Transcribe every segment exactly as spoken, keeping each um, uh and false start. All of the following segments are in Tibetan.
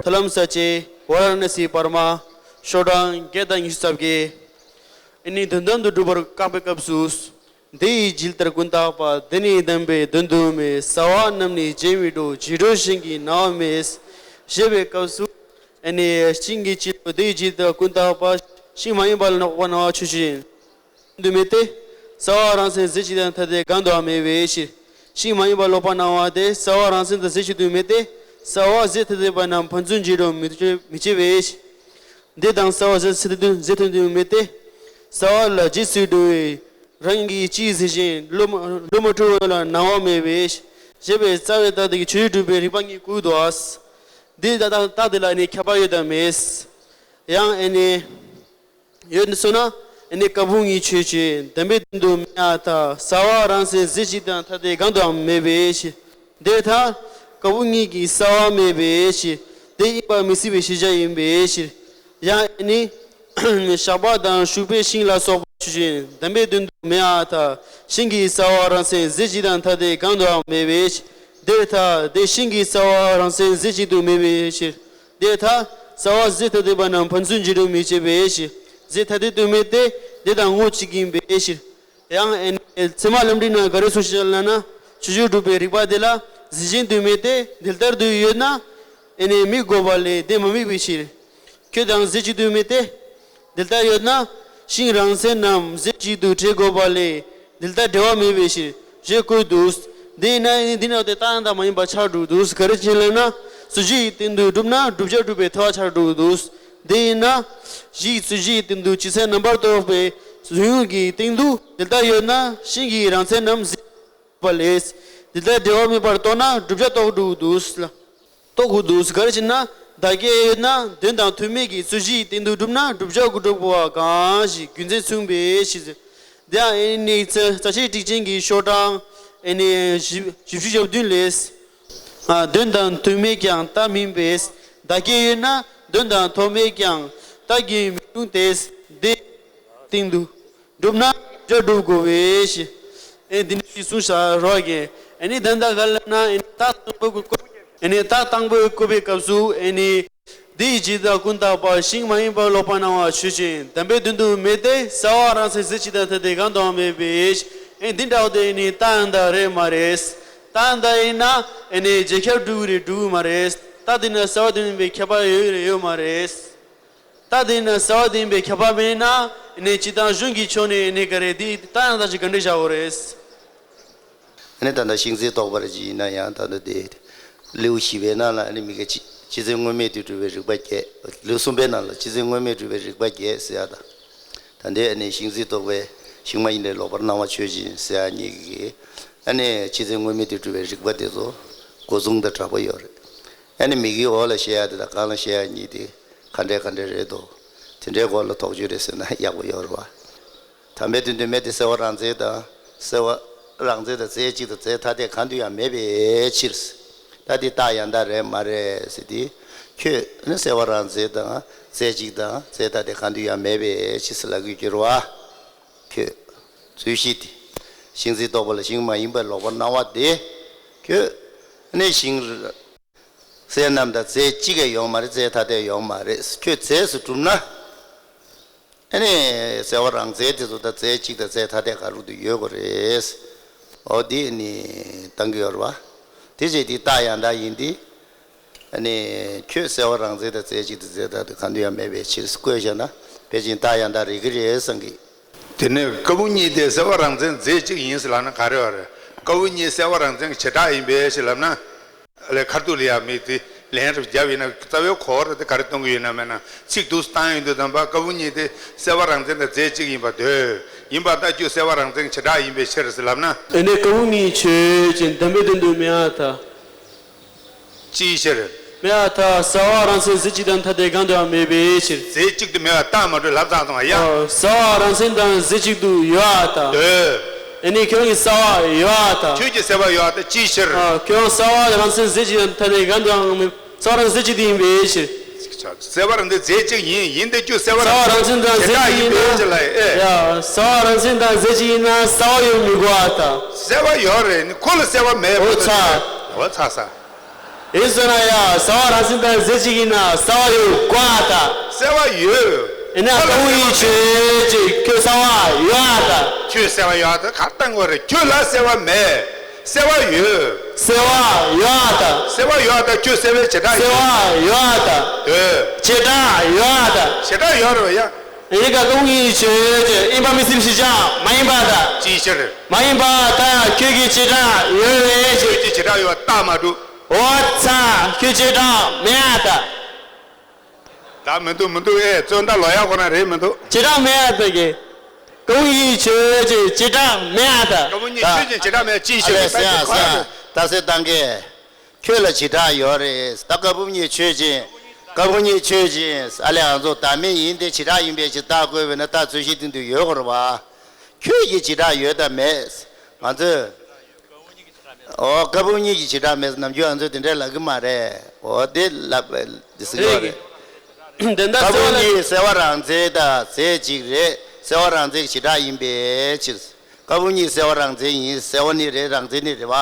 ཐར་ལམ་ས་བཅད། ཝཱ་ར་ཎ་སིའི་བར་མ། ཤོག་གྲངས་བརྒྱད་དང་ཉི་ཤུ་རྩ་བརྒྱད། ཨེ་ནི་དོན་དམ་དུ་སྒྲུབ་པར་བཀག་པའི་སྐབས་སུ། དེ་ཡི་ཇི་ལྟར་ཀུན་བརྟགས་པ། དེ་ནི་བདེན་པའི་དོན་དུ་མེད། ཟ་བ་རྣམས་ནི་བྱེད་མི་འགྲོ། བྱེད་འགྲོ་ཤིང་གི་སྣང་བ་མེད། ཞེས་པའི་སྐབས་སུ། ཨེ་ནི་ཤིང་གི་ཕྱིར་དུ་དེ་ཡི་ཇི་ལྟར་ཀུན་བརྟགས་པ། ཤིང་མ་ཡིན་པ་ལ་སྣང་བ་ཆོས་ཅན། དུ་མེད་དེ། ཟ་བ་རང་མཚན་རྫས་གཅིག་དང་ཐ་དད་གང་དུའང་མེད་པའི་ཕྱིར། ཤིང་མ་ཡིན་པ་ལོག་པར་སྣང་བ་དེ་ཟ་བ་རང་མཚན་དང་རྫས་གཅིག་ཏུ་མེད་དེ། ཟ་བ་རྫས་ཐ་དད་པ་རྣམས་ཕན་ཚུན་འབྱེད་འགྲོ་མི་མི་བྱེད་པའི་ཕྱིར། དེ་དང་ཟ་བ་རྫས་ཐ་དད་རྫས་ཐ་དད་དུ་མེད་དེ། ཟ་བ་ལ་རྗེས་སུ་འགྲོ་བའི་རང་གི་སྤྱིའི་རྫས་གཞན་བློ་མ་བློ་མ་འཁྲུལ་བ་ལ་སྣང་བ་མེད་པའི་ཕྱིར། ཞེས་པའི་རྩ་བའི་རྟགས་དེ་གི་ཆོས་ཉིད་སྒྲུབ་པའི་རིགས་པ་གཉིས་བཀོད་དོ། དེ་ལྟ་རྟགས་དེ་ལ་ནི་ཁྱབ་པ་ཡོད་དམ་མེད། ཡང་ཨེ་ནི། ཡོད་ནི་སོང་ན། ཨེ་ནི་ཀ་བུ་གཉིས་ཆོས་ཅན། བདེན་པའི་དོན་དུ་མེད་ཨ་ཐ། ཟ་བ་རང་མཚན་རྫས་གཅིག་དང་ཐ་དད་གང་དུའང་མེད་པའི་ཕྱིར། དེ་ལྟར། ཀ་བུ་གཉིས་ཀྱི་ས་བ་མེད་པའི་ཕྱིར། དེ་ཡིན་པ་མི་སྲིད་པའི་ཤེས་བྱ་ཡིན་པའི་ཕྱིར། ཡང་ཨེ་ནི། ཞགས་པ་དང་ཤུག་པའི་ཤིང་ལ་སོགས་པ་ཆོས་ཅན། བདེན་པའི་དོན་དུ་མེད་ཨ་ཐ། ཤིང་གི་ས་བ་རང་མཚན་རྫས་གཅིག་དང་ཐ་དད་གང་དུའང་མེད་པའི་ཕྱིར། དེ་ལྟར། དེ་ཤིང་གི་ས་བ་རང་མཚན་རྫས་གཅིག་ཏུ་མེད་པའི་ཕྱིར། དེ་ལྟར། ཟ་བ་རྫས་ཐ་དད་པ་རྣམས་ཕན་ཚུན་འབྱེད་འགྲོ་མི་བྱེད་པའི་ཕྱིར། རྫས་ཐ་དད་དུ་མེད་དེ། དེ་དང་ངོ་གཅིག་ཡིན་པའི་ཕྱིར། ཡང་ཨེ་ནི་ཚད་མ་ལམ་འབྲས་ན་ག་རེ་གསུངས་ཤག་ལབ་ན། ཆོས་ཉིད་སྒྲུབ་པའི་རིགས་པ་དེ་ལ་རྫས་གཞན་དུ་མེད་དེ། དེ་ལྟར་དུ་ཡོད་ན། ཨེ་ནི་དམིགས་དགོས་པ་ལས་དེ་མ་དམིགས་པའི་ཕྱིར། ཁྱོད་དང་རྫས་གཅིག་ཏུ་མེད་དེ། དེ་ལྟར་ཡོད་ན། ཤིང་རང་མཚན་རྣམས་རྫས་གཅིག་ཏུ་འབྲེལ་དགོས་པ་ལས། དེ་ལྟར་འབྲེལ་བ་མེད་པའི་ཕྱིར། ཞེས་བཀོད་འདུག། དེས་ན་ཨེ་ནི་འདི་ནང་དེ་རྟགས་དང་མ་ཡིན་པ་ཆགས་འགྲོ་འདུག། ག་རེ་བྱས་ལབ་ན། རྫས་གཅིག་གི་སྟེང་དུ་གྲུབ་ན་བསྒྲུབ་བྱ་སྒྲུབ་པའི་ཐལ་བ་ཆགས་འགྲོ་འདུག། དེ་ཡིན་ན། གཞི་ཡི་རྫས་གཅིག་གི་སྟེང་དུ་ཇི་སྲིད་རྣམ་པར་རྟོག་པའི་གཟུང་ཡུལ་གྱི་སྟེང་དུ་དེ་ལྟར་ཡོད་ན། ཤིང་གི་རང་མཚན་རྣམས་རྫས་པ་ལས། དེ་ལྟར་འབྲེལ་བ་མེད་པར་རྟོགས་ན་བསྒྲུབ་བྱ་རྟོགས་འགྲོ་འདུག་ལ། རྟོགས་དགོས་འདུག། ག་རེ་བྱས་ན། བདག་གིས་ཡོད་ན་དོན་དམ་ཐོགས་མེད་ཀྱི་རྫས་གཅིག་གི་སྟེང་དུ་གྲུབ་ན་བསྒྲུབ་བྱ་དགུ་སྒྲུབ་པ་གང་ཞིག་རྒྱུ་མཚན་མཚུངས་པའི་ཕྱིར། དེ་ཡང་ཨེ་ནི་རྩ་ཆེའི་ཊིཀ་ཅན་གྱི་ཤོག་གྲངས་ཨེ་ནི་བཞི་བཅུ་ཞེ་བདུན་ལས། ཨ། དོན་དམ་ཐོགས་མེད་ཀྱང་རྟགས་མིན་པས། བདག་གིས་ཡོད་ན་དོན་དམ་ཐོགས་མེད་ཀྱང་རྟགས་ཀྱིས་མི་འཁྲུལ་ཏེ། དེ་སྟེང་དུ་གྲུབ་ན་བསྒྲུབ་བྱ་སྒྲུབ་དགོས་པའི་ཕྱིར། ཨེ་འདི་ནི་ ཅིག་གསུངས་བཞག་རོགས་གྱིས། ཨ་ནི་ད་ལྟ་ག་ལབ་ན་ཨ་ནི་རྟགས་དང་པོའི་སྐོར། ཨ་ནི་རྟགས་དང་པོའི་བཀོད་པའི་སྐབས་སུ་ཨ་ནི། འདི་ཡི་ཇི་ལྟར་ཀུན་བརྟགས་པ། ཞིང་མ་ཡིན་པར་ལོག་པར་སྣང་བ་ཆོས་ཅན། དམ་པའི་དོན་དུ་མེད་དེ། གསལ་བ་རང་མཚན་ཟེར་གཅིག་དང་ཐ་དད་གང་དུའང་མེད་པའི་ཕྱིར། ཨེ་འདི་འདྲ་བ་དེ་ནི་རྟགས་ཡང་དག་རེད་མ་རེད། རྟགས་ཡང་དག་ཡིན་ན་ཨེ་ནི་རྗེས་ཁྱབ་སྒྲུབ་ཀྱི་རེད་སྒྲུབ་ཀྱི་མ་རེད། རྟགས་དེ་ན་གསལ་བ་དེ་ཡིན་པའི་ཁྱབ་པ་ཡོད་ཀྱི་རེད་ཡོད་མ་རེད། རྟགས་དེ་ན་གསལ་བ་དེ་ཡིན་པའི་ཁྱབ་པ་མེད་ན་ཨེ་ནི་སྤྱིར་བཏང་གཞུང་གི་ཕྱོགས་ནས་ཨེ་ནི་ག་རེ་འདི་རྟགས་ཡང་དག་ཅིག་ག་འདྲ་བཞག་དགོས་རེད། ཨ་ནི་ད་ལྟ་ཤིང་རྩི་རྟོགས་པར་བྱེད་ཡིན་ན་ཡང་ད་ལྟ་དེ་ལེའུ་བཞི་པའི་ནང་ལ་ཨ་ནི་མི་དགེ་སྤྱི་སྤྱི་མཚན་དངོས་མེད་དུ་གྲུབ་པའི་རིགས་པ་བརྒྱད། ལེའུ་གསུམ་པའི་ནང་ལ་སྤྱི་མཚན་དངོས་མེད་གྲུབ་པའི་རིགས་པ་བརྒྱད་ཟེར་ཡ་དང་། ད་ལྟའི་ཨ་ནི་ཤིང་རྩི་རྟོགས་པའི་ཤིང་མ་ཡིན་པའི་ལོག་པར་སྣང་བ་ཆོས་ཅན་ཟེར་ཡ་གཉིས་ཀྱིས་ཨ་ནི་སྤྱི་མཚན་དངོས་མེད་དུ་གྲུབ་པའི་རིགས་པ་དེ་ཚོ་འགོ་མཚུངས་དང་འདྲ་པོ་ཡོད་རེད། ཨ་ནི་མི་དགེའི་འོག་ལ་བཤད་ཡ་དེ་དང་སྒང་ལ་བཤད་ཡ་གཉིས་དེ་ག་འདྲའི་ག་འདྲའི་རེད་དོ། དེ་འདྲའི་སྐོར་ལ་དོགས་གཅོད་རེ་ཟེར་ན་ཡག་པོ་ཡོད་རེད་བ། དམ་པའི་དོན་དུ་མེད་དེ། གསལ་བ་རང་མཚན་དང་། གསལ་བ་རང་མཚན་དང་རྫས་གཅིག་དང་རྫས་ཐ་དད་གང་དུ་ཡང་མེད་པའི་ཕྱིར། ད་འདི་རྟགས་ཡང་དག་རེད་མ་རེད་ཟེར་ཏེ། ཁྱོད་ནི་གསལ་བ་རང་མཚན་དང་རྫས་གཅིག་དང་རྫས་ཐ་དད་གང་དུ་ཡང་མེད་པའི་ཕྱིར་ཟེར་ལབ་དགོས་ཀྱི་རེད་བ། ཁྱོད་རྩོད་གཞི་དེ། ཤིང་རྩི་རྟོགས་པ་ལ་ཤིང་མ་ཡིན་པར་ལོག་པར་སྣང་བ་དེ། ཁྱོད་ནི་ཤིང་རྫས་རྣམས་དང་རྫས་གཅིག་ཀྱང་ཡོད་མ་རེད། རྫས་ཐ་དད་ཡོད་མ་རེད། ཁྱོད་རྫས་སུ་གྲུབ་ན། ཨ་ནི་གསལ་བ་རང་མཚན་དེ་ཚོ་ད་རྫས་གཅིག་དང་རྫས་ཐ་དད་ག་རུ་དུ་ཡོད་དགོས་རེད། འོ་དེ་ནི་བཏང་གི་ཡོད་རེད་བ། དེ་བྱས་དེ་རྟགས་ཡང་དག་ཡིན་ཏེ། ཨ་ནི་ཁྱོད་གསལ་བ་རང་མཚན་དང་རྫས་གཅིག་དང་རྫས་ཐ་དད་གང་དུ་ཡང་མེད་པའི་ཕྱིར་བཀོད་བཞག་ན། ཕལ་ཆེར་རྟགས་ཡང་དག་རེད་ཀྱི་རེད་བསམ་གི། དེ་ནས་ཀ་བུ་གཉིས་དེ་གསལ་བ་རང་མཚན་རྫས་གཅིག་ཡིན་ཟེར་ལབ་ན་ག་རེ་བ་རེད། ཀ་བུ་གཉིས་གསལ་བ་རང་མཚན་གྱི་བྱེ་བྲག་ཡིན་པའི་ཕྱིར་ལབ་ན། ལས་ཁ་ཐུག་ལ་ཡ་མིག་དེ་ལན་རེ་བརྒྱབ་ཡིན་ན་རྩ་བའི་གོ་བ་རེ་དེ་ག་རེ་གཏོང་གི་ཡོད་ན་མེད་ན་ཚིག་འདུག་སེ་བཏང་ཡོང་དུས་ཙམ་པ་ཀ་བུ་གཉིས་དེ་གསལ་བ་རང་མཚན་དང་རྫས་གཅིག་ཡིན་པར་འདོད། ཡིན་པར་ཐལ། ཁྱོད་གསལ་བ་རང་མཚན་གྱི་བྱེ་བྲག་ཡིན་པའི་ཕྱིར་ཟེར་ལབ་ན། ཨེ་ནས་ཀ་བུ་གཉིས་ཆོས་ཅན། དམ་པའི་དོན་དུ་མེད་པར་ཐལ། ཅིའི་ཕྱིར། མེད་པར་ཐལ། གསལ་བ་རང་མཚན་རྫས་གཅིག་དང་ཐ་དད་གང་དུའང་མེད་པའི་ཕྱིར། རྫས་གཅིག་ཏུ་མེད་པར་རྟགས་མ་གྲུབ་ལབ་ཙང་ཙང་བ་ཡ། ཨ་གསལ་བ་རང་མཚན་དང་རྫས་གཅིག་ཏུ་ཡོད་པར་ཐལ། འདོད། ཨེ་ནས་ཁྱོད་ཀྱི་གསལ་བ་ཡོད་པར་ཐལ། ཁྱོད་ཀྱི་གསལ་བ་ཡོད་པར་ཐལ། ཅིའི་ཕྱིར། ཨ་ཁྱོད་གསལ་བ་རང་མཚན་རྫས་གཅིག་དང་ཐ་དད་གང་དུའང་མེད། གསལ་བ་རང་རྫས་གཅིག་ཏུ་ཡིན་པའི་ཕྱིར། གསལ་བ་རང་མཚན་རྫས་གཅིག་ཡིན། ཡིན་ཏེ་ཁྱོད་གསལ་བ་གསལ་བ་རང་མཚན་དང་རྫས་གཅིག་ཡིན་ན། བྱེ་བྲག་ཡིན་པའི་ཕྱིར་ལ། ཨེ། ཡ། གསལ་བ་རང་མཚན་དང་རྫས་གཅིག་ཡིན་ན་གསལ་བ་ཡོད་མི་དགོས་པར་ཐལ། གསལ་བ་ཡོད་རེད། ཁོ་ལ་གསལ་བ་མེད་པ། འོ་ཚ། འོ་ཚ་ས། ཨེ་ཟེར་ན་ཡ། གསལ་བ་རང་མཚན་དང་རྫས་གཅིག་ཡིན་ན་གསལ་བ་ཡོད་དགོས་པར་ཐལ། གསལ་བ་ཡོད། ཨེ་ན་ཀ་བུ་གཉིས་ཆོས་ཅན། ཁྱོད་གསལ་བ་ཡོད་པར་ཐལ། ཁྱོད་གསལ་བ་ཡོད་པར་ཐལ། ག་རེ་བཏང་དགོས་རེད། ཁྱོད་ལ་གསལ་བ་མེད། གསལ་བ་ཡོད། གསལ་བ་ཡོད་པར་ཐལ། གསལ་བ་ཡོད་པར་ཐལ། ཁྱོད་གསལ་བའི་བྱེ་བྲག་ཡོད། གསལ་བ་ཡོད་པར་ཐལ། འདོད། བྱེ་བྲག་ཡོད་པར་ཐལ། བྱེ་བྲག་ཡོད་རེད་བ་ཡ། ཨེ་ནས་ཀ་བུ་གཉིས་ཆོས་ཅན། ཡིན་པ་མི་སྲིད་པའི་ཕྱིར་ཀྱང་མ་ཡིན་པར་ཐལ། ཅིའི་ཕྱིར། མ་ཡིན་པར་ཐལ། ཁྱོད་ཀྱི་བྱེ་བྲག་ཡོད་པའི་ཕྱིར། ཁྱོད་ཀྱི་བྱེ་བྲག་ཡོད་པར་རྟགས་མ་གྲུབ། འོ་ཚ། ཁྱོད་བྱེ་བྲག་མེད་པར་ཐལ། ད་མི་འདུག་མི་འདུག་ཨེ་བཙོན་ད་ལོ་ཡག་ཁོ་ན་རེད་མི་འདུག་བྱེ་བྲག་མེད་པར་ཐལ་གི། ཀ་བུ་གཉིས་ཆོས་ཅན། བྱེ་བྲག་མེད་པར་ཐལ། ཀ་བུ་གཉིས་ཆོས་ཅན། བྱེ་བྲག་མེད། ཅིའི་ཕྱིར། ཨ་ལས་ཟེར་ཡ་ཟེར་ཡ། ད་ཟེར་བཏང་གི། ཁྱོད་ལ་བྱེ་བྲག་ཡོད་རེད། ད་ཀ་བུ་གཉིས་ཆོས་ཅན། ཀ་བུ་གཉིས་ཆོས་ཅན། ཨ་ལས་ང་ཚོ་བདག་མེད་ཡིན་ཏེ་བྱེ་བྲག་ཡིན་པའི་ཕྱིར་རྟགས་བཀོད་པས་ན་རྟགས་རྩོད་གཞི་སྟེང་དུ་ཡོད་དགོས་རེད་བ། ཁྱོད་ཀྱི་བྱེ་བྲག་ཡོད་དམ་མེད། ང་ཚོས། འོ་ཀ་བུ་གཉིས་ཀྱི་བྱེ་བྲག་མེད། ནམ་རྒྱུན་ང་ཚོས་དེ་འདྲ་ལབ་གི་མ་རེད། འོ་དེ་ལབ་དེ་ཟེར་གི་ཡོད་རེད། དེ་འདྲ་ཀ་བུ་གཉིས་གསལ་བ་རང་མཚན་དང་རྫས་གཅིག་རེད། གསལ་བ་རང་མཚན་གྱི་བྱེ་བྲག་ཡིན་པའི་ཕྱིར། ཀ་བུ་གཉིས་གསལ་བ་རང་མཚན་ཡིན། གསལ་བ་ནི་རེད། རང་མཚན་ནི་རེད་བ།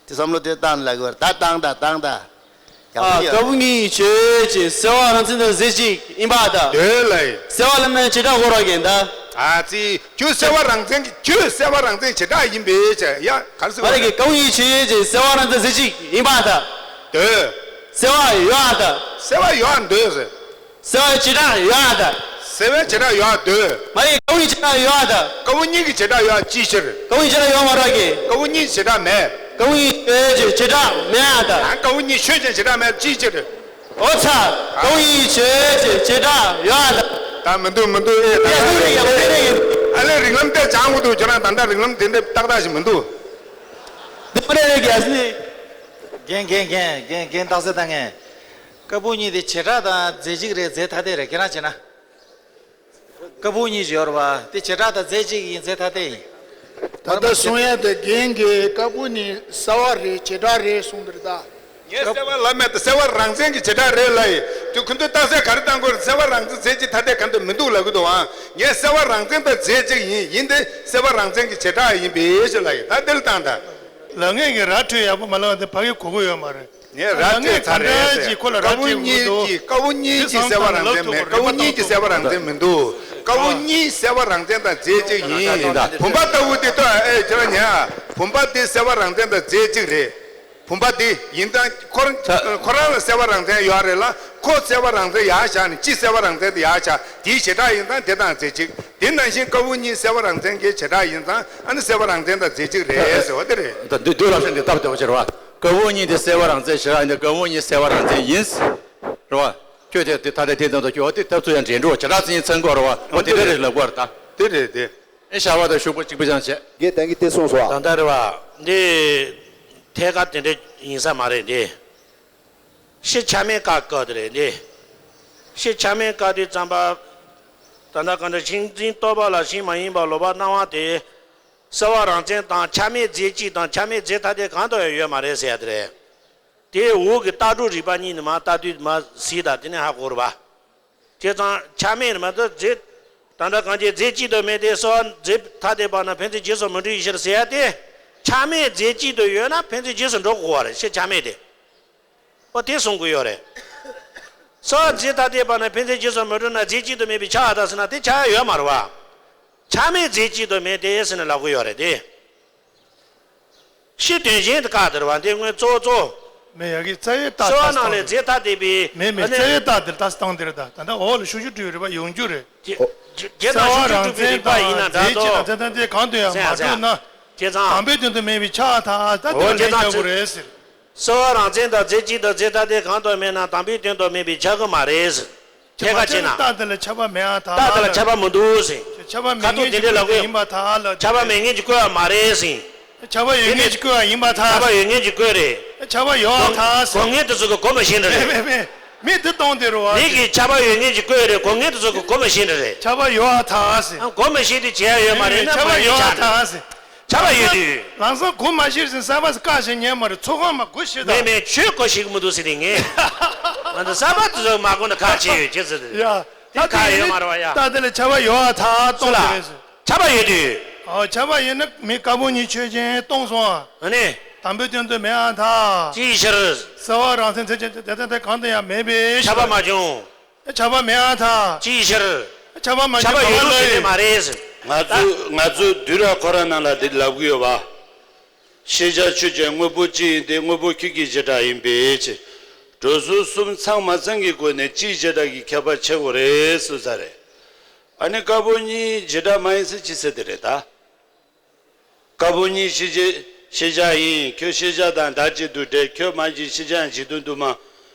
དེ་བསམ་བློ་དེ་བཏང་ལབ་གི་ཡོད་རེད། ད་བཏང་ད་བཏང་ད། ཡག་པོ་ཨ་ཡོད། ཀ་བུ་གཉིས་ཆོས་ཅན། གསལ་བ་རང་མཚན་དང་རྫས་གཅིག་ཡིན་པར་ཐལ། འདོད་ལ། གསལ་བ་ལབ་ན་བྱེ་བྲག་གོ་ར་གན་ད། ཨ་ཙི། ཁྱོད་གསལ་བ་རང་མཚན་གྱི། ཁྱོད་གསལ་བ་རང་མཚན་བྱེ་བྲག་ཡིན་པའི་ཕྱིར་ཡ། ག་རེ་ཟེར་བ་མ་རེད་རེད། གི། ཀ་བུ་གཉིས་ཆོས་ཅན། གསལ་བ་རང་མཚན་རྫས་གཅིག་ཡིན་པར་ཐལ། འདོད། གསལ་བ་ཡོད་པར་ཐལ། གསལ་བ་ཡོད་པར་འདོད་ཟེར། གསལ་བ་བྱེ་བྲག་ཡོད་པར་ཐལ། གསལ་བའི་བྱེ་བྲག་ཡོད་པར་འདོད། མ་རེད། ཀ་བུ་གཉིས་བྱེ་བྲག་ཡོད་པར་ཐལ། ཀ་བུ་གཉིས་ཀྱི་བྱེ་བྲག་ཡོད་པ་ཅིའི་ཕྱིར། ཀ་བུ་གཉིས་བྱེ་བྲག་ཡོད་མ་རེད་གི། ཀ་བུ་གཉིས་བྱེ་བྲག་མེད། ཀ་བུ་གཉིས་ཆོས་ཅན། བྱེ་བྲག་མེད་པར་ཐལ། ཨ། ཀ་བུ་གཉིས་ཆོས་ཅན། བྱེ་བྲག་མེད་པ་ཅིའི་ཕྱིར། འོ་ཚ། ཀ་བུ་གཉིས་ཆོས་ཅན། བྱེ་བྲག་ཡོད་པར་ཐལ། ད་མི་འདུག་མི་འདུག་ཨེ། ད་ཡ་འདུག་རེད། ཡ་འདུག་རེད་གི། ཨ་ལས་རིགས་ལམ་དེ་སྦྱང་དགོས་འདུག་ཁྱོད་རང་ད་ལྟ་རིགས་ལམ་དེ་འདྲ་ཏག་ཏག་ཞིག་མི་འདུག་འདུག་རེད་རེད་གི། ཨ་ནི། རྒན་རྒན་རྒན་རྒན་རྒན་རྟགས་གསལ་བཏང་མཁན། ཀ་བུ་གཉིས་དེ་བྱེ་བྲག་དང་རྫས་གཅིག་རེད། རྫས་ཐ་དད་རེད། ཁྱེད་རང་བྱས་ན། ཀ་བུ་གཉིས་ཡོད་རེད་བ། དེ་བྱེ་བྲག་དང་རྫས་གཅིག་ཡིན། རྫས་ཐ་དད་ཡིན། ད་ལྟ་གསུང་ཡ་དེ་རྒན་གྱིས་ཀ་བུ་ནི་གསལ་བ་རེད། བྱེ་བྲག་རེད་གསུངས་འདུག་ད། ངས་གསལ་བ་ལབ་མེད་དུ་གསལ་བ་རང་མཚན་གྱི་བྱེ་བྲག་རེད་ལབ་ཡིན། དུས་ཁོ་ཚོས་རྟགས་གསལ་ག་རེ་བཏང་དགོས་རེད། གསལ་བ་རང་མཚན་རྫས་གཅིག་ཐ་དད་གང་དུ་མི་འདུག་ལབ་གི་འདུག་ཨང་། ངས་གསལ་བ་རང་མཚན་དང་རྫས་གཅིག་ཡིན། ཡིན་ཏེ་གསལ་བ་རང་མཚན་གྱི་བྱེ་བྲག་ཡིན་པའི་ཞེས་ལབ་ཡིན། ད་འདིར་བཏང་ད། ལབ་མཁན་གྱི་ར་འཕྲོད་ཡག་པོ་མ་ལབ་དེ་ཕ་གི་གོ་གི་ཡོད་མ་རེད། ངས་ར་ལབ་མཁན་འཕྲོད་ཚར་ག་འདྲ་རེད་ཟེར། ཅིག་ཁོ་ལ་ར་སྐབས་བུ་འཕྲོད་གི་གཉིས་འདུག་ཀྱི་སྐབས་བུ་གཉིས་དེ་ཀྱི་གསལ་བ་རང་མཚན་མེད། སྐབས་བུ་གཉིས་ཀྱི་གསལ་བ་རང་མཚན་མི་འདུག་སྐབས་བུ་གཉིས་གསལ་བ་རང་མཚན་དང་རྫས་གཅིག་ཡིན། བུམ་པ་ལྟ་བུ་དེ་ལྟོས་ཨེ་ཁྱེད་རང་ཉན། བུམ་པ་དེ་གསལ་བ་རང་མཚན་དང་རྫས་གཅིག་རེད། བུམ་པ་དེ་ཡིན་ཙང་ཁོ་རང་ཁོ་རང་ལ་གསལ་བ་རང་མཚན་ཡོད་རེད་ལ། ཁོ་གསལ་བ་རང་མཚན་ཡར་བཞག་ནས་སྤྱི་གསལ་བ་རང་མཚན་དེ་ཡར་བཞག་དེའི་བྱེ་བྲག་ཡིན་ཙང་དེ་དང་རྫས་གཅིག་དེ་ནང་བཞིན་སྐབས་བུ་གཉིས་གསལ་བ་རང་མཚན་གྱི་བྱེ་བྲག་ཡིན་ཙང་ཨ་ནི་གསལ་བ་རང་མཚན་དང་རྫས་གཅིག་རེད་ཟེར་བ་དེ་རེད། ད་འདི་འདི་ལ་ཤིན་ཏུ་སྟབས་བདེ་བ་ཞིག་རེད་བ། སྐབས་བུ་གཉིས་དེ་གསལ་བ་རང་མཚན་བྱེ་བྲག་ཡིན་ཏེ་སྐབས་བུ་གཉིས་གསལ་བ་རང་མཚན་ཡིན། རེད་བ། ཁྱོད་དེ་དེ་ད་ལྟ་དེ་ཙམ་དུ་ཁྱོད་དེ་ལྟ་ཚུལ་ཡང་འདྲེན་འགྲོ་བ་བྱེ་བྲག་མཚན་ཉིད་ཚང་དགོས་རེད་བ། འོ་དེ་འདྲ་རེད་ལབ་དགོས་རེད་ད། དེ་རེད་དེ། ཨེ་བྱ་བ་དང་ཤོག་བུ་གཅིག་པུ་ཅང་བྱས། རྒན་ད་གིན་དེ་གསུངས་སོང་ཨ། ད་ལྟ་རེད་བ། འདི་ཐད་ཀར་དེ་འདྲ་ཡིན་ས་མ་རེད་འདི། ཕྱི་ཆ་མེད་ཀ་ཀ་དེ་རེད་འདི། ཕྱི་ཆ་མེད་ཀ་དེ་ཙམ་པ། ད་ལྟ་གང་འདྲ་ཤིང་འཛིན་རྟོག་པ་ལ་ཤིང་མ་ཡིན་པ་ལོག་པར་སྣང་བ་དེ། གསལ་བ་རང་མཚན་དང་ཆ་མེད་རྫས་གཅིག་དང་ཆ་མེད་རྫས་ཐ་དད་གང་དུ་ཡང་ཡོད་མ་རེད་ཟེར་ཡ་དེ་རེད། དེའི་འོག་གི་རྟགས་གྲུབ་རིགས་པ་གཉིས་ནི་མ་ལྟ་དུས་མ་གཟིགས་དང་དེ་ནས་ཧ་གོ་རེད་པ། བྱས་ཙང་ཆ་མེད་ནི་མ་ལྟ་རྫས། ད་ལྟ་གང་ཅི་རྫས་གཅིག་ཏུ་མེད་དེ་གསལ་བ་རྫས་ཐ་དད་པ་ན་ཕན་ཚུན་རྗེས་སུ་མི་འགྲོ་བའི་ཕྱིར་ཟེར་ཡ་དེ། ཆ་མེད་རྫས་གཅིག་ཏུ་ཡོད་ན་ཕན་ཚུན་རྗེས་སུ་འགྲོ་དགོས་པ་རེད། ཕྱི་ཆ་མེད་དེ། ཨོ་དེ་གསུང་གི་ཡོད་རེད། གསལ་བ་རྫས་ཐ་དད་པ་ན་ཕན་ཚུན་རྗེས་སུ་མི་འགྲོ་ན་རྫས་གཅིག་ཏུ་མེད་པའི་ཆ་ཨ་ཐ་ཟེར་ན་དེ་ཆ་ཡ་ཡོད་མ་རེད་བ། ཆ་མེད་རྫས་གཅིག་ཏུ་མེད་དེ་ཟེར་ནས་ལབ་གི་ཡོད་རེད་དེ། ཕྱི་དོན་གཞན་དུ་བཀག་སྟེ་རེད་བ། འདི་སྔོན་གཙོ་བོ་གཙོ། མེད་ཡ་གི་རྩ་བའི་རྟགས། གསལ་བ་རྣམས་ལས་རྫས་ཐ་དད་པའི། མེད་མེད་ཨ་ནི། རྩ་བའི་རྟགས་འདིར་ལྟ་སྟངས་འདིར་ད་ད་ལྟ་འོག་ལ་ཤུགས་ཆུ་སྤྲུལ་རིགས་པ་ཡོང་རྒྱུ་རེད། རྒྱ་དང་ཤུགས་ཆུ་སྤྲུལ་པའི་རིགས་པ་ཡིན་ན་འདྲ་དོ། རྫས་གཅིག་དང་རྫས་ཐ་དད་གང་དུ་ཡང་མ་གྲུབ་ན། བྱས་ཙང་། དམ་པའི་དོན་དུ་མེད་པའི་ཆ་ཨ་ཐ་ད་འོ་དེ་ལ་ལན་རྒྱག་དགོས་རེད་ཟེར། གསལ་བ་རང་མཚན་དང་རྫས་གཅིག་དང་རྫས་ཐ་དད་གང་དུ་མེད་ན་དམ་པའི་དོན་དུ་མེད་པའི་ཆ་གི་མ་རེད་ཟེར། ཐད་ཀ་བྱས་ན། རྟགས་དེ་ལ་ཁྱབ་པ་མེད་ཨ་ཐ། རྟགས་དེ་ལ་ཁྱབ་པ་མི་འདུག་ཟེར། ཁྱབ་པ་མེད་མཁན་གྱི་སྐྱོན་ཡིན་པ་ཐ་ལ། ཁྱབ་པ་མེད་མཁན་གྱི་སྐྱོན་ཡང་མ་རེད་ཟེར། ཁྱབ་པ་ཡོད་མཁན་གྱི་སྐྱོན་ཡང་ཡིན་པ་ཐ་ལ། ཁྱབ་པ་ཡོད་མཁན་གྱི་སྐྱོན་རེད། ཁྱབ་པ་ཡོད་ཨ་ཐ་ཟེར། གོ་མཁན་དེ་ཚོ་གི་གོ་མི་ཤེས་འདྲ་རེད། མེད་མེད་མེད། མི་དེ་གཏོང་དེ་རུ་བ། མི་གི་ཁྱབ་པ་ཡོད་མཁན་གྱི་སྐྱོན་རེད། གོ་མཁན་དེ་ཚོ་གི་གོ་མི་ཤེས་འདྲ་རེད། ཁྱབ་པ་ཡོད་ཨ་ཐ་ཟེར། ཨ་གོ་མི་ཤེས་དེ་བྱེད་ཡ་ཡོད་མ་རེད་ན་མ་ཡིན་ཆགས་རེད། ཁྱབ་པ་ཡོད་ཨ་ཐ་ཟེར། ཁྱབ་པ་ཡོད་དུས། ལམ་སང་གོ་མ་ཤེས་ཟིན་གསར་པ་ཟིན་བཀག་ཞིག་ཉན་མ་རེད། ཚོགས་ཁང་མ་དགོས་ཤེས་ད། མེད་མེད་ཁྱོད་གོ་ཤེས་ཀྱི་མི་འདུག་ཟེར་ནས་ངས། ང་ཚོ་གསར་པ་དེ་ཚོ་མ་གོ་ན་ཁག་ཆེ་ཡོད་ཅེས་ཟེར། ཡ། དེ་ཁག་ཡོད་མ་རེད་བ་ཡ། ད་དེ་ལ་ཁྱབ་པ་ཡོད་ཨ་ཐ་གཏོང་དེ་རེད་ཟེར། ཁྱབ་པ་ཡོད་དུས། ཨོ་ཁྱབ་པ་ཡོད་ན་མི་སྐབས་བུ་གཉིས་ཆོས་ཅན་གཏོང་སོང་ཨ། ཨ་ནི། དམ་པའི་དོན་དུ་མེད་ཨ་ཐ། ཅིའི་ཕྱིར། གསལ་བ་རང་མཚན་ཚད་ཅན་དེ་ལྟ་དེ་གང་དུ་ཡང་མེད་པའི་ཕྱིར། ཁྱབ་པ་མ་བྱུང་། ཁྱབ་པ་མེད་ཨ་ཐ། ཅིའི་ཕྱིར། ཁྱབ་པ་མ་ཁྱབ་པ་ཡོད་དུས་དེ་འདྲ་མ་རེད། ང་ཚོས་ང་ཚོས་བསྡུས་གྲྭ་ཁོ་ར་ནང་ལ་འདི་ལབ་གི་ཡོད་པ། ཤེས་བྱ་ཆོས་ཅན། དངོས་པོ་སྤྱི་ཡིན་ཏེ། དངོས་པོ་ཁྱོད་ཀྱི་བྱེ་བྲག་ཡིན་པའི་ཕྱིར། འགྲོ་ཚུལ་གསུམ་ཚང་མ་ཚང་གི་སྒོ་ནས་སྤྱིའི་བྱེ་བྲག་གི་ཁྱད་པར་ཕྱེ་དགོས་རེད་ཟེར་ས་རེད། ཨ་ནི་སྐབས་བུ་གཉིས་བྱེ་བྲག་མ་ཡིན་ཟེར་ཅི་ཟེར་དེ་རེད་ད། སྐབས་བུ་གཉིས་ཤེས་བྱ་ཤེས་བྱ་ཡིན། ཁྱོད་ཤེས་བྱ་དང་བདག་གཅིག་ཏུ་འབྲེལ། ཁྱོད་མ་ཡིན་ཞིང་ཤེས་བྱ་ཡང་གཞི་མཐུན་དུ་མ།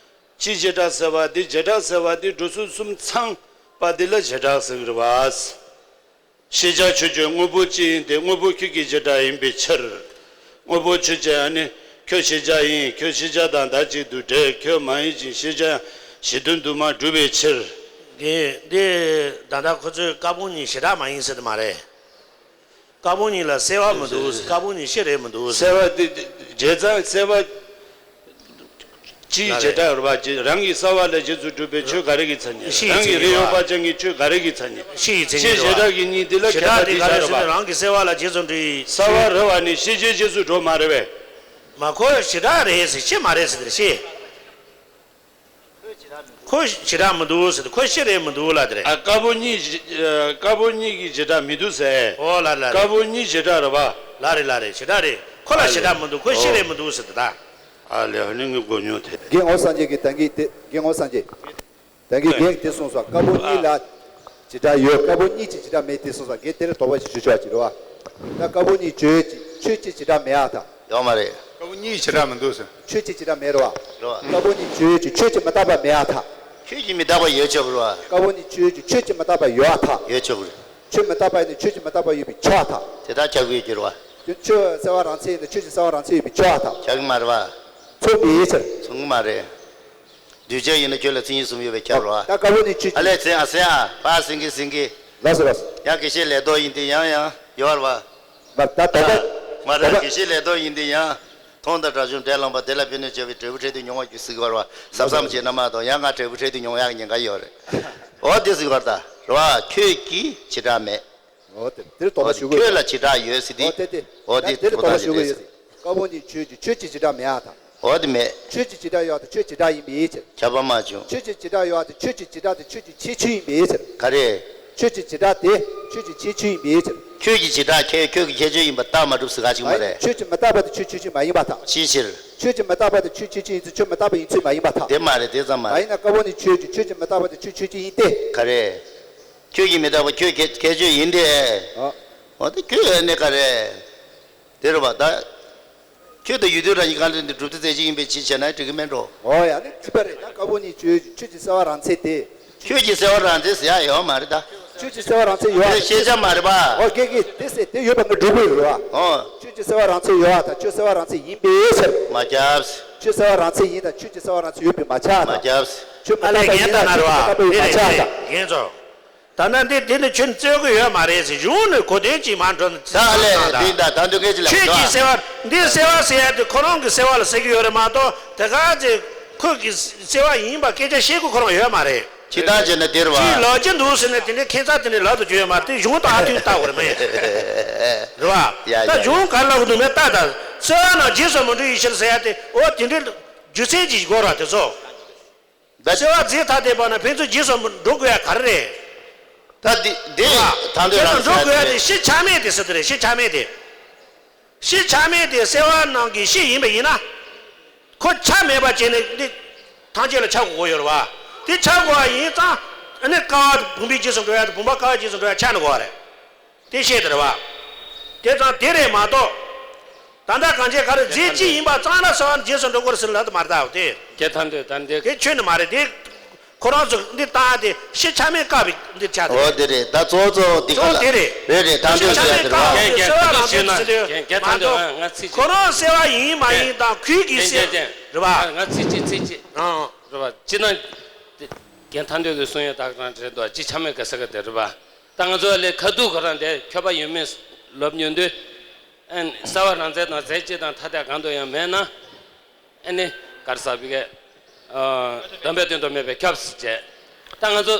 སྤྱིའི་བྱེ་བྲག་ཟེར་བ་འདི་བྱེ་བྲག་ཟེར་བ་འདི་འགྲོ་ཚུལ་གསུམ་ཚང་པ་འདི་ལ་བྱེ་བྲག་ཟེར་གི་རེད་བ། ཤེས་བྱ་ཆོས་ཅན། དངོས་པོ་སྤྱི་ཡིན་ཏེ། དངོས་པོ་ཁྱོད་ཀྱི་བྱེ་བྲག་ཡིན་པའི་ཕྱིར། དངོས་པོ་ཆོས་ཅན། ཨ་ནི་ཁྱོད་ཤེས་བྱ་ཡིན། ཁྱོད་ཤེས་བྱ་དང་བདག་གཅིག་ཏུ་འབྲེལ། ཁྱོད་མ་ཡིན་ཞིང་ཤེས་བྱ་ཡང་གཞི་མཐུན་དུ་མ་གྲུབ་པའི་ཕྱིར། འདི་འདི་ད་ལྟ་ཁོ་ཚོས་སྐབས་བུ་གཉིས་བྱེ་བྲག་མ་ཡིན་ཟེར་དུ་མ་རེད། སྐབས་བུ་གཉིས་ལ་གསལ་བ་མི་འདུག་སྐབས་བུ་གཉིས་སྤྱི་རེད་མི་འདུག་གསལ་བ་འདི་བྱས་ཙང་གསལ་བ། སྤྱིའི་བྱེ་བྲག་རེད་བ། རང་གི་གསལ་བ་ལ་རྗེས་སུ་སྒྲུབ་པའི་ཆོས་ག་རེ་གི་མཚན་ཉིད། རང་གི་རིགས་ཡོད་པ་ཅན་གྱི་ཆོས་ག་རེ་གི་མཚན་ཉིད། ཕྱིའི་མཚན་ཉིད་རེད་བ། བྱེ་བྲག་གི་གཉིས་འདི་ལ་ཁྱད་པར་འདི་ཆགས་རེད་བ། རང་གི་གསལ་བ་ལ་རྗེས་སུ་འགྲོ་ཡི། གསལ་བ་རེད་བ་ནི་ཤེས་བྱའི་རྗེས་སུ་འགྲོ་མ་རེད་བས། མ་ཁོ་བྱེ་བྲག་རེད་ཟེར་ཤེས་མ་རེད་ཟེར་དེར་ཤེས། ཁོ་བྱེ་བྲག་མི་འདུག་ཟེར། ཁོ་སྤྱི་རེད་མི་འདུག་ལ་དེ་རེད། ཨ་སྐབས་བུ་གཉིས་བྱེ་ཨ་སྐབས་བུ་གཉིས་ཀྱི་བྱེ་བྲག་མི་འདུག་ཟེར། ཨོ་ལ་ལ་རེད། སྐབས་བུ་གཉིས་བྱེ་བྲག་རེད་བ། ལ་རེད་ལ་རེད། བྱེ་བྲག་རེད། ཁོ་ལ་བྱེ་བྲག་མི་འདུག་ཁོ་སྤྱི་རེད་མི་འདུག་ཟེར་དེ་ད། ཨ་ལས་ཨ་ནི་ངས་གོ་མྱོང་དེ། རྒན་ངོ་སངས་རྒྱས་ཀྱིས་ད་གིན་དེ་རྒན་ངོ་སངས་རྒྱས། ད་གིན་རྒན་དེ་གསུངས་སོང་། སྐབས་བུ་གཉིས་ལ་བྱེ་བྲག་ཡོད། སྐབས་བུ་གཉིས་ཀྱི་བྱེ་བྲག་མེད་དེ་གསུངས་སོང་། རྒན་དེ་ལ་དོགས་པ་ཞིག་ཞུ་ཆོག་ཅིག་རེད་བ། ད་སྐབས་བུ་གཉིས་ཆོས་ཀྱི་ཆོས་ཀྱི་བྱེ་བྲག་མེད་ཨ་ད། ཡོད་མ་རེད། སྐབས་བུ་གཉིས་བྱེ་བྲག་མི་འདུག་ཟེར། ཆོས་ཀྱི་བྱེ་བྲག་མེད་རེད་བ། རེད་བ། སྐབས་བུ་གཉིས་ཆོས་ཀྱི་ཆོས་ཀྱི་མི་རྟག་པ་མེད་ཨ་ད། ཆོས་ཀྱི་མི་རྟག་པ་ཡོད་ཆོག་རེད་བ། སྐབས་བུ་གཉིས་ཆོས་ཀྱི་ཆོས་ཀྱི་མི་རྟག་པ་ཡོད་ཨ་ད། ཡོད་ཆོག་རེད། ཆོས་མི་རྟག་པ་ཡིན་ན་ཆོས་ཀྱི་མི་རྟག་པ་ཡོད་པའི་ཆོས་ཨ་ད། དེ་ལྟར་ཆགས་ཀྱི་ཡོད་ཀྱི་རེད་བ། དེ་ཆོས་གསལ་བ་རང་མཚན་ཡིན་ན་ཆོས་ཀྱི་གསལ་བ་རང་མཚན་ཡོད་པའི་ཆོས་ཨ་ད། ཆགས་ཀྱི་མ་རེད་བ། མཚུངས་པའི་ཕྱིར། མཚུངས་ཀྱི་མ་རེད། འདུས་བྱས་ཡིན་ན་ཁྱོད་ལ་མཚན་ཉིད་གསུམ་ཡོད་པའི་ཁྱབ་རོ། ད་སྐབས་བུ་གཉིས་ཆོས་ཀྱི། ཨ་ལས་ཚེ་ཨ་སེ་ཨ་ཕ་སེང་གེ་སེང་གེ། ལགས་སོ་ལགས་སོ། ཡང་དགེ་བཤེས་ལས་ལྡོག་ཡིན་ཏེ་ཡང་ཡང་ཡོད་རེད་བ། མ་ད་ད་ད། མ་ད་ད་ད། དགེ་བཤེས་ལས་ལྡོག་ཡིན་ཏེ་ཡང་། མཐོང་དང་དགྲ་བཅོམ་འབྲས་ལོངས་པ། དེ་ལ་ཕན་གནོད་བྱེད་པའི་འབྲས་བུ་འཕྲལ་དུ་མྱོང་བར་འགྱུར་ཟེར་གྱི་ཡོད་རེད་བ། གཟབ་གཟབ་བྱས་ན་མ་གཏོགས་ཡང་ང་འབྲས་བུ་འཕྲལ་དུ་མྱོང་ཡག་གི་ཉེན་ཁ་ཡོད་རེད། འོ་དེ་ཟེར་གྱི་ཡོད་རེད་ད། རེད་བ། ཁྱོད་ཀྱིས་བྱེ་བྲག་མེད། འོ་དེ་དེར་དོགས་པ་ཞུ་གི་ཡོད། ཁྱོད་ལ་བྱེ་བྲག་ཡོད་ཟེར་དུས། འོ་དེ་འོ་དེ་དེར་དོགས་པ་ཞུ་གི་ཡོད། ཀ་པོ་ནི་ཁྱོད་ཀྱི་ཁྱོད་ཀྱི་བྱེ་བྲག་མེད་ཨ་ད། འོ་དེ་མེད། ཁྱོད་ཀྱི་བྱེ་བྲག་ཡོད་ད་ཁྱོད་བྱེ་བྲག་ཡིན་པའི་ཕྱིར། ཁྱབ་པ་མ་བྱུང་། ཁྱོད་ཀྱི་བྱེ་བྲག་ཡོད་ད་ཁྱོད་ཀྱི་བྱེ་བྲག་དེ་ཁྱོད་ཀྱི་ཁྱད་ཆོས་ཡིན་པའི་ཕྱིར། ག་རེ། ཁྱོད་ཀྱི་བྱེ་བྲག་དེ་ཁྱོད་ཀྱི་ཁྱད་ཆོས་ཡིན་པའི་ཕྱིར། ཁྱོད་ཀྱི་བྱེ་བྲག་ཁྱད་ཁྱོད་ཀྱི་ཁྱད་ཆོས་ཡིན་པ་རྟགས་མ་གྲུབ་ཟེར་ག་ཅིག་མ་རེད། ཁྱོད་ཀྱི་མི་རྟག་པ་དེ་ཁྱོད་ཁྱད་ཆོས་མ་ཡིན་པར་ཐལ། ཅིའི་ཕྱིར། ཁྱོད་ཀྱི་མི་རྟག་པ་དེ་ཁྱོད་ཁྱད་ཆོས་ཡིན་ཚེ་ཁྱོད་མི་རྟག་པ་ཡིན་ཚུལ་མ་ཡིན་པར་ཐལ། དེ་མ་རེད་དེ་ཙམ་མ་མ་རེད། ཡིན་ན་ཀ་པོ་ནི་ཁྱོད་ཀྱི་ཁྱོད་ཀྱི་མི་རྟག་པ་དེ་ཁྱོད་ཁྱད་ཆོས་ཡིན་ཏེ། ག་རེ། ཁྱོད་ཀྱི་མི་རྟག་པ་ཁྱོད་ཁྱད་ཁྱད་ཆོས་ཡིན་ཏེ། ཨ། འོ་དེ་ཁྱོད་ཨ་ནི་ག་རེ། དེ་རེད་བ་ད། ཁྱོད་དང་ཡུལ་དུས་རང་གི་གང་དུ་འདི་གྲུབ་མཐའ་རྫས་གཅིག་ཡིན་པའི་ཕྱིར་བྱས་ན་འགྲིག་གི་མེད་འགྲོ། འོ་ཡ་ནི་ཅི་པ་རེད་ད། ཀ་པོ་ནི་ཁྱོད་ཁྱོད་ཀྱི་གསལ་བ་རང་མཚན་དེ། ཁྱོད་ཀྱི་གསལ་བ་རང་མཚན་ཟེར་ཡ་ཡོད་མ་རེད་ད། ཁྱོད་ཀྱི་གསལ་བ་རང་མཚན་ཡོད་ཨ། དེ་ཤེས་བྱ་མ་རེད་པ། འོ་ཀེ་ཀེ་དེ་ཟེར་དེ་ཡོད་པ་ངས་སྒྲུབ་དགོས་རེད་བ། འོ། ཁྱོད་ཀྱི་གསལ་བ་རང་མཚན་ཡོད་ཨ་ད་ཁྱོད་གསལ་བ་རང་མཚན་ཡིན་པའི་ཕྱིར། མ་ཁྱབ། ཁྱོད་གསལ་བ་རང་མཚན་ཡིན་ད་ཁྱོད་ཀྱི་གསལ་བ་རང་མཚན་ཡོད་པས་མ་ཁྱབ་ད། མ་ཁྱབ། ཁྱོད་མི་ཨ་ལས་རྟག་པ་ཡིན་ད་ད་ཁྱོད་ཀྱི་མི་རྟག་པ་ཡོད་མ་ཁྱབ་ད། རྒན་ཚོ། ད་ནི་འདི་འདི་ནི་ཁྱོད་རྩོད་གི་ཡོད་མ་རེད་ཟེར། གཞུང་ནས་གོ་དོན་ཅིག་མ་འགྲོ་ནི། ད་ཨ་ལས་འདི་ད་ད་འདི་སྐད་ཅིག་ལ་ཁྱོད་ཀྱི་གསལ་བ་འདི་གསལ་བ་ཟེར་ཡ་དེ་ཁོ་རང་གི་གསལ་བ་ལ་ཟེར་གི་ཡོད་རེད་མ་གཏོགས་དེ་ག་ཚེ་ཁོ་གི་གསལ་བ་ཡིན་པ་སྐད་ཆ་བཤད་གི་ཁོ་རང་ཡོད་མ་རེད། ཅི་ལྟར་བྱས་ན་འདིར་བ། ཅིག་ལབ་ཀྱི་འདུག་ཟེར་ནས་དེ་འདྲའི་ཁྱད་མཚར་དེ་འདྲའི་ལབ་ཏུ་བྱོས་ཡོད་མ་རེད། དེ་གཞུང་དང་ཨ་མཐུན་ལྟ་བར་མེད། རེད་བ། ཡ་ད་ཡ་གཞུང་ག་ལབ་གི་འདུག་མེད་ལྟ་ད། གསལ་བ་ནང་རྗེས་སུ་མི་འགྲོ་བའི་ཕྱིར་ཟེར་ཡ་དེ་འོ་དེ་འདྲའི་རྒྱུ་མཚན་ཅིག་དགོས་ར་དེ་ཚོ། ད་གསལ་བ་རྫས་ཐ་དད་པ་ན་ཕན་ཚུན་རྗེས་སུ་འགྲོ་དགོས་ཡ་ག་རེ་རེད། ད་འདི་འདི་ད་འདོད་རང་འགྲོ་དགོས་ཡ་དེ་གཤིས་ཆ་མེད་དེ་ཟེར་དེ་རེད། གཤིས་ཆ་མེད་དེ། གཤིས་ཆ་མེད་དེ་གསལ་བ་ནང་གི་གཤིས་ཡིན་པ་ཡིན་ན། ཁོ་ཆ་མེད་པ་བྱས་ནས་འདི་ཐམས་ཅད་ལ་ཆ་དགོས་ཀྱི་ཡོད་རེད་བ། དེ་ཆ་དགོས་པ་ཡིན་ཙང་ཨ་ནི་ཀ་བ་བུམ་པའི་རྗེས་སུ་འགྲོ་ཡ་དེ་བུམ་པ་ཀ་བའི་རྗེས་སུ་འགྲོ་ཡ་ཆ་ནི་དགོས་པ་རེད། དེ་བཤད་དེ་རེད་བ། དེ་ཙང་དེ་རེད་མ་གཏོགས། ད་ལྟ་གང་བྱས་ག་རེ་རྫས་གཅིག་ཡིན་པ་ཙང་ལ་གསལ་བ་རྗེས་སུ་འགྲོ་དགོས་ཟེར་ལབ་དུ་མ་རེད་ད་དེ། དེ་ཐམས་ཅད་ད་འདི། དེ་ཆོས་ནི་མ་རེད་དེ། ཁོ་རང་ཚོ་འདི་བཏང་སྟེ་གཤིས་ཆ་མེད་བཀག་པའི་འདི་ཆགས་འོ་དེ་དེ་རེད། ད་གཙོ་བོ་གཙོ་བོ་འདི་ག་གཙོ་བོ་ལ་དེ་རེད། རེད་རེད། ད་འདོད་ཞུ་ཡ་དེ་རེད་བ། རྒན་རྒན་ད་འདོད་ཞུ་ན་རྒན་རྒན་ད་འདོད་ང་ཚིག་གཅིག་ཁོ་རང་གསལ་བ་ཡིན་མ་ཡིན་དང་ཁུལ་གྱིས་གསལ་རྒན་རྒན་རེད་བ། ང་ཚིག་གཅིག་ཚིག་གཅིག་རང་རེད་བ། སྤྱིར་ན་རྒན་ད་འདོད་ཀྱི་གསུང་ཡ་ད་ག་རང་རེད་འདུག་གཅིག་ཆ་མེད་ག་ས་ག་དེ་རེད་བ། ད་ང་ཚོ་ལས་ཁ་ཐུག་ཁོ་རང་དེ་ཁྱོད་པ་ཡོད་མེད་ལབ་ཉོན་དུས། ཨན། གསལ་བ་རང་མཚན་དང་རྫས་གཅིག་དང་ཐ་དད་གང་དུ་ཡང་མེད་ན། ཨ་ནི་གར་ཟག་པའི་གེ། ཨ། སྡོམ་པའི་དོན་དུ་མེད་པས་ཁྱབ་ཟེར་བྱས། ད་ང་ཚོ་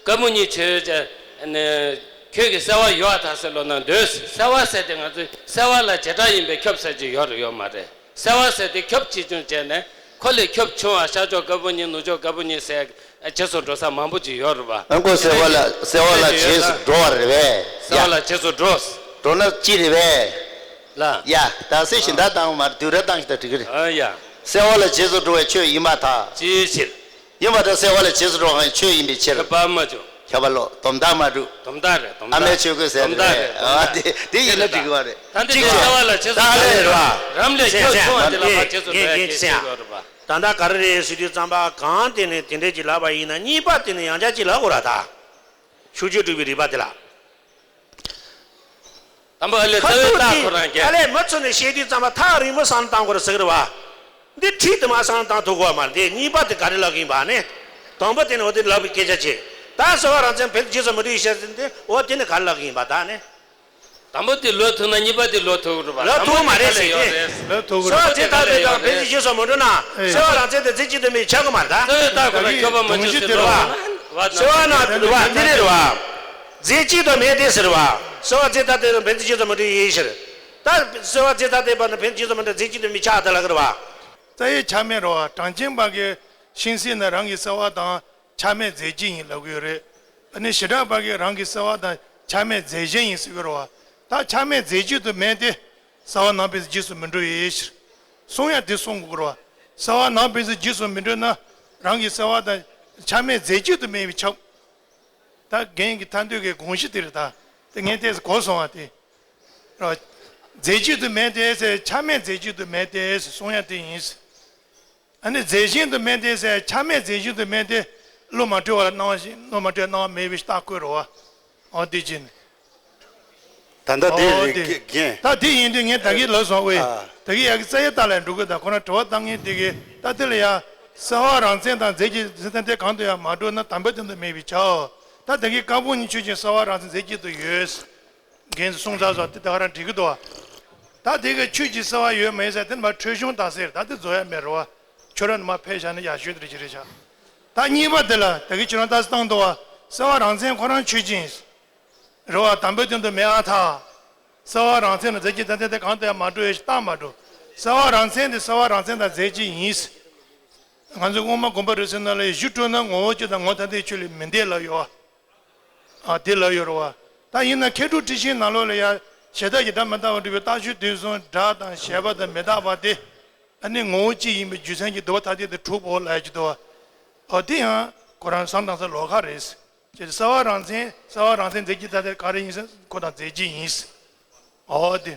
ཀ་པོ་ཉིད་ཆོས་ཅན། ཨ་ནི་ཁྱོད་ཀྱི་གསལ་བ་ཡོད་ད་ཟེར་ལོ་ན་འདོད། གསལ་བ་ཟེར་དེ་ང་ཚོའི་གསལ་བ་ལ་བྱེ་བྲག་ཡིན་པས་ཁྱབ་ཟེར་གྱི་ཡོད་རེད་ཡོད་མ་རེད། གསལ་བ་ཟེར་དེ་ཁྱབ་ཆེ་ཆུང་བྱས་ནས་ཁོ་ལས་ཁྱབ་ཆུང་བ་ཤར་ཕྱོགས་ཀ་པོ་ཉིད་ནུབ་ཕྱོགས་ཀ་པོ་ཉིད་ཟེར་རྗེས་སུ་འགྲོ་ས་མང་པོ་ཅིག་ཡོད་རེད་པ། ཨ་ཁོ་གསལ་བ་ལ་གསལ་བ་ལ་རྗེས་སུ་འགྲོ་བ་རེད་པས། གསལ་བ་ལ་རྗེས་སུ་འགྲོ། འགྲོ་ན་ཅི་རེད་པས། ལ། ཡ། ད་སེ་ཞིག་ད་བཏང་མ་དུས་ར་བཏང་ཞིག་ད་འགྲིག་གི་རེད། ཨ་ཡ། གསལ་བ་ལ་རྗེས་སུ་འགྲོ་བའི་ཆོས་ཡིན་པར་ཐལ། ཅིའི་ཕྱིར། ཡིན་པར་ཐལ། གསལ་བ་ལ་རྗེས་སུ་འགྲོ་བའི་ཆོས་ཡིན་པའི་ཕྱིར། ཁྱབ་པ་མ་བྱུང་། ཁྱབ་པ་ལོ། དོན་དག་མ་གྲུབ། དོན་དག་རེད། དོན་དག་ཨ་མའི་ཆོས་གོས་ཟེར་དོན་དག་རེད། རེད། དོན་ཨ་དག་དེ་དེ་ཡིན་ན་འགྲིག་གི་རེད། ད་འདི་གཅིག་གཅིག་གསལ་བ་ལ་རྗེས་སུ་ད་ལས་རེད་བ། རམ་ལས་ཁྱོད་ཆུང་བ་འདི་ལ་ཕར་རྗེས་སུ་འགྲོ་ཡ་གལ་ཆེ་ཡོད་རེད་པ། ད་ལྟ་ག་རེ་རེད་ཟེར་དུས་ཙམ་པ་གང་དེ་ནས་དེ་འདྲས་ཀྱི་ལབ་པ་ཡིན་ན་གཉིས་པ་དེ་ནས་ཡང་བསྐྱར་ཅིག་ལབ་དགོས་ར་ད། ཤུགས་ཆེ་དྲུག་པའི་རིགས་པ་དེ་ལ། དང་པོ་ཨ་ལས་ཁ་རྩ་བའི་ཐུག་རྟགས་དེ་ཁོ་རང་ཨ་རྒྱལ། ལས་མུ་མཐུད་ནས་བཤད་དུས་ཙམ་པ་ཐག་རིང་པོ་བསམ་བློ་བཏང་དགོས་རེད་ཟེར་གི་རེད་བ། འདི་འཁྲིས་དུ་མ་བསམ་བློ་བཏང་ཐུབ་དགོས་བ་མ་རེད། དེ་གཉིས་པ་དེ་ག་རེ་ལབ་གི་ཡིན་པ་ནི། དང་པོ་དེ་ནི་འོ་དེ་ལབ་པའི་སྐད་ཆ་བྱེད། ད་གསལ་བ་རང་མཚན་ཕན་ཚུན་རྗེས་སུ་མི་འགྲོ་ཡི་ཕྱིར་ཟེར་འདི་འོ་དེ་ནི་ག་རེ་ལབ་གི་ཡིན་པ་ད་ནི། དང་པོ་དེ་ལབ་ཐུབ་ན་གཉིས་པ་དེ་ལབ་ཐུབ་རེད་པ། ལབ་ཐུབ་མ་རེད་ཟེར་གི། ལབ་ཐུབ་རེད། གསལ་བ་རྫས་ཐ་དད་དང་ཕན་ཚུན་རྗེས་སུ་མི་འགྲོ་ན་ཨེ། གསལ་བ་རང་མཚན་དེ་རྫས་གཅིག་ཏུ་མེད་ཆགས་གི་མ་རེད་ད། གསལ་བའི་རྟགས་ཁོ་ན་ཁྱོད་པ་མ་བྱུང་ཟེར་རེད་བ། གསལ་བ་ན་རེད་བ་འདི་རེད་རེད་བ། རྫས་གཅིག་ཏུ་མེད་དེ་ཟེར་བ། གསལ་བ་རྫས་ཐ་དད་དང་ཕན་ཚུན་རྗེས་སུ་མི་འགྲོ་ཡི་ཕྱིར། ད་གསལ་བ་རྫས་ཐ་དད་པ་དང་ཕན་ཚུན་རྗེས་སུ་མི་འགྲོ་རྫས་གཅིག་ཏུ་མེད་ཆགས་ད་ལབ་གི་རེད་བ། རྩ་བའི་ཆ་མེད་རེད་བ། གྲངས་ཅན་པ་གི་ཤིང་གསེར་ནི་རང་གི་གསལ་བ་དང་ཆ་མེད་རྫས་གཅིག་ཡིན་ལབ་གི་ཡོད་རེད། ཨ་ནི་བྱེ་བྲག་པ་གི་རང་གི་གསལ་བ་དང་ཆ་མེད་རྫས་གཞན་ཡིན་ཟེར་གི་རེད་བ། ད་ཆ་མེད་རྫས་གཅིག་ཏུ་མེད་དེ། གསལ་བ་ནང་ཕན་ཚུན་རྗེས་སུ་མི་འགྲོ་བའི་ཕྱིར། གསུང་ཡ་དེ་གསུང་དགོས་རེད་བ། གསལ་བ་ནང་ཕན་ཚུན་རྗེས་སུ་མི་འགྲོ་ན་རང་གི་གསལ་བ་དང་ཆ་མེད་རྫས་གཅིག་ཏུ་མེད་པས་ཁྱབ། ད་རྒན་གྱི་ཐ་འདོད་ཀྱི་དགོངས་གཞི་དེ་རེད་ད། དེ་ངས་ཏོག་ཙམ་གོ་སོང་བ་དེ། རེད་བ། རྫས་གཅིག་ཏུ་མེད་དེ་ཟེར་ཆ་མེད་རྫས་གཅིག་ཏུ་མེད་དེ་ཟེར་གསུང་ཡ་དེ་ཡིན། ཨ་ནི་རྫས་གཞན་དུ་མེད་དེ་ཟེར་ཆ་མེད་རྫས་གཞན་དུ་མེད་དེ་བློ་མ་གྲོས་པ་ལ་སྣང་བ་ཞིག་བློ་མ་གྲོས་སྣང་བ་མེད་པའི་རྟགས་བཀོད་རེད་བ། འོ་དེ་བྱས་ནས། ད་ལྟ་དེ་འོ་རེད་དེ། རྒན། ད་དེ་ཡིན་དུས་ངས་ད་གིན་ལབ་སོང་བས། ཨ། ད་གིན་ཡ་གི་རྩ་ཡི་རྟགས་ལ་འགྲོ་གི་ད་ཁོ་ན་དྲི་བ་བཏང་མཁན་དེ་གིས་ད་དེ་ལ་ཡ། གསལ་བ་རང་མཚན་དང་རྫས་ཀྱི་རྫས་ཐ་དད་གང་དུ་ཡང་མ་གྲུབ་ན་དམ་པའི་དོན་དུ་མེད་པས་ཁྱབ། ད་ད་གིན་ཀ་པོ་ཉིད་ཆོས་ཅན་གསལ་བ་རང་མཚན་རྫས་གཅིག་ཏུ་ཡོད། རྒན་གསུངས་ཚར་སོང་དེ་ད་ག་རང་འགྲིག་གི་འདུག་བ། ད་དེ་གི་ཆོས་ཀྱི་གསལ་བ་ཡོད་མེད་ཟེར་དེ་ནི་མ་འཕྲོས་བྱུང་རྟགས་གསལ་རེད། ད་དེ་རྫོགས་ཡ་མེད་རེད་བ། ཁྱོད་རང་ནི་མ་ཕེབས་བཞག་ནི་ཡག་ཤོས་དེ་རེད་ཅི་རེད་ཤག་ད་གཉིས་པ་དེ་ལ་ད་གི་ཁྱོད་རང་ད་སྟོང་དུ་བ་གསལ་བ་རང་མཚན་ཁོ་རང་ཆོས་ཅན་ཡིན། རེད་བ། དང་པོའི་དོན་དུ་མེད་ཨ་ཐག་གསལ་བ་རང་མཚན་ལ་རྫས་ཀྱི་ཐ་དད་དེ་གང་དུ་ཡང་མ་འགྲོ་བའི་རྟགས་མ་འགྲོ། གསལ་བ་རང་མཚན་དེ་གསལ་བ་རང་མཚན་དང་རྫས་གཅིག་ཡིན། ང་ཚོས་དབུ་མ་དགོངས་པ་རིགས་གསུམ་ནང་ལ་ཡང་གཞི་གྲུབ་ན་ངོ་བོ་གཅིག་དང་ངོ་བོ་ཐ་དད་ཆོས་ལས་མི་འདས་ལབ་ཡོད་བ། ཨ་དེ་ལབ་ཡོད་རེད་བ། ད་ཡིན་ན་མཁས་གྲུབ་ཁྲིད་ཆེན་ནང་ལོགས་ལ་ཡང་གཞལ་བྱ་གི་སྒྲ་མི་རྟག་པ་སྒྲུབ་པའི་རྟགས་ཆོས་དོན་གསུམ་སྒྲ་དང་བྱས་པ་དང་མི་རྟག་པ་དེ། ཨ་ནི་ངོ་བོ་གཅིག་ཡིན་པའི་རྒྱུ་མཚན་གྱིས་འདུ་བ་ཐ་དད་དུ་གྲུབ་བོ་ལབ་ཀྱི་འདུག་བ། ཨོ་དེ་ཡང་ཁོ་རང་བསམ་བཏང་ས་ལོགས་ཀ་རེད། ཅེས་གསལ་བ་རང་མཚན། གསལ་བ་རང་མཚན་རྫས་གཅིག་ཐ་དད་ག་རེ་ཡིན་ཟེར་ཁོ་དང་རྫས་གཅིག་ཡིན། ཨོ་དེ།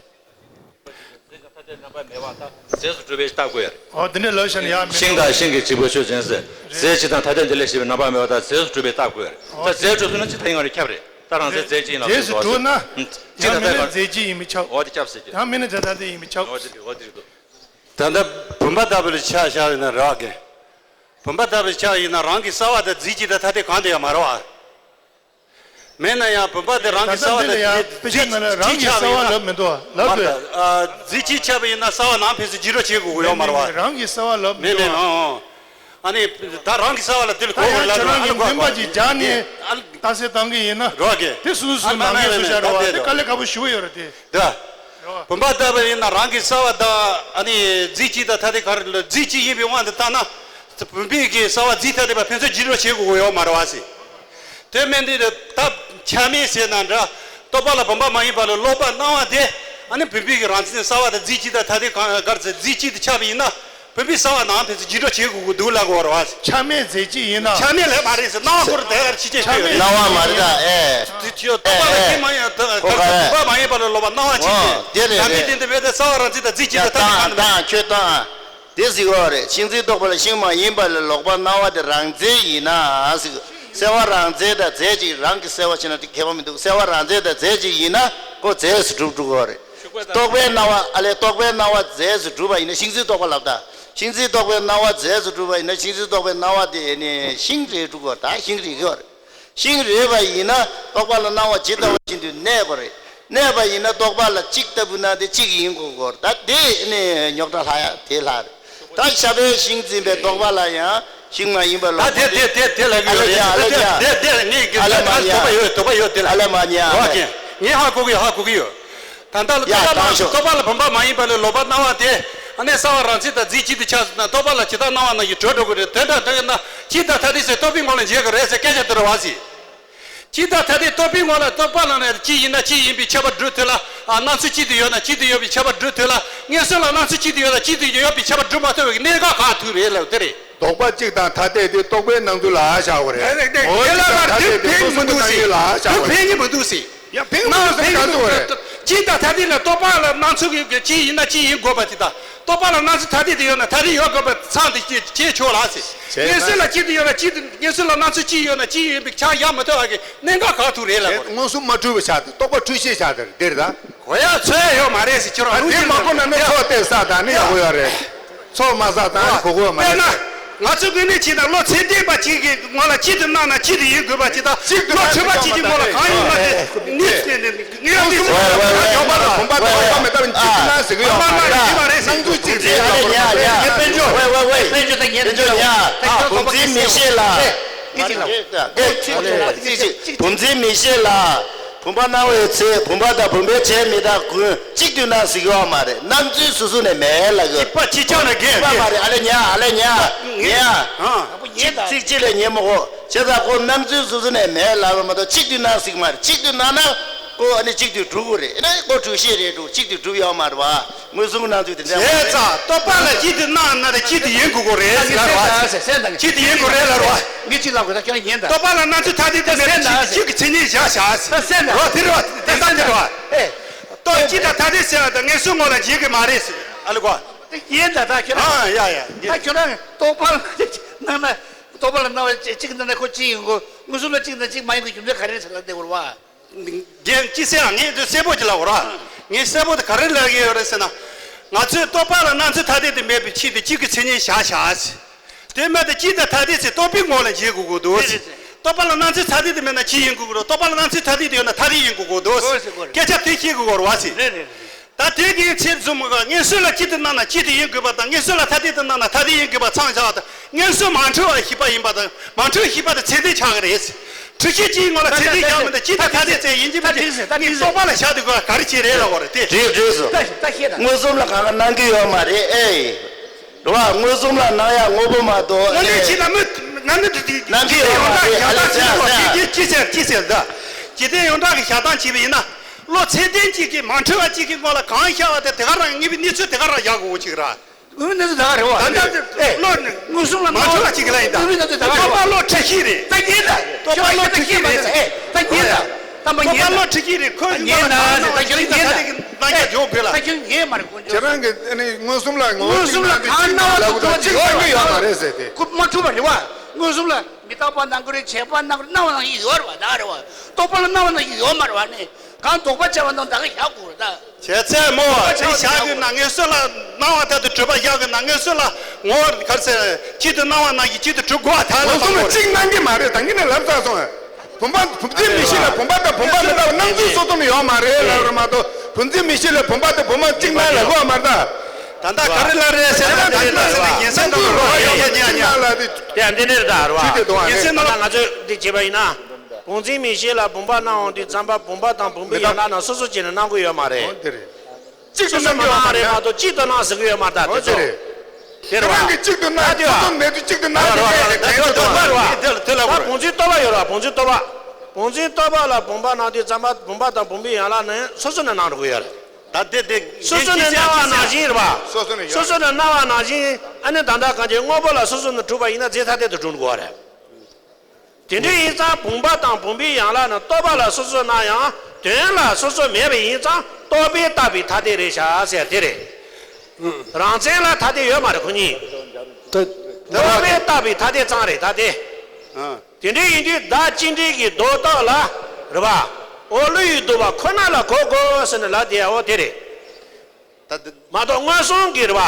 རྫས་གཅིག་ཐ་དད་རྣམ་པ་མེད་པ་དང་རྫས་སུ་གྲུབ་པའི་རྟགས་དགོས་ཡ་རེད། ཨོ་དེ་འདྲ་ལབ་བཞག་ན་ཡག་མིན་ཤིང་དང་ཤིང་གི་འཇིགས་པ་ཆོས་ཅན་ཟེར། རྫས་གཅིག་དང་ཐ་དད་འདི་ལས་གཞན་པའི་རྣམ་པ་མེད་པ་དང་རྫས་སུ་གྲུབ་པའི་རྟགས་དགོས་ཡ་རེད། ད་རྫས་གྲུབ་སོང་ན་ཅི་ད་ཡིན་ང་རེ་ཁྱབ་རེད། ད་རང་མཚན་རྫས་གཅིག་ཡིན་ལ་རྫས་སུ་གྲུབ་ན་ཡང་མིན་ན་རྫས་གཅིག་ཡིན་ལ་ཁྱབ་ཟེར་གྱི། ཡང་མིན་ན་རྫས་ཐ་དད་ཡིན་མི་ཁྱབ། ཨོ་དེ་རེད། ཨོ་དེ་རེད་འདུག་ད་ལྟ་བུམ་པ་ལྟ་བུ་ལ་ཆ་བཞག་ཡིན་ན་རག་གི། བུམ་པ་ལྟ་བུ་ལ་ཆ་ཡིན་ན་རང་གི་གསལ་བ་དང་རྫས་གཅིག་དང་ཐ་དད་གང་དུ་ཡང་མ་རེད་བ། མེད་ན་ཡང་བུམ་པ་དེ་རང་གི་གསལ་བ་དང་རྫས་གཅིག་ཆགས་པ་ཡིན་ན། རྫས་གཅིག་ཆགས་པ་ཡིན་ན་གསལ་བ་ལབ་མི་འདུག་བ། ལབ་དགོས། རྫས་གཅིག་ཆགས་པ་ཡིན་ན་གསལ་བ་ནང་ཕན་ཚུན་འཇིགས་སྐྲག་བྱེད་དགོས་ཡོད་མ་རེད་བ། རང་གི་གསལ་བ་ལབ་མི་འདུག་བ། མེད་མེད། ཨང་ཨང་། ཨ་ནི་ད་རང་གི་གསལ་བ་ལ་དེ་ལ་གོ་དགོས་ལབ་འདུག་ཨ་ལ་གོ་དགོས། བདེན་པ་ཅིག་སྦྱར་ནས་རྟགས་གསལ་བཏང་གི་ཡིན་ན། རོགས་གི། དེ་སུ་སུ་ནང་ངེས་སུ་ཤར་བ་དེ་དཀའ་ལས་ཁག་པོ་ཞེ་པོ་ཡོད་རེད་དེ། ད། བུམ་པ་ལྟ་བུ་ཡིན་ན་རང་གི་གསལ་བ་དང་ཨ་ནི་རྫས་གཅིག་དང་ཐ་དད་ག་རེ་ལ་རྫས་གཅིག་ཡིན་པའི་དབང་དུ་བཏང་ན། བུམ་པའི་གི་གསལ་བ་རྫས་ཐ་དད་པ་ཕན་ཚུན་འཇིགས་སྐྲག་བྱེད་དགོས་ཡོད་མ་རེད་བ་ཟེར། དེ་མིན་དེ་ད་ཆ་མེད་ཟེར་ན་འདྲ། རྟོག་པ་ལ་བུམ་པ་མ་ཡིན་པ་ལ་ལོག་པར་སྣང་བ་དེ། ཨ་ནི་བུམ་པའི་གི་རང་མཚན་གསལ་བ་དང་རྫས་གཅིག་དང་ཐ་དད་གང་གར་ཚེ་རྫས་གཅིག་ཏུ་ཆགས་པ་ཡིན་ན། བུམ་པའི་གསལ་བ་ནང་ཕན་ཚུན་འཇིགས་སྐྲག་བྱེད་དགོས་ཀྱི་འདུག་ལབ་དགོས་རེད་བ། ཆ་མེད་རྫས་གཅིག་ཡིན་ན། ཆ་མེད་ལས་མ་རེད་ཟེར། སྣང་བ་ཁོ་རང་དེ་ལྟར་ཕྱི་བྱས་ཆ་མེད་ཤོད་ཡོད། སྣང་བ་མ་རེད་ད་ཨེ། དེ་ཆོས་རྟོག་པ་ལ་ཨེ་ཅི་མ་ཡིན་ད་ཁོ་ག་རེ། བུམ་པ་མ་ཡིན་པ་ལ་ལོག་པར་སྣང་བ་ཅི་ཨོ་ཆོས་དེ་རེད་ད་མི་དེ་འདི་བས་ད་གསལ་བ་རང་མཚན་དང་རྫས་གཅིག་ཡ་དང་ཐ་དད་གང་ནས་མེད། ད་ཁྱོད་ད་དེ་ཟིག་ཡོད་རེད། ཤིང་རྫས་རྟོག་པ་ལ་ཤིང་མ་ཡིན་པ་ལ་ལོག་པར་སྣང་བ་དེ་རང་རྫས་ཡིན་ན་ཟིག་གསལ་བ་རང་རྫས་དང་རྫས་གཅིག་རང་གི་གསལ་བ་བྱས་ན་དེ་ཁྱད་པར་མི་འདུག་གསལ་བ་རང་རྫས་དང་རྫས་གཅིག་ཡིན་ན་ཁོ་རྫས་སུ་གྲུབ་འགྲོ་གི་རེད། རྟོག་པའི་སྣང་བ་ཨ་ལས་རྟོག་པའི་སྣང་བ་རྫས་སུ་གྲུབ་པ་ཡིན་ན་ཤིང་རྫས་རྟོག་པ་ལབ་ད། ཤིང་རྫས་རྟོག་པའི་སྣང་བ་རྫས་སུ་གྲུབ་པ་ཡིན་ན་ཤིང་རྫས་རྟོག་པའི་སྣང་བ་དེ་ནི་ཤིང་རེད་འགྲོ་གི་རེད། ད་ཤིང་རེད་གི་རེད། ཤིང་རེད་པ་ཡིན་ན་རྟོག་པ་ལ་སྣང་བ་ཇི་ལྟ་བ་བཞིན་དུ་གནས་པ་རེད། གནས་པ་ཡིན་ན་རྟོག་པ་ལ་གཅིག་ལྟ་བུ་ན་དེ་གཅིག་ཡིན་དགོས་གོ། ད་དེ་ནི་རྙོག་དྲ་ལྷག་ཡ་དེ་ལྷག་རེད། ད་ཤ་པའི་ཤིང་འཛིན་པའི་རྟོག་པ་ལ་ཡང་ཤིང་མ་ཡིན་པ་ལ་ད་དེ་དེ་དེ་དེ་ལ་ཨ་ལ་ཡ་ཨ་ལ་ཡ་དེ་དེ་ངས་ཀྱི་ཨ་ལ་མ་ཉ་དོགས་པ་ཡོད་དོགས་པ་ཡོད་དེ་ལ་ཨ་ལ་མ་ཉ་རོགས་ཀྱིས་ངས་ཧ་གོ་གི་ཡོད་ཧ་གོ་གི་ཡོད། ད་ལྟ་ལ་ཡ་རྟོག་པ་ལ་བྱང་ཆུབ་རྟོག་པ་ལ་བུམ་པ་མ་ཡིན་པ་ལས་ལོག་པར་སྣང་བ་དེ་ཨ་ནི་གསལ་བ་རང་མཚན་དང་རྫས་གཅིག་ཏུ་ཆགས་སོང་ན་རྟོག་པ་ལ་ཇི་ལྟར་སྣང་བ་ནང་བཞིན་གྲོལ་འགྲོ་གི་རེད། དོན་དག་དོན་ཡིན་ན་གཅིག་དང་ཐ་དད་ཟེར་རྟོག་པའི་ངོ་ལ་འཇལ་གི་རེད་ཟེར་སྐད་ཆ་དེ་རེད་བ་ཟེར། གཅིག་དང་ཐ་དད་རྟོག་པའི་ངོ་ལ་རྟོག་པ་ལ་ནི་གཅིག་ཡིན་ན་གཅིག་ཡིན་པའི་ཁྱབ་པ་སྒྲུབ་ཐུབ་ལ། ཨ་སྣང་ཚུལ་གཅིག་ཏུ་ཡོད་ན་གཅིག་ཏུ་ཡོད་པའི་ཁྱབ་པ་སྒྲུབ་ཐུབ་ལ། མངོན་སུམ་ལ་སྣང་ཚུལ་གཅིག་ཏུ་ཡོད་ན་གཅིག་ཏུ་ཡོད་པའི་ཁྱབ་པ་སྒྲུབ་མ་ཐུབ་པའི་གནད་འགག་ག་ཐུག་རེད་ལབ་དེ་རེད། རྟོག་པ་གཅིག་དང་ཐ་དད་དེ་རྟོག་པའི་སྣང་ཚུལ་ལ་བཞག་པ་རེད། ངོ་བོ་གཅིག་དང་ཐ་དད་དེ་རྟོག་ཚུལ་དུ་སྣང་ཚུལ་ལ་བཞག་པ་རེད། ཕན་གྱི་མི་འདུག་ཟེར། ཡང་ཕན་གྱི་མི་འདུག་ཟེར་གང་འདུག་རེད། གཅིག་དང་ཐ་དད་ལ་རྟོག་པ་ལ་སྣང་ཚུལ་གྱི་གཅིག་ཡིན་ན་གཅིག་ཡིན་དགོས་པ་ཅིག་དང་། རྟོག་པ་ལ་སྣང་ཚུལ་ཐ་དད་དུ་ཡོད་ན་ཐ་དད་ཡོད་དགོས་པའི་མཚམས་དེ་སྐྱེ་ཆོག་ལ་ཟེར། མངོན་སུམ་ལ་གཅིག་ཏུ་ཡོད་ན་གཅིག་ཏུ་མངོན་སུམ་ལ་སྣང་ཚུལ་གཅིག་ཡོད་ན་གཅིག་ཡིན་པའི་ཆ་བཞག་མ་ཐུབ་པ་གི་གནད་འགག་ག་ཐུག་རེད་ལབ་དགོས་རེད། མངོན་སུམ་མ་འཁྲུལ་བའི་ཆ་དེ་རྟོག་པ་འཁྲུལ་ཤེས་ཆ་དེ་རེད་འདིར་ད། གོ་ཡ་ཚོད་ཡོད་མ་རེད་ཟེར་ཁྱོད་རང་ཨ་རང་དེ་མ་གོ་ན་ནི་ཚོགས་བལྟས་ས་དང་ནི་ཡག་པོ་ཡོད་རེད། ཚོགས་མ་ས་དང་ནི་གོ་གོ་མ་རེད། དཔེར་ན་ང་ཚོ་དངོས་གནས་བྱས་ན་བློ་ཚད་ལྡན་པ་གཅིག་གི་ངོ་ལ་གཅིག་ཏུ་སྣང་ན་གཅིག་ཏུ་ཡིན་དགོས་པ་ཅིག་དང་བློ་ཆུང་བ་གཅིག་གི་ངོ་ལ་གང་ཡིན་ན་དེ་ནི་ནི་ངེས་ཡོད་ནི་ཟེར། ཡོད་པ་དང་བུམ་པ་དང་བུམ་པ་མེད་པར་གཅིག་ཏུ་སྣང་ཟེར་གི་ཡོད་མ་རེད། སྣང་ཚུལ་གཅིག་རེད། དཔེ་འཇོག་དཔེ་འཇོག་དཔེ་འཇོག་ཡ་བུམ་འཛིན་མིག་ཤེས་ལ། ཨེ་ཅི་ཅི་བུམ་འཛིན་མིག་ཤེས་ལ། བུམ་པ་སྣང་བའི་ཚེ་བུམ་པ་དང་བུམ་པའི་བྱས་མི་རྟག་ཀུན་གཅིག་ཏུ་སྣང་ཟེར་གི་ཡོད་མ་རེད། སྣང་ཚུལ་སུ་སུ་ནས་མེད་ལབ་གི་ཡོད། གཅིག་པ་གཅིག་རྐྱང་ལ་འགན་འདི་མ་རེད། ཨ་ལེ་ཉ་ཨ་ལེ་ཉ་ཉ་ཨ་ཅིག་གཅིག་ལས་ཉན་མི་གོ། བྱས་ཙང་ཁོ་སྣང་ཚུལ་སུ་སུ་ནས་མེད་ལབ་པ་མ་གཏོགས་གཅིག་ཏུ་སྣང་ཟེར་གི་མ་རེད། གཅིག་ཏུ་སྣང་ན་ཁོ་ཨ་ནི་གཅིག་ཏུ་གྲུབ་གི་རེད། ཨ་ནི་ཁོ་གྲུབ་ཤེས་རེད་འགྲོ། གཅིག་ཏུ་གྲུབ་ཡོད་མ་རེད་བ། མངོན་སུམ་གྱི་སྣང་ཚུལ་དེ་འདྲ་མ་རེད། བྱས་ཙང་རྟོག་པ་ལ་གཅིག་ཏུ་སྣང་ན་དེ་གཅིག་ཏུ་ཡིན་དགོས་གོ་རེད་ཟེར་ལབ་རོགས། གཅིག་ཏུ་ཡིན་དགོས་རེད་ལབ་རོགས། མི་གཅིག་ལབ་དགོས་ད་ཁྱོད་ཉན་ད། རྟོག་པ་ལ་སྣང་ཚུལ་ཐ་དད་དེ་མེད་པའི་གཅིག་གཅིག་གི་མཚན་ཉིད་བཞག་བཞག་ཟེར་རོགས། དེ་རོགས་དེ་ལྟ་དེ་རོགས། རྟོག་གཅིག་དང་ཐ་དད་ཟེར་བ་དང་ངེས་སུ་ངོ་ལ་འཇིག་གི་མ་རེད་ཟེར་ཨ་ལེ་གོ། ཉན་ད་ད་ཁྱོད་རང་། ཨ་ཡ་ཡ་ཡ། ད་ཁྱོད་རང་རྟོག་པ་ལ་སྣང་ན་རྟོག་པ་ལ་སྣང་བ་གཅིག་སྣང་ན་ཁོ་གཅིག་ཡིན་དགོས། མངོན་སུམ་ལ་གཅིག་སྣང་གཅིག་མ་ཡིན་དགོས་རྒྱུ་མཚན་ག་རེ་ཟེར་ལབ་བསྡད་དགོས་རེད་བ། རྒན་སྐྱིད་སེ་ཨ། ངས་འདི་གསལ་པོ་ཅིག་ལབ་ར། ངས་གསལ་པོ་དེ་ག་རེ་ལབ་ཀྱི་ཡོད་རེད་ཟེར་ན། ང་ཚོས་རྟོག་པ་ལ་སྣང་ཚུལ་ཐ་དད་དུ་མེད་པའི་ཆོས་དེ་གཅིག་གི་མཚན་ཉིད་བཞག་བཞག་ཟེར། དེ་མ་གཏོགས་གཅིག་དང་ཐ་དད་ཟེར་རྟོག་པའི་ངོ་ལ་འཇལ་དགོས་དགོས་འདུག་ཟེར། རེད་རེད། རྟོག་པ་ལ་སྣང་ཚུལ་ཐ་དད་དུ་མེད་ན་གཅིག་ཡིན་དགོས་ཀྱི་རེད། རྟོག་པ་ལ་སྣང་ཚུལ་ཐ་དད་དུ་ཡོད་ན་ཐ་དད་ཡིན་དགོས་ཀྱི་འདུག་ཟེར། ཟེར་དགོས་རེད། སྐད་ཆ་དེ་བཤད་དགོས་ཀྱི་རེད་བ་ཟེར། རེད་རེད་རེད། ད་དེ་གའི་ཚེ་འཛོམས་ག་མངོན་སུམ་ལ་གཅིག་ཏུ་སྣང་ན་གཅིག་ཏུ་ཡིན་དགོས་པ་དང་མངོན་སུམ་ལ་ཐ་དད་དུ་སྣང་ན་ཐ་དད་ཡིན་དགོས་པ་ཚང་བཞག་པ་དང་མངོན་སུམ་མ་འཁྲུལ་བ་ཞིག་པ་ཡིན་པ་དང་མ་འཁྲུལ་ཞིག་པ་དེ་ཚད་ལྡན་ཆགས་ཀྱི་རེད། འཁྲུལ་ཤེས་གཅིག་ངོ་ལ་ཚད་ལྡན་བཞག་མི་འདུག་གཅིག་དང་ཐ་དད་ཚད་ཡིན་གཅིག་མིན་གཅིག་ངས་རྟོག་པ་ལ་བཞག་འདུག་ག་ག་རེ་བྱེད་རེད་ལ་བ་རེད་དེ། འགྲིག་འགྲིག་སོ། ད་ད་ཤེས་ད། མངོན་སུམ་ལ་གང་ག་སྣང་གི་ཡོད་མ་རེད་ཨེ། རེད་བ། མངོན་སུམ་ལ་སྣང་ཡ་དངོས་པོ་མ་གཏོགས་དངོས་གནས་ཨེ། བྱས་ན་མི་ང་ནི་འདི་འདི་སྣང་གི་ཡོད་མ་རེད་ཨ་ལེ། ཟེར་ཟེར་ཟེར། ཅི་ཟེར་ཅི་ཟེར་ད། འཇིག་རྟེན་ཡོངས་གྲགས་ཀྱི་བཞག་སྟངས་བྱས་པ་ཡིན་ན། བློ་ཚད་ལྡན་གཅིག་གིས་མ་འཁྲུལ་བ་གཅིག་གི་སྔོན་ལ་གང་བཞག་པ་དེ་དེ་ག་རང་དངོས་པོའི་གནས་ཚུལ་དེ་ག་རང་བཞག་དགོས་ཀྱི་ར། དངོས་པོའི་གནས་ཚུལ་དེ་ག་རེད་བ། ད་ལྟ་ཨེ། བློ་ནི་མངོན་སུམ་ལ་མ་འཁྲུལ་བ་གཅིག་གི་ལ་ཡིན་ད། དངོས་པོའི་གནས་ཚུལ་དེ་ག་རེད་བ། རྟོག་པ་བློ་འཁྲུལ་ཤེས་རེད། ད་ཡིན་ད། རྟོག་པ་བློ་འཁྲུལ་ཤེས་རེད་ཨེ། ད་ཡིན་ད། ད་མ་ཉན་ད། རྟོག་པ་བློ་འཁྲུལ་ཤེས་རེད། ཁོ་ཉན་ད། ད་ཁྱོད་ཉན་ད། ད་ཉན་ད། ད་ཁྱོད་ཉན་མ་རེད་ཁོ་ཚོ། ཁྱེད་རང་གི་ཨ་ནི་མངོན་སུམ་ལ་ངོ་བོ་མངོན་སུམ་ལ་གཅིག་གང་སྣང་བ་དང་ལབ་དུས་གཅིག་ཡོད་མ་རེད་ཟེར་ཏེ། ཁོ་མ་འཁྲུལ་བ་རེད་བ། མངོན་སུམ་ལ་མི་རྟག་པ་སྣང་གི་རེད། བྱས་པ་སྣང་གི་རེད། སྣང་བ་སྣང་གི་ཡོད་རེད་བ། ད་རེད་བ། རྟོག་པ་ལ་སྣང་བ་སྣང་གི་ཡོད་མ་རེད་བ་ནི། གང་དོགས་པ་བྱས་པ་སྣང་ད་ག་བཞག་དགོས་རེད་ད། བྱས་ཚད་མོ་དེ་བཞག་དགོས་ན་མངོན་སུམ་ལ་སྣང་བ་ལྟར་དུ་གྲུབ་པ་བཞག་དགོས་ན་མངོན་སུམ་ལ་ངོ་བོ་ག་རེ་ཟེར་གཅིག་ཏུ་སྣང་བ་སྣང་གི་གཅིག་ཏུ་གྲུབ་དགོས་བ་ད་ལ་མངོན་སུམ་ལ་གཅིག་སྣང་གི་མ་རེད། ད་གིན་ནས་ལབ་ཚར་སོང་། བུམ་པ་བུམ་འཛིན་མིག་ཤེས་ལ་བུམ་པ་དང་བུམ་པ་མི་རྟག་པ་སྣང་ཚུལ་སོ་སོ་ནས་ཡོད་མ་རེད་ལབ་རེད་མ་གཏོགས་བུམ་འཛིན་མིག་ཤེས་ལ་བུམ་པ་དང་བུམ་པ་གཅིག་སྣང་ལབ་དགོས་བ་མ་རེད་ད། ད་ལྟ་ག་རེ་ལབ་རེད་ཟེར་ན་ད་ལྟ་ཟེར་ན་སྣང་ཚུལ་རོ་ཡ་ཡ་ཉ་ཉ་ཉ་ལ་དེ། དེ་ཡང་འདི་ནས་རེད་ད་རེད་བ། ཆོས་དེ་དང་ཨ་ཡིན་ནས་ཟེར་ན་ད་ལྟ་ང་ཚོས་འདི་བྱས་པ་ཡིན་ན། བུམ་འཛིན་མིག་ཤེས་ལ་བུམ་པ་སྣང་བ་དུས་ཙམ་པ་བུམ་པ་དང་བུམ་པའི་ཡན་ལག་རྣམས་སོ་སོ་བྱས་ནས་སྣང་གི་ཡོད་མ་རེད། འོ་དེ་རེད། གཅིག་ཏུ་སོ་སོ་སྣང་གི་ཡོད་མ་རེད་མ་གཏོགས་གཅིག་ཏུ་སྣང་ཟེར་གི་ཡོད་མ་རེད་ད། འོ་དེ་ཚོ་དེ་རེད་བ། རང་གིས་གཅིག་ཏུ་སྣང་ད་དེ་བ། སོ་སོ་མེད་དུས་གཅིག་ཏུ་སྣང་དེ་རེད་བ། དེ་དེ་དེ་ལ་ད་བུམ་འཛིན་རྟོག་པ་ཡོད་རེད་བ། བུམ་འཛིན་རྟོག་པ། བུམ་འཛིན་རྟོག་པ་ལ་བུམ་པ་སྣང་དུས་ཙམ་པ་བུམ་པ་དང་བུམ་པའི་ཡན་ལག་ནི་སོ་སོ་ནས་སྣང་འགྲོ་གི་ཡོད་རེད། ད་དེ་དེ་སོ་སོ་ནས་སྣང་བ་ནང་བཞིན་རེད་བ། སོ་སོ་ནས་ཡོད་སོ་སོ་ནས་སྣང་བ་ནང་བཞིན་ཨ་ནི་ད་ལྟ་གང་ཅི་དངོས་པོ་ལ་སོ་སོ་ནས་གྲུབ་པ་ཡིན་ན་རྫས་ཐ་དད་དུ་གྲུབ་འགྲོ་གི་རེད། དེ་འདྲ་ཡིན་ཙང་བུམ་པ་དང་བུམ་པའི་ཡན་ལག་ནི་རྟོག་པ་ལ་སོ་སོ་སྣང་ཡང་དོན་ལ་སོ་སོ་མེད་པ་ཡིན་ཙང་རྟོག་པས་བཏགས་པའི་ཐ་དད་རེད་ཤག་ཟེར་དེ་རེད། རང་མཚན་ལ་ཐ་དད་ཡོད་མ་རེད་ཁོ་གཉིས། ད་རྟོག་པས་བཏགས་པའི་ཐ་དད་ཙང་རེད་ད་དེ། ཨ། དེ་འདྲ་ཡིན་དུས་བདག་གཅིག་འབྲེལ་གྱི་ལྡོག་རྟོག་ལ་རེད་བ། འོ་བློ་ཡིས་ལྡོག་པ་ཁོ་ན་ལ་གོ་དགོས་ཟེར་ནས་ལབ་བསྡད་ཡ་འོ་དེ་རེད། ད་དེ། མ་གཏོགས་མངོན་སུམ་གྱི་རེད་བ།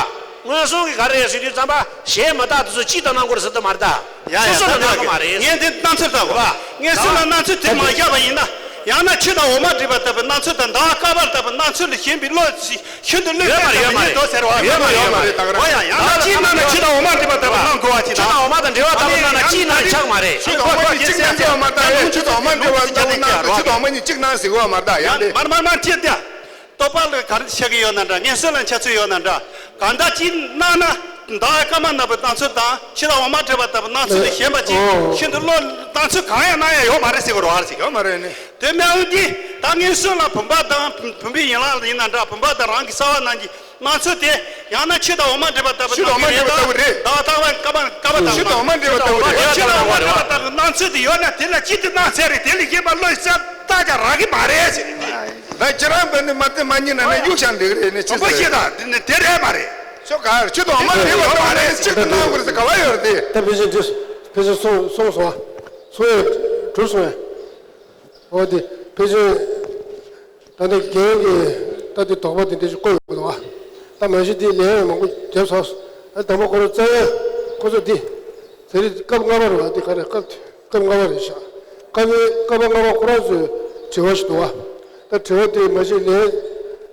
མངོན་སུམ་གྱི་ག་རེ་རེད་ཟེར་དུས་ཙམ་པ་གཞན་མི་རྟག་དེ་ཚོ་གཅིག་ཏུ་སྣང་དགོས་རེད་ཟེར་དུ་མ་རེད་ད། ཡ་ཡ། སོ་སོ་ལ་ད་སྣང་གི་མ་རེད། ངས་འདི་སྣང་ཚུལ་ལྟ་བུ། རེད་བ། ངས་སུ་ལ་སྣང་ཚུལ་དེ་མ་བཞག་པ་ཡིན་ན། ཡང་ན་ཆུ་དང་འོ་མ་འདྲེས་པ་ལྟ་བུ་སྣང་ཚུལ་དང་ཟླ་བ་སྐར་མ་ལྟ་བུ་སྣང་ཚུལ་ལས་གཞན་པའི་བློ་ཞིག་ཤིན་ཏུ་བློས་ཡོད་མ་རེད། ཡོད་མ་རེད། ཡོད་མ་རེད། ཡོད་མ་རེད། ད་ག་རང་། འོ་ཡ། ཡང་ན་ད་ཅི་སྣང་ན་ཆུ་དང་འོ་མ་འདྲེས་པ་ལྟ་བུ་སྣང་དགོས་པ་ཅིག་དང་། ཆུ་དང་འོ་མ་དང་འདྲེས་པ་ལྟ་བུ་སྣང་ན་ཅི་སྣང་ཆགས་མ་རེད། ཆུ་དང་འོ་མ་གཉིས་གཅིག་སྣང་གི་ཡོད་མ་རེད། ད་ཆུ་དང་འོ་མ་འདྲེས་པ་ལྟ་བུ་སྣང་དུས་ཆུ་དང་འོ་མ་གཉིས་གཅིག་སྣང་ཟེར་གི་ཡོད་མ་རེད་ད། ཡང་དེ། མར་མར་མར་ཁྱེར་ཏེ། རྟོག་པ་ལ་ག་རེ་ཆགས་ཀྱི་ཡོད་ན་འདྲ། མངོན་སུམ་ལ་འཆར་ཚུལ་ཡོད་ན་འདྲ། གང་ལྟར་གཅིག་སྣང་ན། ཟླ་བ་སྐར་མ་ལྟ་བུ་སྣང་ཚུལ་དང་ཆུ་དང་འོ་མ་འདྲེས་པ་ལྟ་བུ་སྣང་ཚུལ་ལས་གཞན་པ་ཅིག་ཤིན་ཏུ་བློ་སྣང་ཚུལ་གང་ཡང་སྣང་ཡ་ཡོད་མ་རེད་ཟེར་གི་རེད་བ། ཡོད་མ་རེད་ནི། དེ་སྨྲ་བ་འདིས་ད་མངོན་སུམ་ལ་བུམ་པ་དང་བུམ་པའི་ཡན་ལག་ཡིན་ན་འདྲ། བུམ་པ་དང་རང་གི་སྲ་བ་རྣམས་ཀྱི་སྣང་ཚུལ་དེ་ཡང་ན་ཆུ་དང་འོ་མ་འདྲེས་པ་ལྟ་བུ་ཆུ་དང་འོ་མ་འདྲེས་པ་ལྟ་བུ་རེད། ཟླ་བ་ལྟ་བུ་སྐར་མ་སྐར་མ་ལྟ་བུ། ཆུ་དང་འོ་མ་འདྲེས་པ་ལྟ་བུ་རེད། ཆུ་དང་འོ་མ་འདྲེས་པ་ལྟ་བུ་སྣང་ཚུལ་དེ་ཡོད་ན་དེ་ལ་གཅིག་ཏུ་སྣང་ཚར་རེད། དེ་ལས་གཞན་པ་བློ་གསལ་བཏགས་ཀྱང་རག་གི་མ་རེད་ཟེར། ད་ཁྱེད་རང་བོད་ནི་མ་བསྟན་མ་ཉན་ན་ནི་གཡུག་བཞག་འགྲིག་རེད་ནི། ཅི་ཟེར་བཤད་དང་དེ་ནི་དེ་རེད་མ་རེད། ཆོ་ག་ཆུ་དང་འོ་མ་འདྲེས་པ་ལྟ་བུ་ནི་གཅིག་ཏུ་སྣང་དགོས་ཟེར་ག་བ་ཡོད་རེད་དེ། ད་ཕལ་ཆེར་འགྲིག་ཕལ་ཆེར་སོང་སོང་སོང་བ། སོང་ཡོད་གྲུབ་སོང་ཡོད། འོ་དེ་ཕལ་ཆེར། ད་ལྟ་རྒན་གྱིས་ད་ལྟའི་དོགས་པ་དེ་འདྲ་ཞིག་བཀོད་ཡོང་གི་འདུག་བ། ད་མ་གཞི་དེ་ལན་མང་པོ་བརྒྱབ་ཚར་སོང་། ད་དང་པོ་ཁོ་རང་རྩ་བའི་ཁོ་ཚོ་འདི་ཟེར་རིགས་སྐབས་ལྔ་པ་རེད་བ། འདི་ག་རེ་སྐབས་སྐབས་ལྔ་པ་རེད་ཤག་སྐབས་སྐབས་ལྔ་པ་ཁོ་རང་ཚོའི་དྲི་བ་ཞིག་འདུག་བ། ད་དྲི་བ་དེ་མ་གཞི་ལན་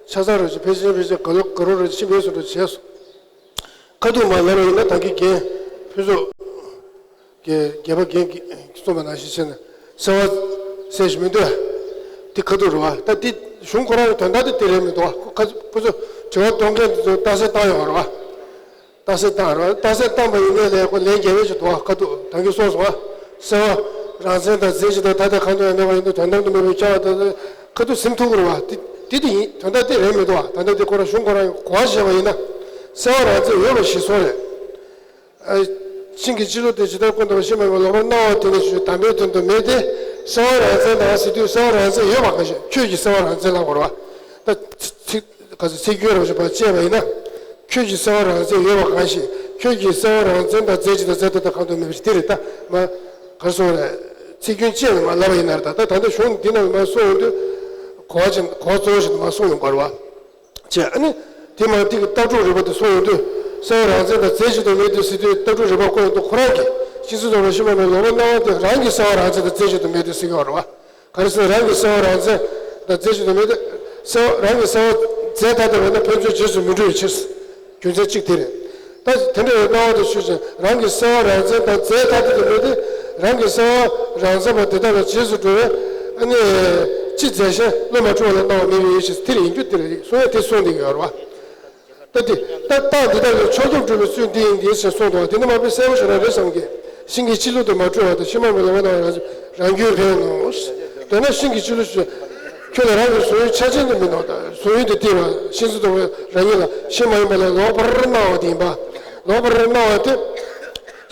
ཆ་ཚང་རེད་ཅེས་ཕལ་ཆེར་ཕལ་ཆེར་ག་ལོ་ག་རོ་རེད་ཅེས་མེད་སོང་འགྲོ་བྱས་སོང་། ཁ་ཐུག་མ་ལབ་པ་ཡིན་ན་ད་གིན་རྒན་ཕུན་ཚོགས་ཀྱི་རྒྱལ་པོ་རྒན་གྱིས་གསུངས་པ་ནང་བཞིན་བྱས་ན་གསལ་བ་གསལ་ཞིག་མི་འདུག་ཨ། དེ་ཁ་ཐུག་རེད་བ། ད་དེ་གཞུང་ཁོ་རང་གི་དོན་དག་དེ་དེ་རེད་མི་འདུག་ཨ། ཁོ་ཁ་ཁོ་ཚོ་དྲི་བ་གཏོང་མཁན་དེ་ཚོ་རྟགས་གསལ་བཏང་ཡོད་རེད་བ། རྟགས་གསལ་བཏང་རེད་བ། རྟགས་གསལ་བཏང་པ་ཡིན་ནའི་ལས་ཁོ་ལན་རྒྱབ་ཡས་ཅིག་འདུག་ཨ། ཁ་ཐུག་ད་གིན་གསུངས་སོང་ཨ། གསལ་བ་རང་མཚན་དང་རྫས་གཞི་དང་ཐ་དད་ཁ་འདོན་ཡང་མེད་པ་ཡིན་དུས་དོན་དམ་དུ་མེད་པའི་ཁྱབ་པ་དང་ཁ་ཐུག་ཟིན་ཐུབ་ཀྱི་རེད་བ། དེ་དེ་དེ་ཡིན། དོན་དག་དེ་རེད་མི་འདུག་བ། ད་ལྟ་དེ་ཁོ་རང་གཞུང་ཁོ་རང་གིས་གོ་བ་བཞག་པ་ཡིན་ན། གསལ་བ་རང་མཚན་ཡོད་པ་ཞིག་སོང་རེད། ཨ། ཤིང་གི་སྤྱི་ཚོགས་དེ་ཇི་ལྟར་ཀུན་ཏུ་ཤེས་པ་མེད་པར་ལོག་པར་སྣང་བ་དེ་ནི་ཞུ་དམ་པའི་དོན་དུ་མེད་དེ། གསལ་བ་རང་མཚན་དང་ཟེར་དུས་གསལ་བ་རང་མཚན་ཡོད་པ་གང་ཞིག་ཁྱོད་ཀྱི་གསལ་བ་རང་མཚན་ལ་གོ་རེད་བ། ད་ཚིག་ག་ཚོད་ཚིག་རྒྱུན་རང་བཞིན་པ་བཅད་པ་ཡིན་ན། ཁྱོད་ཀྱི་གསལ་བ་རང་མཚན་ཡོད་པ་གང་ཞིག་ཁྱོད་ཀྱི་གསལ་བ་རང་མཚན་དང་རྫས་གཞི་དང་རྫས་ཐ་དད་ཁ་འདོན་མེད་པ་ཞིག་དེ་རེད་ད། མ་གར་སོང་རེད། ཚིག་རྒྱུན་བཅད་ནས་མ་ལབ་པ་ཡིན་ན་རེད་ད། ད་ད་ལྟ་གཞུང་འདི་ནང་མ་གསུངས་ཡོང་དུས། གོ་བ་ཅན་གོ་བ་གཙོ་བོ་ཞིག་ཏུ་མ་གསུངས་ཡོང་བ་རེད་བ། བྱས་ཨ་ནི། དེ་མ་ཐིག་གི་ལྟ་གྲུབ་རིག་པ་དེ་གསུངས་ཡོང་དུས། གསལ་བ་རང་མཚན་དང་རྫས་གཞི་དང་མེད་དེ་ཟེར་དུས་ལྟ་གྲུབ་རིག་པ་བཀོད་ཡོང་དུས་ཁོ་རང་གིས་ཤེས་ཚུལ་རྫོགས་པའི་ཤེས་པ་མེད་ལོག་པར་སྣང་བ་དེ་རང་གི་གསལ་བ་རང་མཚན་དང་རྫས་གཞི་དང་མེད་དེ་ཟེར་གྱི་ཡོད་རེད་བ། ག་རེ་ཟེར་ན་རང་གི་གསལ་བ་རང་མཚན་དང་རྫས་གཞི་དང་མེད་དེ། གསལ་བ་རང་གི་གསལ་བ་ རྫས་ཐ་དད་མེད་ན་ཕན་ཚུན་རྗེས་སུ་མི་འགྲོ་བའི་ཕྱིར། རྒྱུ་མཚན་གཅིག་དེ་རེད། ད་དེ་འདྲ་བའི་སྣང་བ་དེ་ཆོས་ཅན། རང་གི་གསལ་བ་རང་མཚན་དང་རྫས་ཐ་དད་དུ་མེད་དེ། རང་གི་གསལ་བ་རང་མཚན་པ་དེ་དག་ལ་རྗེས་སུ་འགྲོ་བས། ཨ་ནི། ཅི་རྫས་གཞན་བློ་མ་འཁྲུལ་བ་ལ་སྣང་བ་མེད་པའི་ཕྱིར། དེ་ཡིན་རྒྱུ་དེ་རེད། གསུང་ཡ་དེ་གསུངས་བསྡད་ཀྱི་ཡོད་རེད་བ། ད་དེ་ད་རྟགས་འདི་དག་ལས་ཕྱོགས་ཁྱབ་གྲུབ་པའི་ཚུལ་འདི་ཡིན་ཏེ་ཞེས་གསུངས་འདུག་བ། དེ་འདི་མ་དཔེ་གསལ་པོ་ཞིག་རང་རེད་བསམ་གི། ཤིང་གི་སྤྱི་བློ་དུ་མ་འཁྲུལ་བ་དང་། ཕྱི་མ་མི་ལོག་པར་སྣང་བ་རང་རང་རྒྱུད་ཕན་ནོ། དེས་ན་ཤིང་གི་སྤྱི་བློ་ཞེས། ཁྱོད་ལ་རང་གི་གཟུང་ཡུལ་ཆ་ཅན་དུ་མི་སྣང་བ་དང་། གཟུང་ཡུལ་དུ་བལྟས་པ་ཤིང་རྩི་ལྟ་བུ་རང་ཉིད་ལ་ཤིང་མ་ཡིན་པ་ལས་ལོག་པར་སྣང་བ་དེ་ཡིན་པ། ལོག་པར་སྣང་བ་དེ།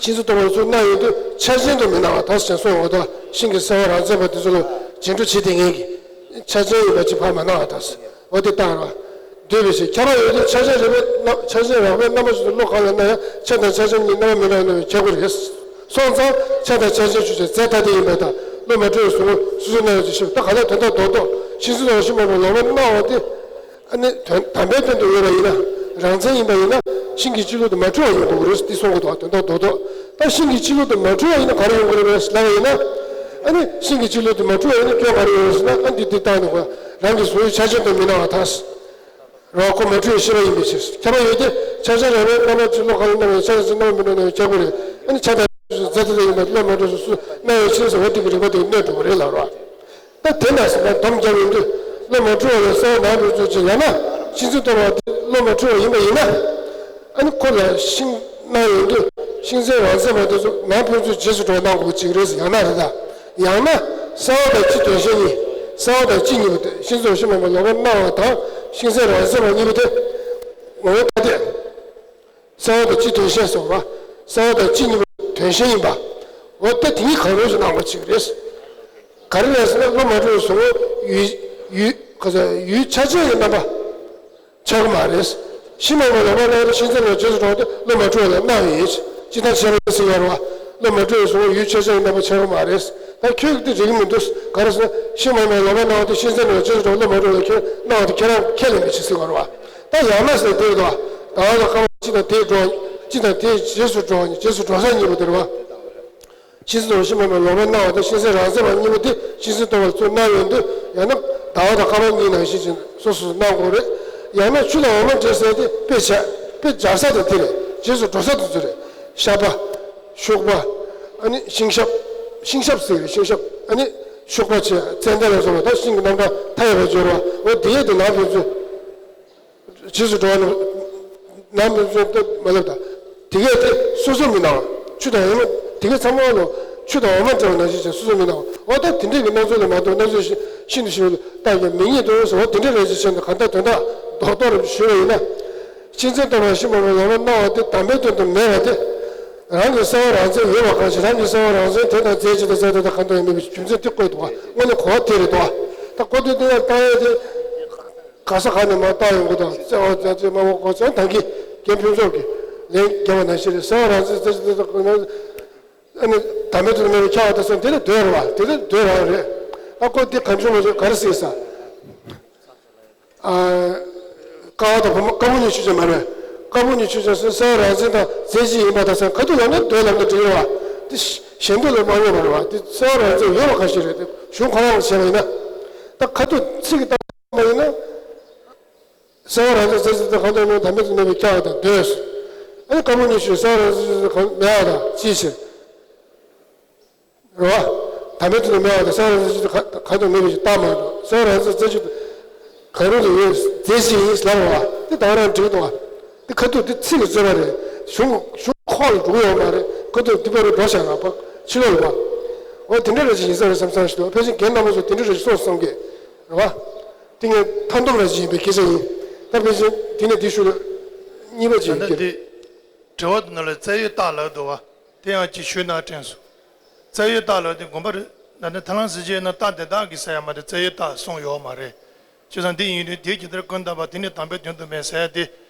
ཤིང་རྩི་ལྟ་བུར་ཚུར་སྣང་ཡོང་དུས་ཆ་ཅན་དུ་མི་སྣང་བ་དང་ཞེས་གསུངས་པ་དང་། ཤིང་གི་གསལ་བ་རང་མཚན་པ་དེ་ཚོ་ལ་རྗེས་འགྲོ་བྱེད་དེ་ངེས་ཀྱི། ཆ་ཅན་ཡིན་པ་ཅིག་ཕར་མ་སྣང་བ་དང་། འོ་དེ་ལྟར་བ། འདོད་པའི་ཕྱིར། ཁྱབ་པ་ཡོད་དེ་ཆ་ཅན་རེག་པའི་རྣམ། ཆ་ཅན་རེག་པའི་རྣམ་པ་ཅིག་ཏུ་བློ་གང་ལ་སྣང་ཡང་ཆ་དང་ཆ་ཅན་གཉིས་རྣམ་པར་མི་སྣང་སྣང་བའི་ཁྱད་པར་རེད། སོང་ཙང་ཆ་དང་ཆ་ཅན་ཆོས་ཅན། རྫས་ཐ་དད་ཡིན་པ་དང་བློ་མ་འཁྲུལ་བའི་གཟུང་སུ་སུ་སྣང་ཡང་ཅིག་ཤེས་པ། ད་ག་ལ་དོན་དག་རྡོག་རྡོག་ཤིང་རྩི་ལྟ་བུ་ཤིང་མ་ཡིན་པ་ལོག་པར་སྣང་བ་དེ། ཨ་ནི་དོན་དམ་པའི་དོན་དུ་ཡོད་པ་ཡིན་ན། རང་མཚན་ཡིན་པ་ཡིན་ན། ཤིང་གི་སྤྱི་བློ་དུ་མ་འཁྲུལ་བ་ཡོང་དགོས་ཀྱི་རེད་འདི་གསུང་གི་འདུག་དོན་དག་རྡོག་རྡོག་ད་ཤིང་གི་སྤྱི་བློ་དུ་མ་འཁྲུལ་བ་ཡིན་ན་ག་རེ་ཡོང་གི་རེད་པས་ལབ་པ་ཡིན་ན། ཨ་ནི་ཤིང་གི་སྤྱི་བློ་དུ་མ་འཁྲུལ་བ་ཡིན་ན་སྐྱོན་ག་རེ་ཡོང་ཟེར་ན། ཨ་འདི་འདི་ལྟ་ནས་གོ། རང་གི་གཟུང་ཡུལ་ཆ་ཅན་དུ་མི་སྣང་བ་དང་། རང་ཁོ་མ་འཁྲུལ་བའི་ཤེས་པ་ཡིན་པའི་ཕྱིར། ཁྱབ་པ་ཡོད་དེ་ཆ་ཅན་རེག་པའི་རྣམ་པ་ཅིག་བློ་གང་ལ་སྣང་ཡང་ཆ་ཅན་གཉིས་རྣམ་པར་མི་སྣང་སྣང་བའི་ཁྱད་པར་རེད། ཨ་ནི་ཆ་དང་ཆ་ཅན་རྫས་ཐ་དད་ཡིན་པ་བློ་མ་འཁྲུལ་སོ་སོ་སྣང་ཡང་ཕྱིན་ཟེར་བ་འདི་གི་རིགས་པ་དེ་གནོད་འགྲོ་གི་རེད་ལབ་རོགས། ད་དེ་ན་ཟེར་ན་སྡོམ་རྒྱབ་ཡོང་དུས་བློ་མ་འཁྲུལ་བ་ལ་གསལ་བ་ནང་ཕན་ཚུན་གཅིག་ཡང་ན་ཤིང་རྩི་ལྟ་བུ་དེ་བློ་མ་འཁྲུལ་བ་ཡིན་པ་ཡིན་ན། ཨ་ནི་ཁོ་ལ་ཤིང་སྣང་ཡོང་དུས་ཤིང་རྩི་རང་མཚན་མ་དེ་ཚོ་ནང་ཕན་ཚུན་རྗེས་སུ་འགྲོ་སྣང་དགོས་ཀྱི་རེད་ཟེར། ཡང་ན་རེད་ད། ཡང་ན་གསལ་བ་དང་སྤྱི་དོན་གཞན་གཉིས། གསལ་བ་དང་སྤྱི་གཉིས་པོ་དེ་ཤིང་རྩི་ལྟ་བུ་ཤིང་མ་ཡིན་པ་ལོག་པར་སྣང་བ་དང་ཤིང་རྩི་རང་མཚན་མ་གཉིས་པོ་དེ་ངོ་བོ་ཐ་དད། གསལ་བ་དང་སྤྱི་དོན་གཞན་སོགས་པ། གསལ་བ་དང་སྤྱི་གཉིས་པོ་དོན་གཞན་ཡིན་པ། འོ་ད་དེ་གཉིས་གང་རུང་ཞིག་སྣང་བ་ཅིག་རེད། ག་རེ་རེད་ཟེར་ན་བློ་མ་འཁྲུལ་བའི་གཟུང་ཡུལ་ཡུལ་ག་ས་ཡུལ་ཆ་ཅན་གྱི་རྣམ་པ་ཆགས་ཀྱི་མ་རེད། ཤིང་མ་ཡིན་པ་ལོག་པར་སྣང་བ་ཤིང་རྩི་ལ་རྗེས་སུ་འགྲོ་བ་དེ་བློ་མ་འཁྲུལ་བ་ལ་སྣང་བ་ཡིན། སྤྱི་དང་བྱས་པ་ཟེར་ཡོད་རེད་བ། བློ་མ་འཁྲུལ་བའི་གཟུང་ཡུལ་ཆ་ཅན་གྱི་རྣམ་པ་ཆགས་ཀྱི་མ་རེད། ད་ཁྱོད་ཀྱིས་དེ་རིག་མི་འདུག་ག་རེ་ཟེར་ན་ཤིང་མ་ཡིན་པ་ལོག་པར་སྣང་བ་དེ་ཤིང་རྩི་ལ་རྗེས་སུ་འགྲོ་བ་བློ་མ་འཁྲུལ་བ་ལ་ཁྱོད་སྣང་བ་དེ་ཁྱེད་རང་ཁས་ལེན་པའི་ཕྱིར་ཟེར་ཡོད་རེད་བ། ད་ཡང་ན་ཟེར་དེ་རེད་དོ། ད་ལྟ་ཁ་བ་སྤྱི་དང་དེའི་འགྲོ། སྤྱི་དང་དེའི་རྗེས་སུ་འགྲོ་བ་གཉིས། རྗེས་སུ་འགྲོ་ས་གཉིས་པོ་དེ་རེད་བ། ཤིང་རྩི་ལྟ་བུ་ཤིང་མ་ཡིན་པ་ལོག་པར་སྣང་བ་དང་ཤིང་རྩི་རང་མཚན་མ་གཉིས་པོ་དེ་ཤིང་རྩི་ལྟ་བུ་ལ་ཚུར་སྣང་ཡོང་དུས་ཡང་ན་ཟླ་བ་དང་ཁ་བ་གཉིས་ནང་བཞིན་ཅིག་སོ་སོ་སོ་སྣང་དགོས་རེད། ཡང་ན་ཆུ་དང་འོ་མ་འདྲེས་ས་དེ་དཔེ་བྱ་དཔེ་སྦྱར་ས་དེ་དེ་རེད། རྗེས་སུ་འགྲོ་ས་དེ་ཚོ་རེད། ཤ་པ། ཤུག་པ། ཨ་ནི་ཤིང་ཤབ། ཤིང་ཤབ་ཟེར་རེད། ཤིང་ཤབ། ཨ་ནི་ཤུག་པ་བྱས་ཙན་དན་ལ་སོགས་པ་ད་ཤིང་གི་རྣམ་གྲངས་མཐའ་ཡས་པར་སྦྱོར་བ། འོ་དེ་ཡས་དེ་ནང་ཕན་ཚུན། རྗེས་སུ་འགྲོ་བ་ནི། ནང་ཕན་ཚུན་ལྟ་མ་ལབ་ད། དེ་གས་དེ་སོ་སོ་མི་སྣང་བ། ཆུ་དང་འོ་མ། དེ་གས་ཚང་མ་ལོ། ཆུ་དང་འོ་མ་འདྲ་བ་ནང་བཞིན་བྱས་སོ་སོ་མི་སྣང་བ། འོ་ད་དེ་འདྲས་ཀྱི་སྣང་ཚུལ་ལ་མ་གཏོགས་སྣང་ཚུལ་ཤིན་ཤིན་ཏུ་ཞིབ་ལ་བརྟགས་ཀྱང་མི་རྙེད་དོ་ཟེར། འོ་དེ་འདྲས་རེད་ཅེས་བཤད་ན་གང་ལྟར་དོན་དག་རྡོག་རྡོག་རེ་ཞུས་པ་ཡིན་ན། ཤིང་རྩི་ལྟ་བུ་ཤིང་མ་ཡིན་པ་ལོག་པར་སྣང་བ་དེ་དམ་པའི་དོན་དུ་མེད་པ་དེ། རང་གི་གསལ་བ་རང་མཚན་ཡོད་པ་གང་ཞིག་རང་གི་གསལ་བ་རང་མཚན་དེ་དང་རྫས་གཅིག་དང་རྫས་ཐ་དད་གང་དུ་ཡང་མེད་པའི་རྒྱུ་མཚན་དེ་བཀོད་འདུག་བ། དངོས་གནས་གོ་བ་དེ་རེད་དོ། ད་གོ་དེ་དེ་ཡང་བཏང་ཡས་དེ། ག་ས་ག་ནས་མར་བཏང་ཡོང་གི་དང་རྩ་བ་རྩ་རྩེ་མ་བ་གོ་ཚང་ཐང་གི་རྒན་ཕུན་ཚོགས་ཀྱིས་ལན་བརྒྱབ་པ་ནང་བཞིན་རེད། གསལ་བ་རང་མཚན་རྫས་གཅིག་དང་རྫས་ཐ་དད་གང་དུ་ཡང་མེད་པའི་རྒྱུ་མཚན་དེ་རེད་དོ། ཨ་ནི་དམ་པའི་དོན་དུ་མེད་པའི་ཁྱབ་པ་དང་སོང་དེ་ལས་ཟློས་རེད་བ། དེ་ལས་ཟློས་རང་རེད། ཨ་ཁོ་འདི་གང་བྱུང་མ་བྱུང་ག་རེ་ཟེར་ས། ཀ་བ་དང་བུ་མོ་ཀ་བུ་གཉིས་ཆོས་ཅན་མ་རེད། ཀ་བུ་གཉིས་ཆོས་ཅན་སོང་གསལ་བ་རང་མཚན་དང་རྫས་གཅིག་ཡིན་པ་དང་སོང་ཁ་ཐུག་ལ་ནི་ཟློས་ལབ་ན་འགྲིག་རེད་བ། འདི་ཞེ་འདོད་ལ་མ་ཡོང་བ་རེད་བ། འདི་གསལ་བ་རང་མཚན་ཡོད་པ་གང་ཞིག་རེད་དེ་གཞུང་ཁོ་རང་ལ་བྱས་པ་ཡིན་ན། ད་ཁ་ཐུག་ཚིག་གི་བཏགས་མ་ཡིན་ན། གསལ་བ་རང་མཚན་རྫས་གཅིག་དང་གང་དུ་ཡང་མེད་པའི་རྒྱུ་མཚན་དེ་མེད་པའི་ཁྱབ་པ་དང་ཟློས། ཨ་ནི་ཀ་བུ་གཉིས་ཆོས་གསལ་བ་རང་མཚན་རྫས་གཅིག་དང་གང་མེད་པ་དང་ཅིའི་ཕྱིར། རེད་བ། དམ་པའི་དོན་དུ་མེད་པ་དང་གསལ་བ་རང་མཚན་གཅིག་དང་གང་དུ་མེད་པའི་ཕྱིར་རྟགས་མ་གཏོགས་གསལ་བ་རང་མཚན་རྫས་གཅིག་གང་རུང་དུ་ཡོད་རྫས་གཅིག་ཡིན་ཟེར་བ། འདི་ད་ག་རང་འགྲིག་འདུག་བ། འདི་ཁ་ཐུག་འདི་ཚིག་གི་རྩོད་པ་རེད། གཞུང་གཞུང་ཁོག་ལ་འགྲོ་གི་ཡོད་མ་རེད། ཁ་ཐུག་འདི་པར་འགྲོ་བཞག་ན་ཕར་ཕྱི་ལོགས་ལ་བ། འོ་དེ་འདྲ་རེ་ཅིག་ཡིན་ས་རེད་བསམ་བསམ་ཞིག་འདུག་ཕལ་ཆེར་རྒན་རྣམ་པ་ཚོ་དེ་འདྲ་རེ་ཅིག་གསུངས་བསམ་གི། རེད་བ། འདི་ངས་མཐའ་སྡོམ་རེ་ཅིག་ཡིན་པའི་སྐད་ཆ་ཡིན། ད་ཕལ་ཆེར་འདི་ནས་འདི་ཞུ་ལ་གཉིས་པ་ཅིག་ད་ལྟ་ཡིན་གྱི། འདི་དྲི་བ་དེ་ནང་ལ་རྩ་ཡོད་རྟགས་ལབ་འདུག་བ། དེ་ཡང་ཅིག་ཞུས་ན་དྲན་སོང་། རྩ་ཡོད་རྟགས་ལབ་དེ་དགོངས་པ་རེད། ད་ནི་ཐར་ལམ་ཟེར་བྱས་ན་རྟགས་དེ་དག་གིས་ཟེར་ཡ་མ་རེད། རྩ་ཡོད་རྟགས་གསུངས་ཡོད་མ་རེད། བྱས་ཙང་འདི་ཡིན་དུས་དེའི་ཇི་ལྟར་ཀུན་བརྟགས་པ་དེ་ནི་དམ་པའི་དོན་དུ་མེད་ཟེར་ཡ་དེ།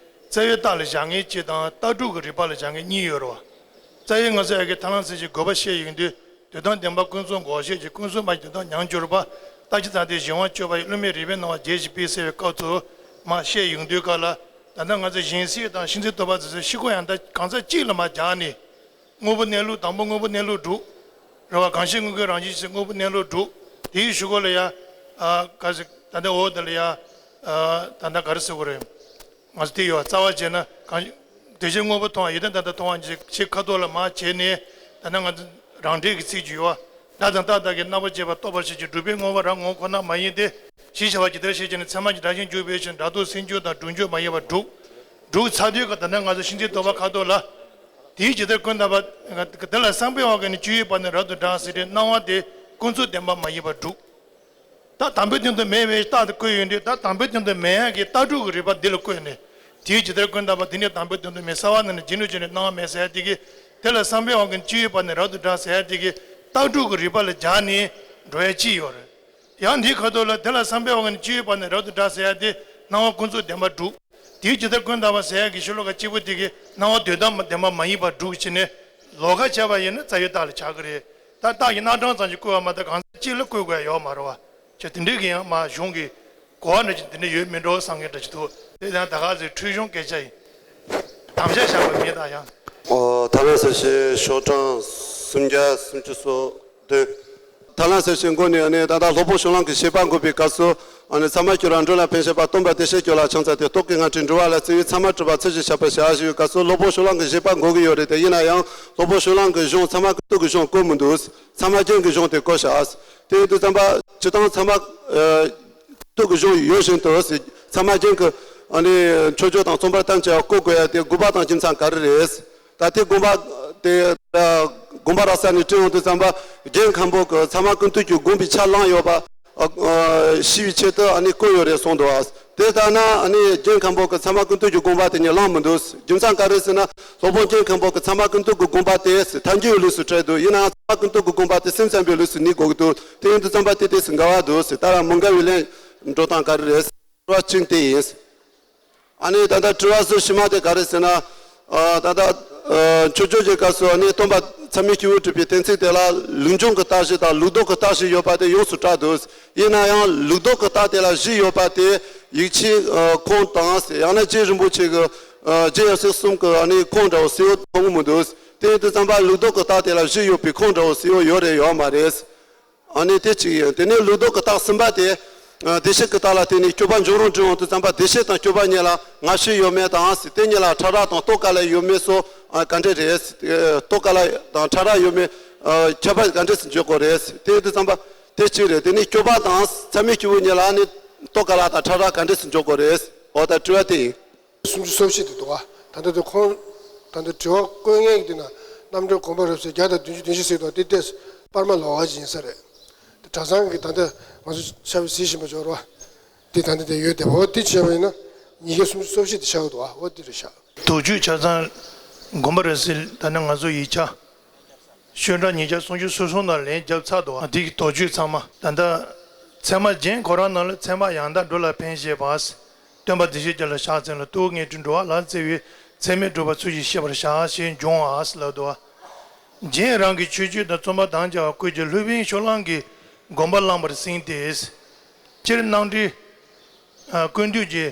རྩ་ཡོད་རྟགས་ལ་བཞག་མཁན་གཅིག་དང་ལྟ་གྲུབ་ཀྱི་རིགས་པ་ལ་བཞག་མཁན་གཉིས་ཡོད་རེད་བ། རྩ་ཡོད་ང་ཚོ་ཡ་གི་ཐར་ལམ་ཟེར་བྱས་དགོས་པ་བཤད་ཡོང་དུས། དོན་དམ་བདེན་པ་ཀུན་རྫོབ་འགོག་བྱེད་ཀྱི་ཀུན་རྫོབ་མ་ཡི་དོན་དམ་ཉམས་འགྱུར་བ། རྟག་གཅིག་ཙམ་དེ་གཞན་དབང་སྤྱོད་པ་ཡི་བསླུ་མེད་རིགས་པའི་སྣང་བ་རྒྱས་ཤིང་སྤེལ་ཟེར་བའི་སྐབས་སུ་མ་བཤད་ཡོང་དུས་སྐབས་ལ། ད་ལྟ་ང་ཚོ་སྦྱིན་སྲེག་དང་ཤིང་རྩི་གཏོར་བ་ཟེར་ཚུལ་ཕྱི་ཁོག་ཡང་དག་གང་ཟག་གཅིག་ལ་མ་སྦྱར་ནས། དངོས་པོ་གནས་ལུགས་དང་པོ་དངོས་པོ་གནས་ལུགས་སྒྲུབ། རེད་བ། གང་ཞིག་དངོས་ཀྱི་རང་བཞིན་ཞིག་དངོས་པོ་གནས་ལུགས་སྒྲུབ། དེའི་གཞུག་གུ་ལ་ཡ། ཨ། ག་ཟེར་ད་ལྟ་འོག་དེ་ལ་ཡ། ད་ལྟ་ག་རེ་ཟེར་དགོས་རེད། ང་ཚོ་དེ་ཡོད་རྩ་བ་བྱས་ན་གང་། འདོད་བྱའི་དངོས་པོ་མཐོང་བ་ཡོད་དོན་ད་ལྟ་མཐོང་བ་ཅིག་ཆེས་ཁ་ཐོག་ལ་མར་བྱས་ནས་ད་ལྟ་ང་ཚོ་རང་འགྲེལ་གྱི་ཚིག་ཅིག་ཡོད་བ། སྒྲ་དང་རྟགས་དག་གིས་རྣམ་པར་བཅད་པ་རྟོགས་པར་བྱེད་ཅིང་། སྒྲུབ་པའི་དངོས་པོ་རང་ངོ་བོ་ཁོ་ན་མ་ཡིན་ཏེ། ཞེས་བྱ་བ་ཇི་ལྟར་བཤད་ཅེ་ན། ཚད་མ་གྱི་སྒྲ་གཞན་འཇུག་པའི་ཕྱིར་སྒྲ་རྟོག་སེམས་བྱུང་དང་སྒྲུབ་འཇུག་མ་ཡིན་པར་སྒྲུབ། སྒྲུབ་ཚར་དུས་ཀ་ད་ལྟ་ང་ཚོ་གཤིན་རྗེའི་ཟློས་པ་ཁ་དོག་ལ། དེའི་ཇི་ལྟར་ཀུན་བརྟགས་པ། དེ་ལ་བསམ་པའི་དབང་གིས་ནི་སྤྱོད་ཡུལ་བ་ནི་རབ་ཏུ་བསྒྲགས་ཟེར་ཏེ་སྣང་བ་དེ་ཀུན་རྫོབ་བདེན་པ་མ་ཡིན་པར་སྒྲུབ། ད་དང་པོའི་དོན་དུ་མེད་པའི་རྟགས་དེ་བཀོད་ཡོད་འདུག་ད་དང་པོའི་དོན་དུ་མེད་ཡག་གི་རྟགས་དྲུག་གི་རིགས་པ་འདི་ལ་བཀོད་ནས། དེའི་ཇི་ལྟར་ཀུན་བརྟགས་པ་དེ་ནི་དང་པོའི་དོན་དུ་མེད་ས་བ་ན་ནི་རྗེས་ནས་བྱུང་ནས་སྣང་བ་མེད་ཟེར་ཡག་དེ་གི། དེ་ལ་བསམ་པའི་དབང་གིས་སྤྱོད་ཡུལ་བ་ནི་རབ་ཏུ་བསྒྲགས་ཟེར་ཡག་དེ་གི། རྟགས་དྲུག་གི་རིགས་པ་ལ་སྦྱར་ནས་འགྲོ་ཡག་ཅི་ཡོད་རེད། ཡང་འདིའི་ཁ་ཐོག་ལ་དེ་ལ་བསམ་པའི་དབང་གིས་སྤྱོད་ཡུལ་བ་ནི་རབ་ཏུ་བསྒྲགས་ཟེར་ཡག་དེ་སྣང་བ་ཀུན་རྫོབ་བདེན་པར་སྒྲུབ། དེའི་ཇི་ལྟར་ཀུན་བརྟགས་པ་ཟེར་ཡག་གི་ཤོ་ལོ་ཀ་གཅིག་པོ་དེ་གི་སྣང་བ་དོན་དམ་བདེན་པ་མ་ཡིན་པར་སྒྲུབ་བྱས་ནས་ལོགས་ཀ་བྱས་པ་ཡིན་ན་རྩ་བའི་རྟགས་ལ་ཆགས་ཀྱི་རེད། ད་རྟགས་ཀྱི་སྣ་གྲངས་ཙམ་ཞིག་བཀོད་པ་མ་གཏོགས་གང་ཟག་གཅིག་ལ་བཀོད་དགོས་ཡག་ཡོད་མ་རེད་བ། ཅེས་དེ་འདྲའི་གི་ཡང་མ་གཞུང་གི་གོ་བ་འདྲ་ཅིག་དེ་འདྲ་ཡོད་མིན་འགྲོ་བསམ་མཁན་འདྲ་ཅིག་འདུག་དེ་ཡང་ད་ག་ཟེ་འཁྲུལ་གཞུང་སྐད་ཆ་ཡིན། དམ་བཞག་བཞག་པ་མིན་ད་ཡང་། ཨོ། ཐ་ན་ས་ཞེས་ཤོག་གྲངས་སུམ་བརྒྱ་སུམ་ཅུ་སོ་བདུན། ཐ་ན་ས་ཞེས་མགོ་ནས་ཨ་ནི་ད་ལྟ་སློབ་དཔོན་ཕྱོགས་གླང་གི་བཞེད་པ་འགོད་པའི་སྐབས་སུ་ཨ་ནི་ཚད་མ་སྐྱོ་ར་འགྲོ་ལ་ཕན་བཞེད་པ་སྟོན་པ་བདེ་གཤེགས་སྐྱོ་ལ་ཕྱག་འཚལ་ཏེ་རྟོག་གེའི་སྔ་ཕྲད་འགྲོ་བ་ལ་བརྩི་བའི་ཚད་མ་གྲུབ་པ་ཚུལ་བཞིན་བཞག་པར་བྱ་ཞེས་པའི་སྐབས་སུ་སློབ་དཔོན་ཕྱོགས་གླང་གི་བཞེད་པ་འགོད་ཀྱི་ཡོད་རེད་དེ་ཡིན་ན་ཡང་སློབ་དཔོན་ཕྱོགས་གླང་གི་གཞུང་ཚད་མ་ཀུན་བཏུས་ཀྱི་གཞུང་བཀོད་མི་འདུག་ཚད་མ་རྒྱན་གྱི་གཞུང་དེ་བཀོད་བཞག་དེ་ཡིན་དུས་ཙམ་པ་སྤྱིར་བཏང་ཚད་མ་ཀུན་བཏུས་ཀྱི་གཞུང་ཡོད་བཞིན་དུ་ཚད་མ་རྒྱན་གྱི་ཨ་ནི་མཆོད་བརྗོད་དང་རྩོམ་པར་གཏམ་བཅས་བཀོད་དགོས་ཡ་དེ་དགོས་པ་དང་རྒྱུ་མཚན་ག་རེ་རེད། ད་དེ་དགོངས་པ་དེ་དགོངས་པ་རག་ས་ནས་དྲི་ཡོང་དུས་ཙམ་པ་རྒྱན་མཁན་པོ་གི་ཚད་མ་ཀུན་བཏུས་ཀྱི་དགོངས་པའི་ཆ་བླངས་ཡོད་པ་ཨ་ཨ་ཤེས་པའི་ཆེད་དུ་ཨ་ནི་བཀོད་ཡོད་རེད་གསུངས་འདུག་དེ་ལྟར་ན་ཨ་ནི་རྒྱན་མཁན་པོ་གི་ཚད་མ་ཀུན་བཏུས་ཀྱི་དགོངས་པ་དེ་ཉིད་བླངས་མི་འདུག་རྒྱུ་མཚན་ག་རེ་ཟེར་ན་སློབ་དཔོན་རྒྱན་མཁན་པོ་གི་ཚད་མ་ཀུན་བཏུས་ཀྱི་དགོངས་པ་དེ་ཐལ་འགྱུར་བའི་ལུགས་སུ་བཀྲལ་འདུག་ཡིན་ནའང་ཚད་མ་ཀུན་བཏུས་ཀྱི་དགོངས་པ་དེ་སེམས་ཙམ་པའི་ལུགས་སུ་གནས་དགོས་ཀྱི་འདུག་དེ་ཡིན་དུས་ཙམ་པ་དེ་དེ་སུ་འགལ་བ་འདུག་ཟེར་ད་ར་མི་འགལ་བའི་ལན་འགྲོ་སྟངས་ག་རེ་རེད། དྲི་བ་གཅིག་དེ་ཡིན། ཨ་ནི་ད་ལྟ་དྲི་བ་ཟུར་ཕྱི་མ་དེ་ག་རེ་ཟེར་ན། ཨ་ད་ལྟ་ཨ་མཆོད་བརྗོད་ཀྱི་སྐབས་སུ་ཨ་ནི་སྟོན་པ་ཚད་མའི་སྐྱེས་བུ་གྲུབ་པའི་གཏན་ཚིགས་དེ་ལ་ལུགས་འབྱུང་གི་རྟགས་བཞི་དང་ལུགས་ལྡོག་གི་རྟགས་བཞི་ཡོད་པ་དེ་ཡོངས་སུ་གྲགས་འདུག་ཡིན་ན་ཡང་ལུགས་ལྡོག་གི་རྟགས་དེ་ལ་བཞི་ཡོད་པ་དེ་ཡིག་ཆའི་ཨ་ཁུངས་དང་ཡང་ན་རྗེ་རིན་པོ་ཆེ་གི་ཨ་རྗེ་ཡབ་སྲས་གསུམ་གྱི་ཨ་ནི་ཁུངས་འདྲ་བོ་གསལ་བོ་མཐོང་གི་མི་འདུག་དེ་ཡིན་དུས་ཙམ་པ་ལུགས་ལྡོག་གི་རྟགས་དེ་ལ་བཞི་ཡོད་པའི་ཁུངས་འདྲ་བོ་གསལ་བོ་ཡོད་རེད་ཡོད་མ་རེད། ཨ་ནི་དེ་གཅིག་ཡིན། དེ་ནས་ལུགས་ལྡོག་གི་རྟགས་གསུམ་པ་དེ། ཨ་བདེ་གཤེགས་ཀྱི་རྟགས་ལ་བརྟེན་ནས་སྐྱོབ་པ་འབྱུང་རུང་འབྲི་འོང་དུས་ཙམ་པ་བདེ་གཤེགས་དང་སྐྱོབ་པ་གཉིས་ལ་སྔ་ཕྱི་ཡོད་མེད་དང་། དེ་གཉིས་ལ་ཕྲ་རགས་དང་རྟོགས་དཀའ་ལས་ཡོད་མེད་སོགས་ཨ་ག་འདྲ་རེད། ཨ་རྟོགས་དཀའ་ལས་དང་ཕྲ་རགས་ཡོད་མེད་ཨ་ཁྱད་པར་ག་འདྲ་སེ་འཇོག་དགོས་རེད། དེ་ཡིན་དུས་ཙམ་པ་དེ་གཅིག་རེད། དེ་ནས་སྐྱོབ་པ་དང་ཚད་མའི་སྐྱེས་བུ་གཉིས་ལ་ནི་རྟོགས་དཀའ་ལས་དང་ཕྲ་རགས་ག་འདྲ་སེ་འཇོག་དགོས་རེད། འོ་ད་དྲི་བ་དེ་ཡིན། སུམ་ཅུ་སོ་བཞི་དེ་འདུག་བ། ད་ལྟ་དེ་ཁོང་ད་ལྟ་དྲི་བ་བཀོད་མཁན་གྱི་དེ་ན་རྣམ་འགྲེལ་དགོངས་པ་རབ་གསལ་བརྒྱ་དང་བདུན་ཅུ་དོན་བཞི་ཟེར་དང་དེ་ཏོག་ཙམ་པར་མ་ལོགས་པ་ཅིག་ཡིན་ས་རེད། དེ་གྲྭ་ཚང་གི་ད་ལྟ་ང་ཚོ་ཆབ་སྲིད་བཞིན་པ་འབྱོར་བ་དེ་ད་ལྟ་དེ་ཡོད་དེ་འོ་དེ་བྱས་པ་ཡིན་ན་ཉིས་བརྒྱ་སུམ་ཅུ་སོ་བཞི་དེ་ཆགས་འདུག་བ། འོ་དེ་རེད་ཤག་དོགས་གཅོད་ཆ་ཚང་དགོངས་པ་རབ་གསལ་ད་ནི་ང་ཚོ་ཡིག་ཆ། ཤོག་གྲངས་ཉིས་བརྒྱ་སུམ་ཅུ་སོ་གསུམ་དང་ལན་བརྒྱབ་ཚར་འདུག་ཨ་དེ་གི་དོགས་གཅོད་ཚང་མ་ད་ལྟ་ཚད་མ་རྒྱན་ཁོ་རང་ནང་ལ་ཚད་མ་ཡང་དག་འགྲོ་ལ་ཕན་བཞེད་པ། སྟོན་པ་བདེ་གཤེགས་ཀྱི་ལ་ཕྱག་འཚལ་ལ་རྟོག་ངེས་འགྲོ་བ་ལ་བརྩེ་བའི་ཚད་མས་གྲུབ་པ་ཚུལ་བཞིན་ཤེས་པར་བྱ་ཞེས་འབྱུང་བ་ལབ་འདུག་རྒྱན་རང་གི་མཆོད་བརྗོད་དང་རྩོམ་པ་དང་བཅས་པ་བཀོད་ཀྱི་སློབ་དཔོན་ཕྱོགས་གླང་གི་དགོངས་པ་བླངས་པར་ཟིན་ཏེ། སྤྱིར་སྣང་འགྲེལ། ཀུན་བཏུས་ཀྱི་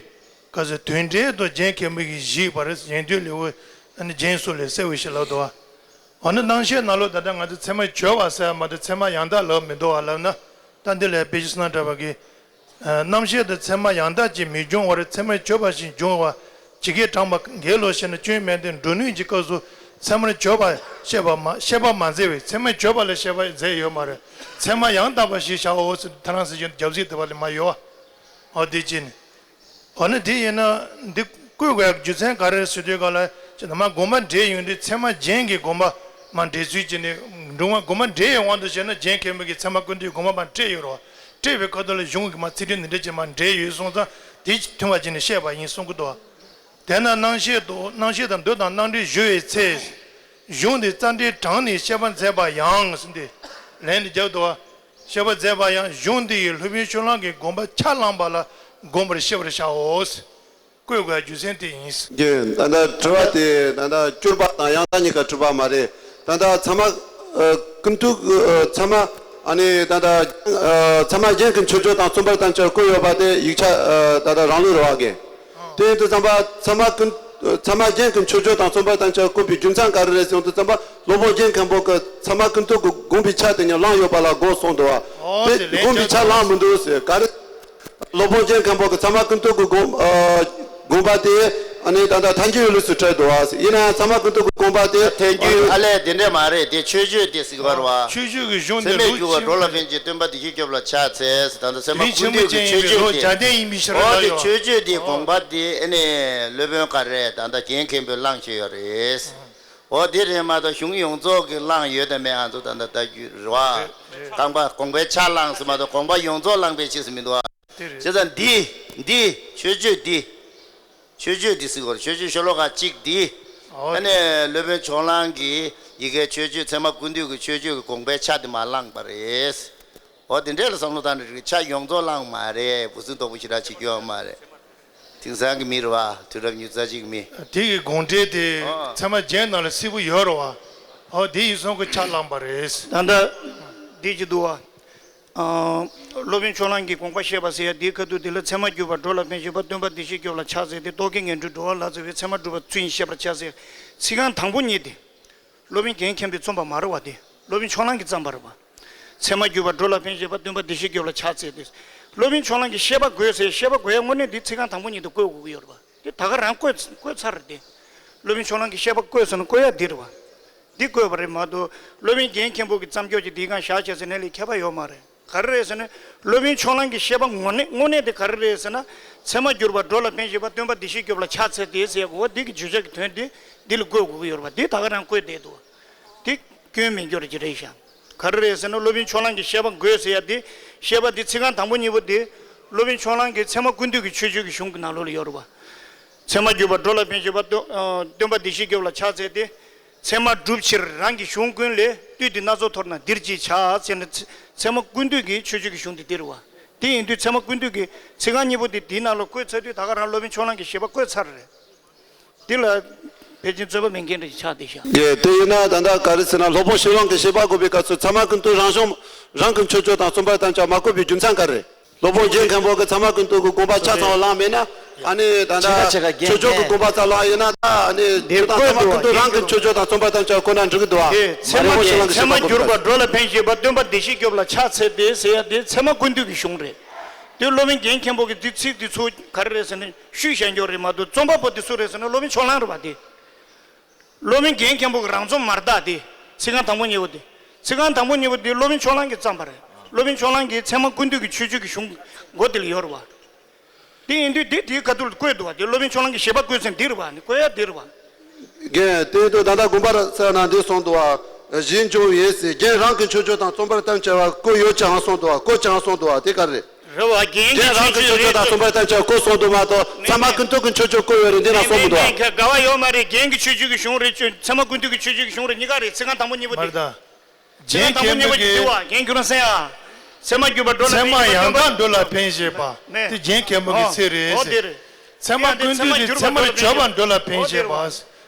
སྐབས་སུ་དོན་འགྲེལ་དུ་རྒྱན་མཁན་པོ་གིས་བཞེད་པར་གཞན་དོན་ལེའུ་རྒྱན་སོགས་ལས་གསལ་བའི་ཕྱིར་ལབ་འདུག་འོ་ན་སྣང་བཤད་ནང་ལོགས་ད་ལྟ་ང་ཚོ་ཚད་མ་བརྗོད་པ་ཟེར་བ་མ་གཏོགས་ཚད་མ་ཡང་དག་ལབ་མི་འདུག་བ་ལབ་ན། ད་འདི་ལ་དཔེ་ཆ་བསོད་ནམས་གྲགས་པ་གིས། རྣམ་བཤད་དུ་ཚད་མ་ཡང་དག་ཅིག་མི་འབྱུང་བར་ཚད་མས་བརྗོད་པ་བཞིན་འབྱུང་བ་ཇི་སྐད་དྲངས་པ་འགལ་ལོ་ཞེ་ན་སྐྱོན་མེད་དེ། མགྲོན་གནས་ཀྱི་སྐབས་སུ་ཚད་མར་བརྗོད་པ་བཤད་པ་མ་བཤད་པ་མ་མཛད་པས་ཚད་མས་བརྗོད་པ་ལ་བཤད་པ་མཛད་ཡོད་མ་རེད། ཚད་མ་ཡང་དག་པ་ཞེས་བྱའོ་ཟེར་ཐ་རང་ཟེར་གྱི་རྒྱབ་གཟིགས་དེ་བ་ལས་མ་ཡོད་བ། འོ་དེ་ཅི་ནི། འོ་ན་དེ་ཡིན་ན་འདི་བཀོད་དགོས་ཡག་རྒྱུ་མཚན་ག་རེ་ཟེར་དུས་ག་ལ་ཅི་ན་མ་དགོངས་པ་འགྲེལ་ཡོང་དུས་ཚད་མ་རྒྱན་གྱི་དགོངས་པ་མ་འགྲེལ་ཚུལ་གྱི་ནི་འབྲུ་མ་དགོངས་པ་འགྲེལ་ཡོང་དབང་དུ་བྱས་ན་རྒྱན་མཁན་པོ་གིས་ཚད་མ་ཀུན་བཏུས་དགོངས་པ་མ་སྤྲད་ཡོད་རོ། སྤྲད་པའི་ཁ་ཐུག་ལ་གཞུང་གི་མ་ཚིག་འགྲེལ་འདི་འདྲ་ཅིག་མ་འགྲེལ་ཡོད་སོང་ཙང་དེ་མཐུན་པ་བྱས་ནས་བཤད་པ་ཡིན་གསུང་གི་འདུག་དེས་ན་སྣང་བཤད་དུ་སྣང་བཤད་དང་འདོད་དང་སྣང་འགྲེལ་ཞུ་བའི་ཚེ། གཞུང་འདི་རྩ་འགྲེལ་དྲངས་ནས་བཤད་པ་མཛད་པ་ཡང་ཟེར་ཏེ་ལན་འདི་རྒྱབ་འདུག་བ། བཤད་པ་མཛད་པ་ཡང་གཞུང་འདི་ཡི་སློབ་དཔོན་ཕྱོགས་གླང་གི་དགོངས་པ་ཆ་བླངས་པ་ལ་དགོངས་པར་བཞེད་པར་བྱའོ། བཀོད་དགོས་རྒྱུ་མཚན་དེ་ཡིན། རྒྱན་ད་ལྟ་དྲི་བ་དེ་ད་ལྟ་སྐྱོར་པ་དང་ཡང་དག་གཉིས་ཀ་གྲུབ་པ་མ་རེད། ད་ལྟ་ཚད་མ་ཨ་ཀུན་བཏུས་ཨ་ཚད་མ་ཨ་ནི་ད་ལྟ་ཨ་ཚད་མ་རྒྱན་གྱི་མཆོད་བརྗོད་དང་རྩོམ་པར་གཏམ་བཅས་བཀོད་ཡོད་པ་དེ་ཡིག་ཆ་ཨ་ད་ལྟ་རང་ལུགས་རེད་བ་གི། དེ་ཡིན་དུས་ཙམ་པ་ཚད་མ་ཀུན་ཚད་མ་རྒྱན་གྱི་མཆོད་བརྗོད་དང་རྩོམ་པར་གཏམ་བཅས་བཀོད་པའི་རྒྱུ་མཚན་ག་རེ་རེད་ཟེར་དུས་ཙམ་པ་སློབ་དཔོན་རྒྱན་མཁན་པོ་གི་ཚད་མ་ཀུན་བཏུས་ཀྱི་དགོངས་པའི་ཆ་དེ་ཉིད་བླངས་ཡོད་པ་ལ་དགོངས་གསུངས་འདུག་བ། དེ་དགོངས་པའི་ཆ་བླངས་མི་འདུག་ཟེར་ག་རེ། སློབ་དཔོན་རྒྱན་མཁན་པོ་གི་ཚད་མ་ཀུན་བཏུས་ཀྱི་དགོངས་ཨ་དགོངས་པ་དེ་ཨ་ནི་ད་ལྟ་ཐལ་འགྱུར་ལུགས་སུ་བྲིས་འདུག་ཨ། ཡིན་ན་ཡང་ཚད་མ་ཀུན་བཏུས་ཀྱི་དགོངས་པ་དེ་ཐལ་འགྱུར་ཨ་ལས་དེ་འདྲ་མ་རེད། དེ་ཆོས་སྤྱོད་དེ་ཟེར་གི་རེད་བ། ཆོས་སྤྱོད་ཀྱི་གཞུང་དེ་ཚད་མས་ལུགས་བསྒྱུར་བ་གཅིག་འགྲོ་ལ་ཕན་ཕྱིར་སྟོན་པ་བདེ་གཤེགས་སྐྱོབ་ལ་ཕྱག་འཚལ། ད་ལྟ་ཚད་མ་རིགས་ཆེན་ཀུན་པོ་བཏུས་ཀྱི་ཅན་ཡིན་ཆོས་པའི་ལོ་སྤྱོད་བརྒྱ་ལྡན་ཡིན་པའི་ཕྱིར་ལ་ཡོད། འོ་དེ་ཆོས་སྤྱོད་དེ་དགོངས་པ་དེ་ཨ་ནི་སློབ་དཔོན་ག་རེ་ད་ལྟ་རྒན་མཁན་པོས་བླངས་བྱས་ཡོད་རེད། འོ་དེ་རེད་མ་གཏོགས་གཞུང་ཡོངས་རྫོགས་ཀྱི་བླངས་ཡོད་དམ་མེད་ཨ་ཚོ་ད་ལྟ་ལྟ་རྒྱུ་རེད་བ། རེད་རེད། རྐང་པ་དགོངས་པའི་ཕྱག་བླངས་ཟེར་མ་གཏོགས་དགོངས་པ་ཡོངས་རྫོགས་བླངས་པའི་ཕྱིར་ཟེར་མི་འདུག་ཨ། དེ་རེད། བྱས་ཙང་འདི་འདི་ཆོས་སྤྱོད་འདི། ཆོས་སྤྱོད་འདི་ཟེར་གོ་རེད། ཆོས་སྤྱོད་ཤོ་ལོ་ཀ་གཅིག་འདི། འོ་ཨ་ནི་སློབ་དཔོན་ཕྱོགས་གླང་གིས་ཡི་གེ་ཆོས་སྤྱོད་ཚད་མ་ཀུན་བཏུས་ཀྱི་ཆོས་སྤྱོད་ཀྱི་དགོངས་པའི་ཕྱག་དེ་མར་བླངས་པ་རེད། འོ་དེ་འདྲས་ལ་བསམ་བློ་བཏང་ནས་རིག་ཕྱག་ཡོངས་རྫོགས་བླངས་མ་རེད། འབུ་སྲིན་ལྟ་བུ་ཞེ་དྲག་བྱེད་རྒྱུ་ཡོད་མ་རེད། དེང་སང་གི་མི་རེད་བ། དུས་རབས་ཉི་ཤུ་རྩ་གཅིག་གི་མི། དེ་གི་དགོངས་འགྲེལ་དེ་ཨ་ཚད་མ་རྒྱན་ནང་ལ་གསལ་པོ་ཡོད་རེད་བ། འོ་དེ་ཡིན་སོང་གི་ཕྱག་བླངས་པ་རེད། ད་ལྟ་འདི་ཅི་འདུག་བ། ཨ། སློབ་དཔོན་ཕྱོགས་གླང་གི་དགོངས་པ་བཤད་པ་ཟེར་ཡ་དེའི་ཁ་ཐུག་དེ་ལ་ཚད་མ་བསྒྱུར་བ་འགྲོ་ལ་ཕན་བཞེད་པ་སྟོན་པ་བདེ་གཤེགས་སྐྱོབ་ལ་ཕྱག་འཚལ་ཏེ་རྟོག་གེ་ངན་འགྲོའི་འགྲོ་བ་ལ་བརྩེ་བའི་ཚད་མ་སྒྲུབ་པ་ཚུལ་བཞིན་བཤད་པར་བྱ་ཟེར། ཚིག་རྐང་དང་པོ་གཉིས་དེ། སློབ་དཔོན་མཁྱེན་མཁན་པོས་རྩོམ་པ་མ་རེད་བ་དེ། སློབ་དཔོན་ཕྱོགས་གླང་གིས་བརྩམས་པ་རེད་བ། ཚད་མ་བསྒྱུར་བ་འགྲོ་ལ་ཕན་བཞེད་པ་སྟོན་པ་བདེ་གཤེགས་སྐྱོབ་ལ་ཕྱག་འཚལ་ཏེ། སློབ་དཔོན་ཕྱོགས་གླང་གིས་བཤད་པ་དགོས་ཟེར་བཤད་པ་དགོས་ཡ་དངོས་གནས་དེ་ཚིག་རྐང་དང་པོ་གཉིས་དེ་བཀོད་དགོས་ཀྱི་ཡོད་རེད་བ། དེ་ད་ག་རང་བཀོད་བཀོད་ཚར་རེད་དེ། སློབ་དཔོན་ཕྱོགས་གླང་གིས་བཤད་པ་བཀོད་ཟེར་ན་བཀོད་ཡ་འདི་རེད་བ། འདི་བཀོད་པ་རེད་མ་གཏོགས་སློབ་དཔོན་རྒན་མཁན་པོ་གི་བརྩམས་ཆོས་ཀྱི་འདི་གང་བཞག་བྱས་ཟེར་ནས་ལས་ཁྱད་པར་ཡོད་མ་རེད། ག་རེ་རེད་ཟེར་ན། སློབ་དཔོན་ཕྱོགས་གླང་གི་བཤད་པ་དངོས་གནས་དངོས་གནས་དེ་ག་རེ་རེད་ཟེར་ན། ཚད་མ་བསྒྱུར་བ་འགྲོ་ལ་ཕན་བཞེད་པ་སྟོན་པ་བདེ་གཤེགས་སྐྱོབ་ལ་ཕྱག་འཚལ་ཏེ་ཟེར་ཡ་གོ་བ་འདི་གི་བརྗོད་བྱ་གི་དོན་དེ་འདི་ལ་བཀོད་དགོས་ཀྱི་ཡོད་རེད་བ། འདི་ད་ག་རང་བཀོད་བསྡད་འདུག་བ། དེ་སྐྱོན་མེད་སྐྱོར་གྱི་རེད་ཤག་ག་རེ་རེད་ཟེར་ན་སློབ་དཔོན་ཕྱོགས་གླང་གི་བཤད་པ་དགོས་ཟེར་ཡ་དེ། བཤད་པ་དེ་ཚིག་རྐང་དང་པོ་གཉིས་པོ་དེ། སློབ་དཔོན་ཕྱོགས་གླང་གི་ཚད་མ་ཀུན་བཏུས་ཀྱི་མཆོད་བརྗོད་ཀྱི་གཞུང་གི་ནང་ལོགས་ལ་ཡོད་རེད་བ། ཚད་མ་བསྒྱུར་བ་འགྲོ་ལ་ཕན་བཞེད་པ་སྟོན་སྟོན་པ་བདེ་གཤེགས་སྐྱོབ་ལ་ཕྱག་འཚལ་ཏེ། ཚད་མ་སྒྲུབ་ཕྱིར་རང་གི་གཞུང་ཀུན་ལས། བཏུས་ཏེ་སྣ་ཚོགས་མཐོ་རིས་ན་འདིར་ཅིས་བྱ། ཟེར་ནས་ཚད་མ་ཀུན་བཏུས་ཀྱི་མཆོད་བརྗོད་ཀྱི་གཞུང་དེ་འདི་རེད་བ། དེ་ཡིན་དུས་ཚད་མ་ཀུན་བཏུས་ཀྱི་ཚིག་རྐང་གཉིས་པོ་དེ་དེའི་ནང་ལ་བཀོད་ཚར་དུས་ད་ག་རང་སློབ་དཔོན་ཕྱོགས་གླང་གི་བཤད་པ་བཀོད་ཚར་རེད། འདི་ལ་ཕལ་ཆེར་རྩོད་པ་མེད་མཁན་འདྲ་ཞིག་ཆགས་བསྡད་ཤག་ཡེ། དེ་ཡིན་ན་ད་ལྟ་ག་རེ་ཟེར་ན་སློབ་དཔོན་ཕྱོགས་གླང་གི་བཤད་པ་དགོས་པའི་སྐབས་སུ་ཚད་མ་ཀུན་བཏུས་རང་གཞུང་རང་གི་མཆོད་བརྗོད་དང་རྩོམ་པར་གཏམ་བྱ་མ་བཀོད་པའི་རྒྱུ་མཚན་ག་རེ། སློབ་དཔོན་རྒན་མཁན་པོ་གི་ཚད་མ་ཀུན་བཏུས་ཀྱི་དགོངས་པ་ཆ་ཚང་བ་བླངས་མེད་ན། ཨ་ནི་ད་ལྟ་ཕྱི་ཁ་ཕྱི་ཕྱོགས་ཀྱི་དགོངས་པ་ཙམ་བླངས་ཡིན་ན་ད་ཨ་ནི་དེ་ཚད་མ་ཀུན་བཏུས་རང་གི་མཆོད་བརྗོད་དང་རྩོམ་པར་གཏམ་བྱ་བཀོད་ན་འགྲིག་གི་འདུག་བ། ཚད་མ་ཚད་མ་བསྒྱུར་བ་འགྲོ་ལ་ཕན་བཞེད་པ་སྟོན་པ་བདེ་གཤེགས་སྐྱོབ་ལ་ཕྱག་འཚལ་ཏེ་ཟེར་ཡ་དེ་ཚད་མ་ཀུན་བཏུས་ཀྱི་གཞུང་རེད། དེ་སློབ་དཔོན་རྒན་མཁན་པོ་གི་དེ་ཚིག་དེ་ཚོ་ག་རེ་རེད་ཟེར་ན་ཤུལ་བཞག་རྒྱུ་རེད་མ་གཏོགས་རྩོམ་པ་པོ་དེ་སུ་རེད་ཟེར་ན་སློབ་དཔོན་ཕྱོགས་གླང་རེད་བ་དེ། སློབ་དཔོན་རྒན་མཁན་པོ་གི་རང་རྩོམ་མ་རེད་ད་དེ། ཚིག་རྐང་དང་པོ་གཉིས་པོ་དེ། ཚིག་རྐང་དང་པོ་གཉིས་པོ་དེ་སློབ་དཔོན་ཕྱོགས་གླང་གིས་བརྩམས་པ་རེད། སློབ་དཔོན་ཕྱོགས་གླང་གིས་ཚད་མ་ཀུན་བཏུས་ཀྱི་མཆོད་བརྗོད་ཀྱི་གཞུང་མགོ་དེ་ལ་ཡོད་རེད་བ། དེ་ཡིན་དུས་དེ་དེའི་ཁ་ཐུག་ལ་བཀོད་འདུག་བ། དེ་སློབ་དཔོན་ཕྱོགས་གླང་གི་བཞེད་པ་བཀོད་ཚེ་འདི་རེད་བ། ནི་བཀོད་ཡ་འདི་རེད་བ། རྒན་དེ་དུས་ད་ལྟ་དགོངས་པ་ར་ས་ན་འདི་གསུངས་འདུག་བ། གཞན་འབྱུང་ཡིན་ཟེར་རྒན་རང་གི་མཆོད་བརྗོད་དང་རྩོམ་པར་གཏམ་བྱ་བ་བཀོད་ཡོད་ཀྱང་གསུངས་འདུག་བ། བཀོད་ཀྱང་གསུངས་འདུག་བ། དེ་ག་རེད། རེད་བ། རྒན་གྱི་རྒན་རང་གི་མཆོད་བརྗོད་དང་རྩོམ་པར་གཏམ་བྱ་བ་བཀོད་གསུངས་འདུག་མ་གཏོགས་ཚད་མ་ཀུན་བཏུས་ཀྱི་མཆོད་བརྗོད་བཀོད་ཡོད་རེད། འདི་ན་གསུངས་མི་འདུག་བ། མེད་མེད་ག་བ་ཡོད་མ་རེད། རྒན་གྱི་མཆོད་བརྗོད་ཀྱི་གཞུང་རེད། ཚད་མ་ཀུན་བཏུས་ཀྱི་མཆོད་བརྗོད་ཀྱི་གཞུང་རེད། གཉིས་ཀ་རེད། ཚིག་རྐང་དང་པོ་གཉིས་པོ་དེ། མ་རེད་ད། ཚིག་རྐང་དང་པོ་གཉིས་པོ་དེ་དུ་བ། རྒན་ཁྱོད་རང་གསན་ཡ། ཚད་མ་བསྒྱུར་བ་འགྲོ་ལ་ཕན་བཞེད་པ། ཚད་མ་ཡང་དག་འགྲོ་ལ་ཕན་བཞེད་པ། ནས། དེ་རྒན་མཁན་པོ་གི་ཚིག་རེད་ཟེར། ཨོ་དེ་རེད། ཚད་མ་ཀུན་བཏུས་དེ་ཚད་མ་བསྒྱུར་བ་འགྲོ་ལ་ཕན་བཞེད་པ།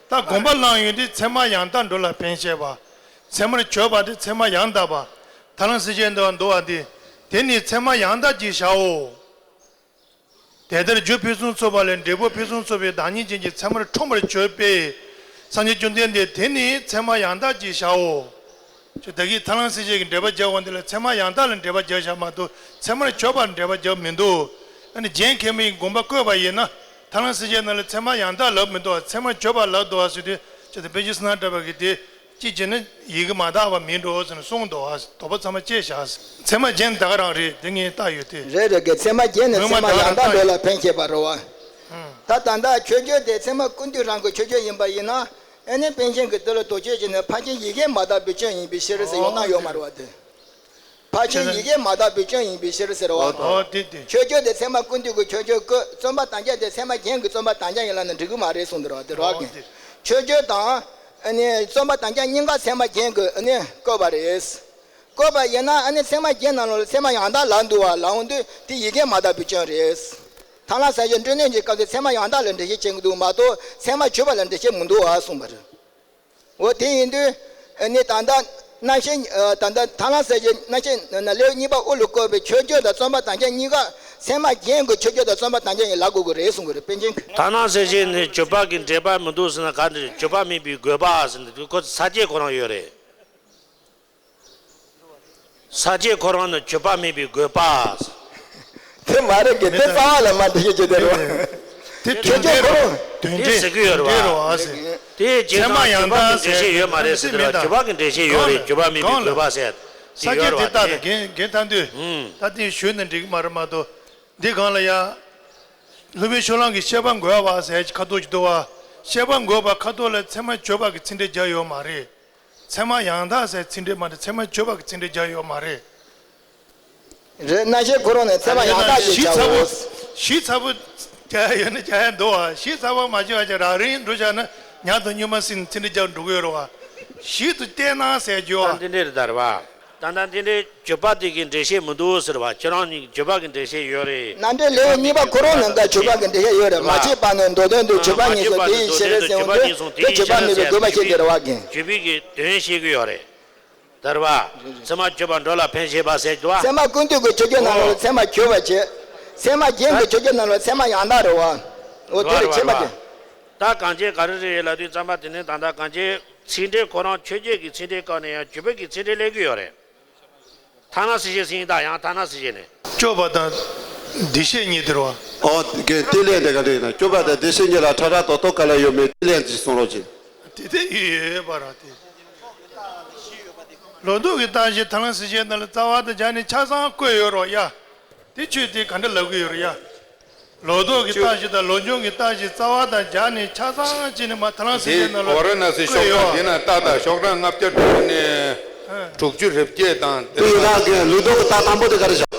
ད་དགོངས་པ་བླངས་ཡོད་དེ་ཚད་མ་ཡང་དག་འགྲོ་ལ་ཕན་བཞེད་པ། ཚད་མར་བརྗོད་པ་དེ་ཚད་མ་ཡང་དག་པ། ཐར་ལམ་སེལ་བྱེད་འདོད་འདོད་པ་དེ། དེ་ནི་ཚད་མ་ཡང་དག་ཅེས་བྱའོ། དེ་ལྟར་རྒྱུ་ཕུན་སུམ་ཚོགས་པ་ལས་འབྲས་བུ་ཕུན་སུམ་ཚོགས་པའི་བདག་ཉིད་ཅན་གྱི་ཚད་མར་འཁྲུངས་པར་བརྗོད་པས། སངས་རྒྱས་བཅོམ་ལྡན་འདས་དེ་ནི་ཚད་མ་ཡང་དག་ཅེས་བྱའོ། ཁྱོད་ད་གིན་ཐར་ལམ་སེལ་བྱེད་ཀྱི་འགྲེལ་པ་རྒྱག་འོང་དེ་ལ་ཚད་མ་ཡང་དག་ལ་འགྲེལ་པ་རྒྱག་བཞག་མ་གཏོགས་ཚད་མར་བརྗོད་པར་འགྲེལ་པ་རྒྱག་མི་འདུག་ཨ་ནི་རྒན་མཁན་པོའི་དགོངས་པ་བཀོད་པ་ཡིན་ན་ཐར་ལམ་སེལ་བྱེད་ནང་ལ་ཚད་མ་ཡང་དག་ལབ་མི་འདུག་ཚད་མར་བརྗོད་པ་ལབ་འདུག་བ་ཟེར་དུས་ཁྱོད་ད་དཔེ་ཆ་སྣ་འདྲ་བ་གི་དེ། གཅིག་བྱས་ན་ཡི་གེ་མ་དག་པ་མིན་འགྲོ་ཟེར་ནས་གསུངས་འདུག་ཨ། དོགས་པ་ཚང་མ་བཅད་བཞག་ཟེར། ཚད་མ་རྒྱན་ད་ག་རང་རེད། དེ་ངས་བལྟ་ཡོད་དེ། རེད་རེད། གི་ཚད་མ་རྒྱན་ནི་ངོ་མ་ཚད་མ་ད་ག་ཡང་རང་དག་བལྟ་འགྲོ་ཡོད། ལ་ཕན་བྱེད་པ་རེད་བ། ད་ད་ལྟ་མཆོད་བརྗོད་དེ་ཚད་མ་ཀུན་བཏུས་རང་གི་མཆོད་བརྗོད་ཡིན་པ་ཡིན་ན། ཨ་ནི་པཎ་ཆེན་གྱིས་དེ་ལ་དོགས་གཅོད་བྱས་ནས་ཕར་ཕྱིན་ཡི་གེ་མ་དག་པའི་སྐྱོན་ཡིན་པའི་ཕྱིར་ཟེར་ཡོང་སྟངས་ཡོད་མ་རེད་བ་དེ། ཕར་ཕྱིན་ཡི་གེ་མ་དག་པའི་སྐྱོན་ཡིན་པའི་ཕྱིར་ཟེར་བ། ཨོ་དེ་དེ། མཆོད་བརྗོད་དེ་ཚད་མ་ཀུན་བཏུས་ཀྱི་མཆོད་བརྗོད་བཀོད། རྩོམ་པ་དམ་བཅའ་དེ་ཚད་མ་རྒྱན་གྱི་རྩོམ་པ་དམ་བཅའ་ཡིན་ལབ་ན་འགྲིག་གི་མ་རེད་གསུངས་འདུག་ར་དེ་ར། ཨོ་དེ། མཆོད་བརྗོད་དང་། ཨ་ནི་རྩོམ་པ་དམ་བཅའ་གཉིས་ཀ་ཚད་མ་རྒྱན་གྱི་ཨ་ནི་བཀོད་པ་རེད། བཀོད་པ་ཡིན་ན་ཨ་ནི་ཚད་མ་རྒྱན་ནང་ལོགས་ལ་ཚད་མ་ཡང་དག་ལབ་འདུག་བ་ལབ་འོང་དུས་དེ་ཡི་གེ་མ་དག་པའི་སྐྱོན་རེད། ཐར་ལམ་སེལ་བྱེད་འགྲོ་གནས་ཀྱི་སྐབས་སུ་ཚད་མ་ཡང་དག་ལ་འགྲེལ་བཤད་བྱེད་ཀྱི་འདུག་མ་གཏོགས་ཚད་མ་བརྗོད་པ་ལ་འགྲེལ་བཤད་མི་འདུག་བ་གསུངས་པ་རེད། འོ་དེ་ཡིན་དུས། ཨ་ནི་ད་ལྟ་རྣམ་བཤད། ཨ་ད་ལྟ་ཐར་ལམ་སེལ་བྱེད་རྣམ་བཤད་ན་ལེའུ་གཉིས་པ་དབུ་ལ་བཀོད་པའི་མཆོད་བརྗོད་དང་རྩོམ་པ་དམ་བཅའ་གཉིས་ཀ་ཚད་མ་རྒྱན་གྱི་མཆོད་བརྗོད་དང་རྩོམ་པ་དམ་བཅའ་ཡིན་ལབ་དགོས་ཀྱི་རེད་གསུང་གི་རེད་པཎ་ཆེན་གྱིས། ཐར་ལམ་སེལ་བྱེད་ནི་བརྗོད་པ་གི་འགྲེལ་པ་མི་འདུག་ཟེར་ན་ག་འདྲ་རེད། བརྗོད་པ་མེད་པའི་དགོས་པ་ཟེར་ནས་ཁོ་ས་བཅད་ཁོ་རང་ཡོད་རེད། ས་བཅད་ཁོ་རང་ནི་བརྗོད་པ་མེད་པའི་དགོས་པ། དེ་མ་རེད་གི། དེ་རྩ་བ་ལ་མ་འགྲེལ་བཤད་བྱེད་དེ་རེད་བ། དེ་དོན་དེ་ཁོ་རང་། དོན་དེ་ཟེར་གི་ཡོད་རེད་བ། དེ་རེད་བ་ཟེར། དེ་རྗེས་ཚད་མ་ཡང་དག་ཟེར་འགྲེལ་བཤད་ཡོད་མ་རེད་ཟེར་དེ་རེད་བ། འགྲེལ་བཤད་མེད་ད། བརྗོད་པ་གི་འགྲེལ་བཤད་ཡོད་རེད། བརྗོད་པ་མེད་པའི་དགོས་པ་ཟེར་དེ་ཡོད་རེད་བ། ས་སྐྱ་དེ་ལྟ་དེ་རྒན་རྒན་ཐར་འདོད། ད་དེ་ཞུས་ན་འགྲིག་གི་མ་རེད་མ་གཏོགས། འདི་གང་ལ་ཡ། སློབ་དཔོན་ཕྱོགས་གླང་གིས་བཤད་པ་འགོད་པ་ཟེར་གྱི་ཁ་དོག་ཅིག་འདུག་བ། བཤད་པ་འགོད་པ་ཁ་དོག་ལ་ཚད་མ་བརྗོད་པ་གི་ཚིག་འགྲེལ་རྒྱག་ཡོད་མ་རེད། ཚད་མ་ཡང་དག་ཟེར་ཚིག་འགྲེལ་མ་རེད། ཚད་མ་བརྗོད་པ་གི་ཚིག་འགྲེལ་རྒྱག་ཡོད་མ་རེད། རེད། རྣམ་བཤད་ཁོ་རང་ནས་ཚད་མ་ཡང་དག་ཅེས་བྱའོ། ཞིབ་ཚགས་པོ་ཞིབ་ཚགས་པོ་རྒྱག་ཡ་ཡོད་ན་རྒྱག་ཡ་འདུག་བ། ཞིབ་ཚགས་པོ་མ་བྱས་པ་བྱས་རང་རིང་འགྲོ་བཞག་ན་ཉག་དང་སྨྱོན་མ་ཟིན་ཚིག་འགྲེལ་རྒྱག་འགྲོ་གི་ཡོད་རེད་བ། ཞིབ་ཏུ་བལྟས་ན་ཟེར་རྒྱུ་བ། ད་འདི་འདྲས་རེད་ད་རེད་བ། ད་ལྟ་འདི་འདྲའི་བརྗོད་པ་དེ་གི་འགྲེལ་བཤད་མི་འདུག་ཟེར་བ། ཁྱེད་རང་གཉིས་བརྗོད་པ་གི་འགྲེལ་བཤད་ཡོད་རེད། རྣམ་འགྲེལ་ལེའུ་གཉིས་པ་ཁོ་རང་ནང་ལྟར་བརྗོད་པ་གི་འགྲེལ་བཤད་ཡོད་རེད། མ་བརྗོད་པ་ནི་མདོ་དོན་དུ། བརྗོད་པ་ཉིད་སོགས་དེ་ཡི་ཕྱིར་ཟེར་དུས་བརྗོད་པ་ཉིད་སོགས་དེ་ཡི་ཕྱིར་ཟེར་བརྗོད་པ་མེད་པའི་དགོས་པ་ཤེས་དེ་རེད་བ་རྒན། བརྗོད་པའི་གི་དོན་བཤད་ཀྱི་ཡོད་རེད། ད་རེད་བ། ཚད་མ་བརྗོད་པ་འགྲོ་ལ་ཕན་བཞེད་པ་ཟེར་གྱི་འདུག་བ། ཚད་མ་ཀུན་བཏུས་ཀྱི་ཆོས་བརྒྱད་ནང་ལ་ཚད་མ་བརྗོད་པ་བྱེད། ཚད་མ་རྒྱན་གྱི་ཆོས་བརྒྱད་ནང་ལ་ཚད་མ་ཡང་དག་རེད་བ། འོ་དེ་རེད་ཁྱད་པར་དེ། ད་གང་ཅི་ག་རེ་རེད་ལབ་དུས་ཙམ་པ་དེ་ནི་ད་ལྟ་གང་ཅི་ཚིག་འགྲེལ་ཁོ་རང་ཆོས་བརྒྱད་ཀྱི་ཚིག་འགྲེལ་སྐབས་ནས་ཡང་བརྗོད་པའི་གི་ཚིག་འགྲེལ་སླེབས་ཀྱི་ཡོད་རེད། ཐ་ན་སྲིད་ཞེས་ཟིན་ཡིན་ད་ཡང་ཐ་ན་སྲིད་ཞེས་ནས། སྐྱོབ་པ་དང་བདེ་གཤེགས་གཉིས་དེ་རེད་བ། ཨོ་དགེ་དེ་ལས་དེ་ག་རེ་ཡིན་ན། སྐྱོབ་པ་དང་བདེ་གཤེགས་གཉིས་ལ་ཕྲ་རགས་རྡོག་རྡོག་ག་ལ་ཡོད་མེད་དེ་ལས་ཅིག་གསུང་རོགས་གྱིས། དེ་དེ་ཡོད་པ་ར་དེ། ལོ་ཏོག་གི་རྟགས་བཞི་ཐ་ན་སྲིད་ཞེས་ནང་ལ་རྩ་བ་དང་སྦྱར་ནས་ཆ་ཚང་བཀོད་ཡོད་རོགས་ཡ། དེ་ཆོས་དེ་ག་འདྲ་ལབ་གི་ཡོད་རེད་ཡ། ལོ་ཏོག་གི་རྟགས་བཞི་དང་ལོ་འབྱུང་གི་རྟགས་བཞི་རྩ་བ་དང་སྦྱར་ནས་ཆ་ཚང་བྱས་ནས་མ་ཐ་ན་སྲིད་ཞེས་ནང་ལ་འོ་ར་ན་སི་བཀོད་ཤོག་ཡོད་གྲངས་འདི་ན་ཏག་ཏག་ཤོག་གྲངས་ལྔ་བརྒྱ་དྲུག་ཅུ་ནས་དྲུག་ཅུ་རེ་བརྒྱད་དང་དེ་ཡི་ནང་གི་ལུགས་ལྡོག་གི་རྟགས་དང་པོ་དེ་ག་རེ་བཞག་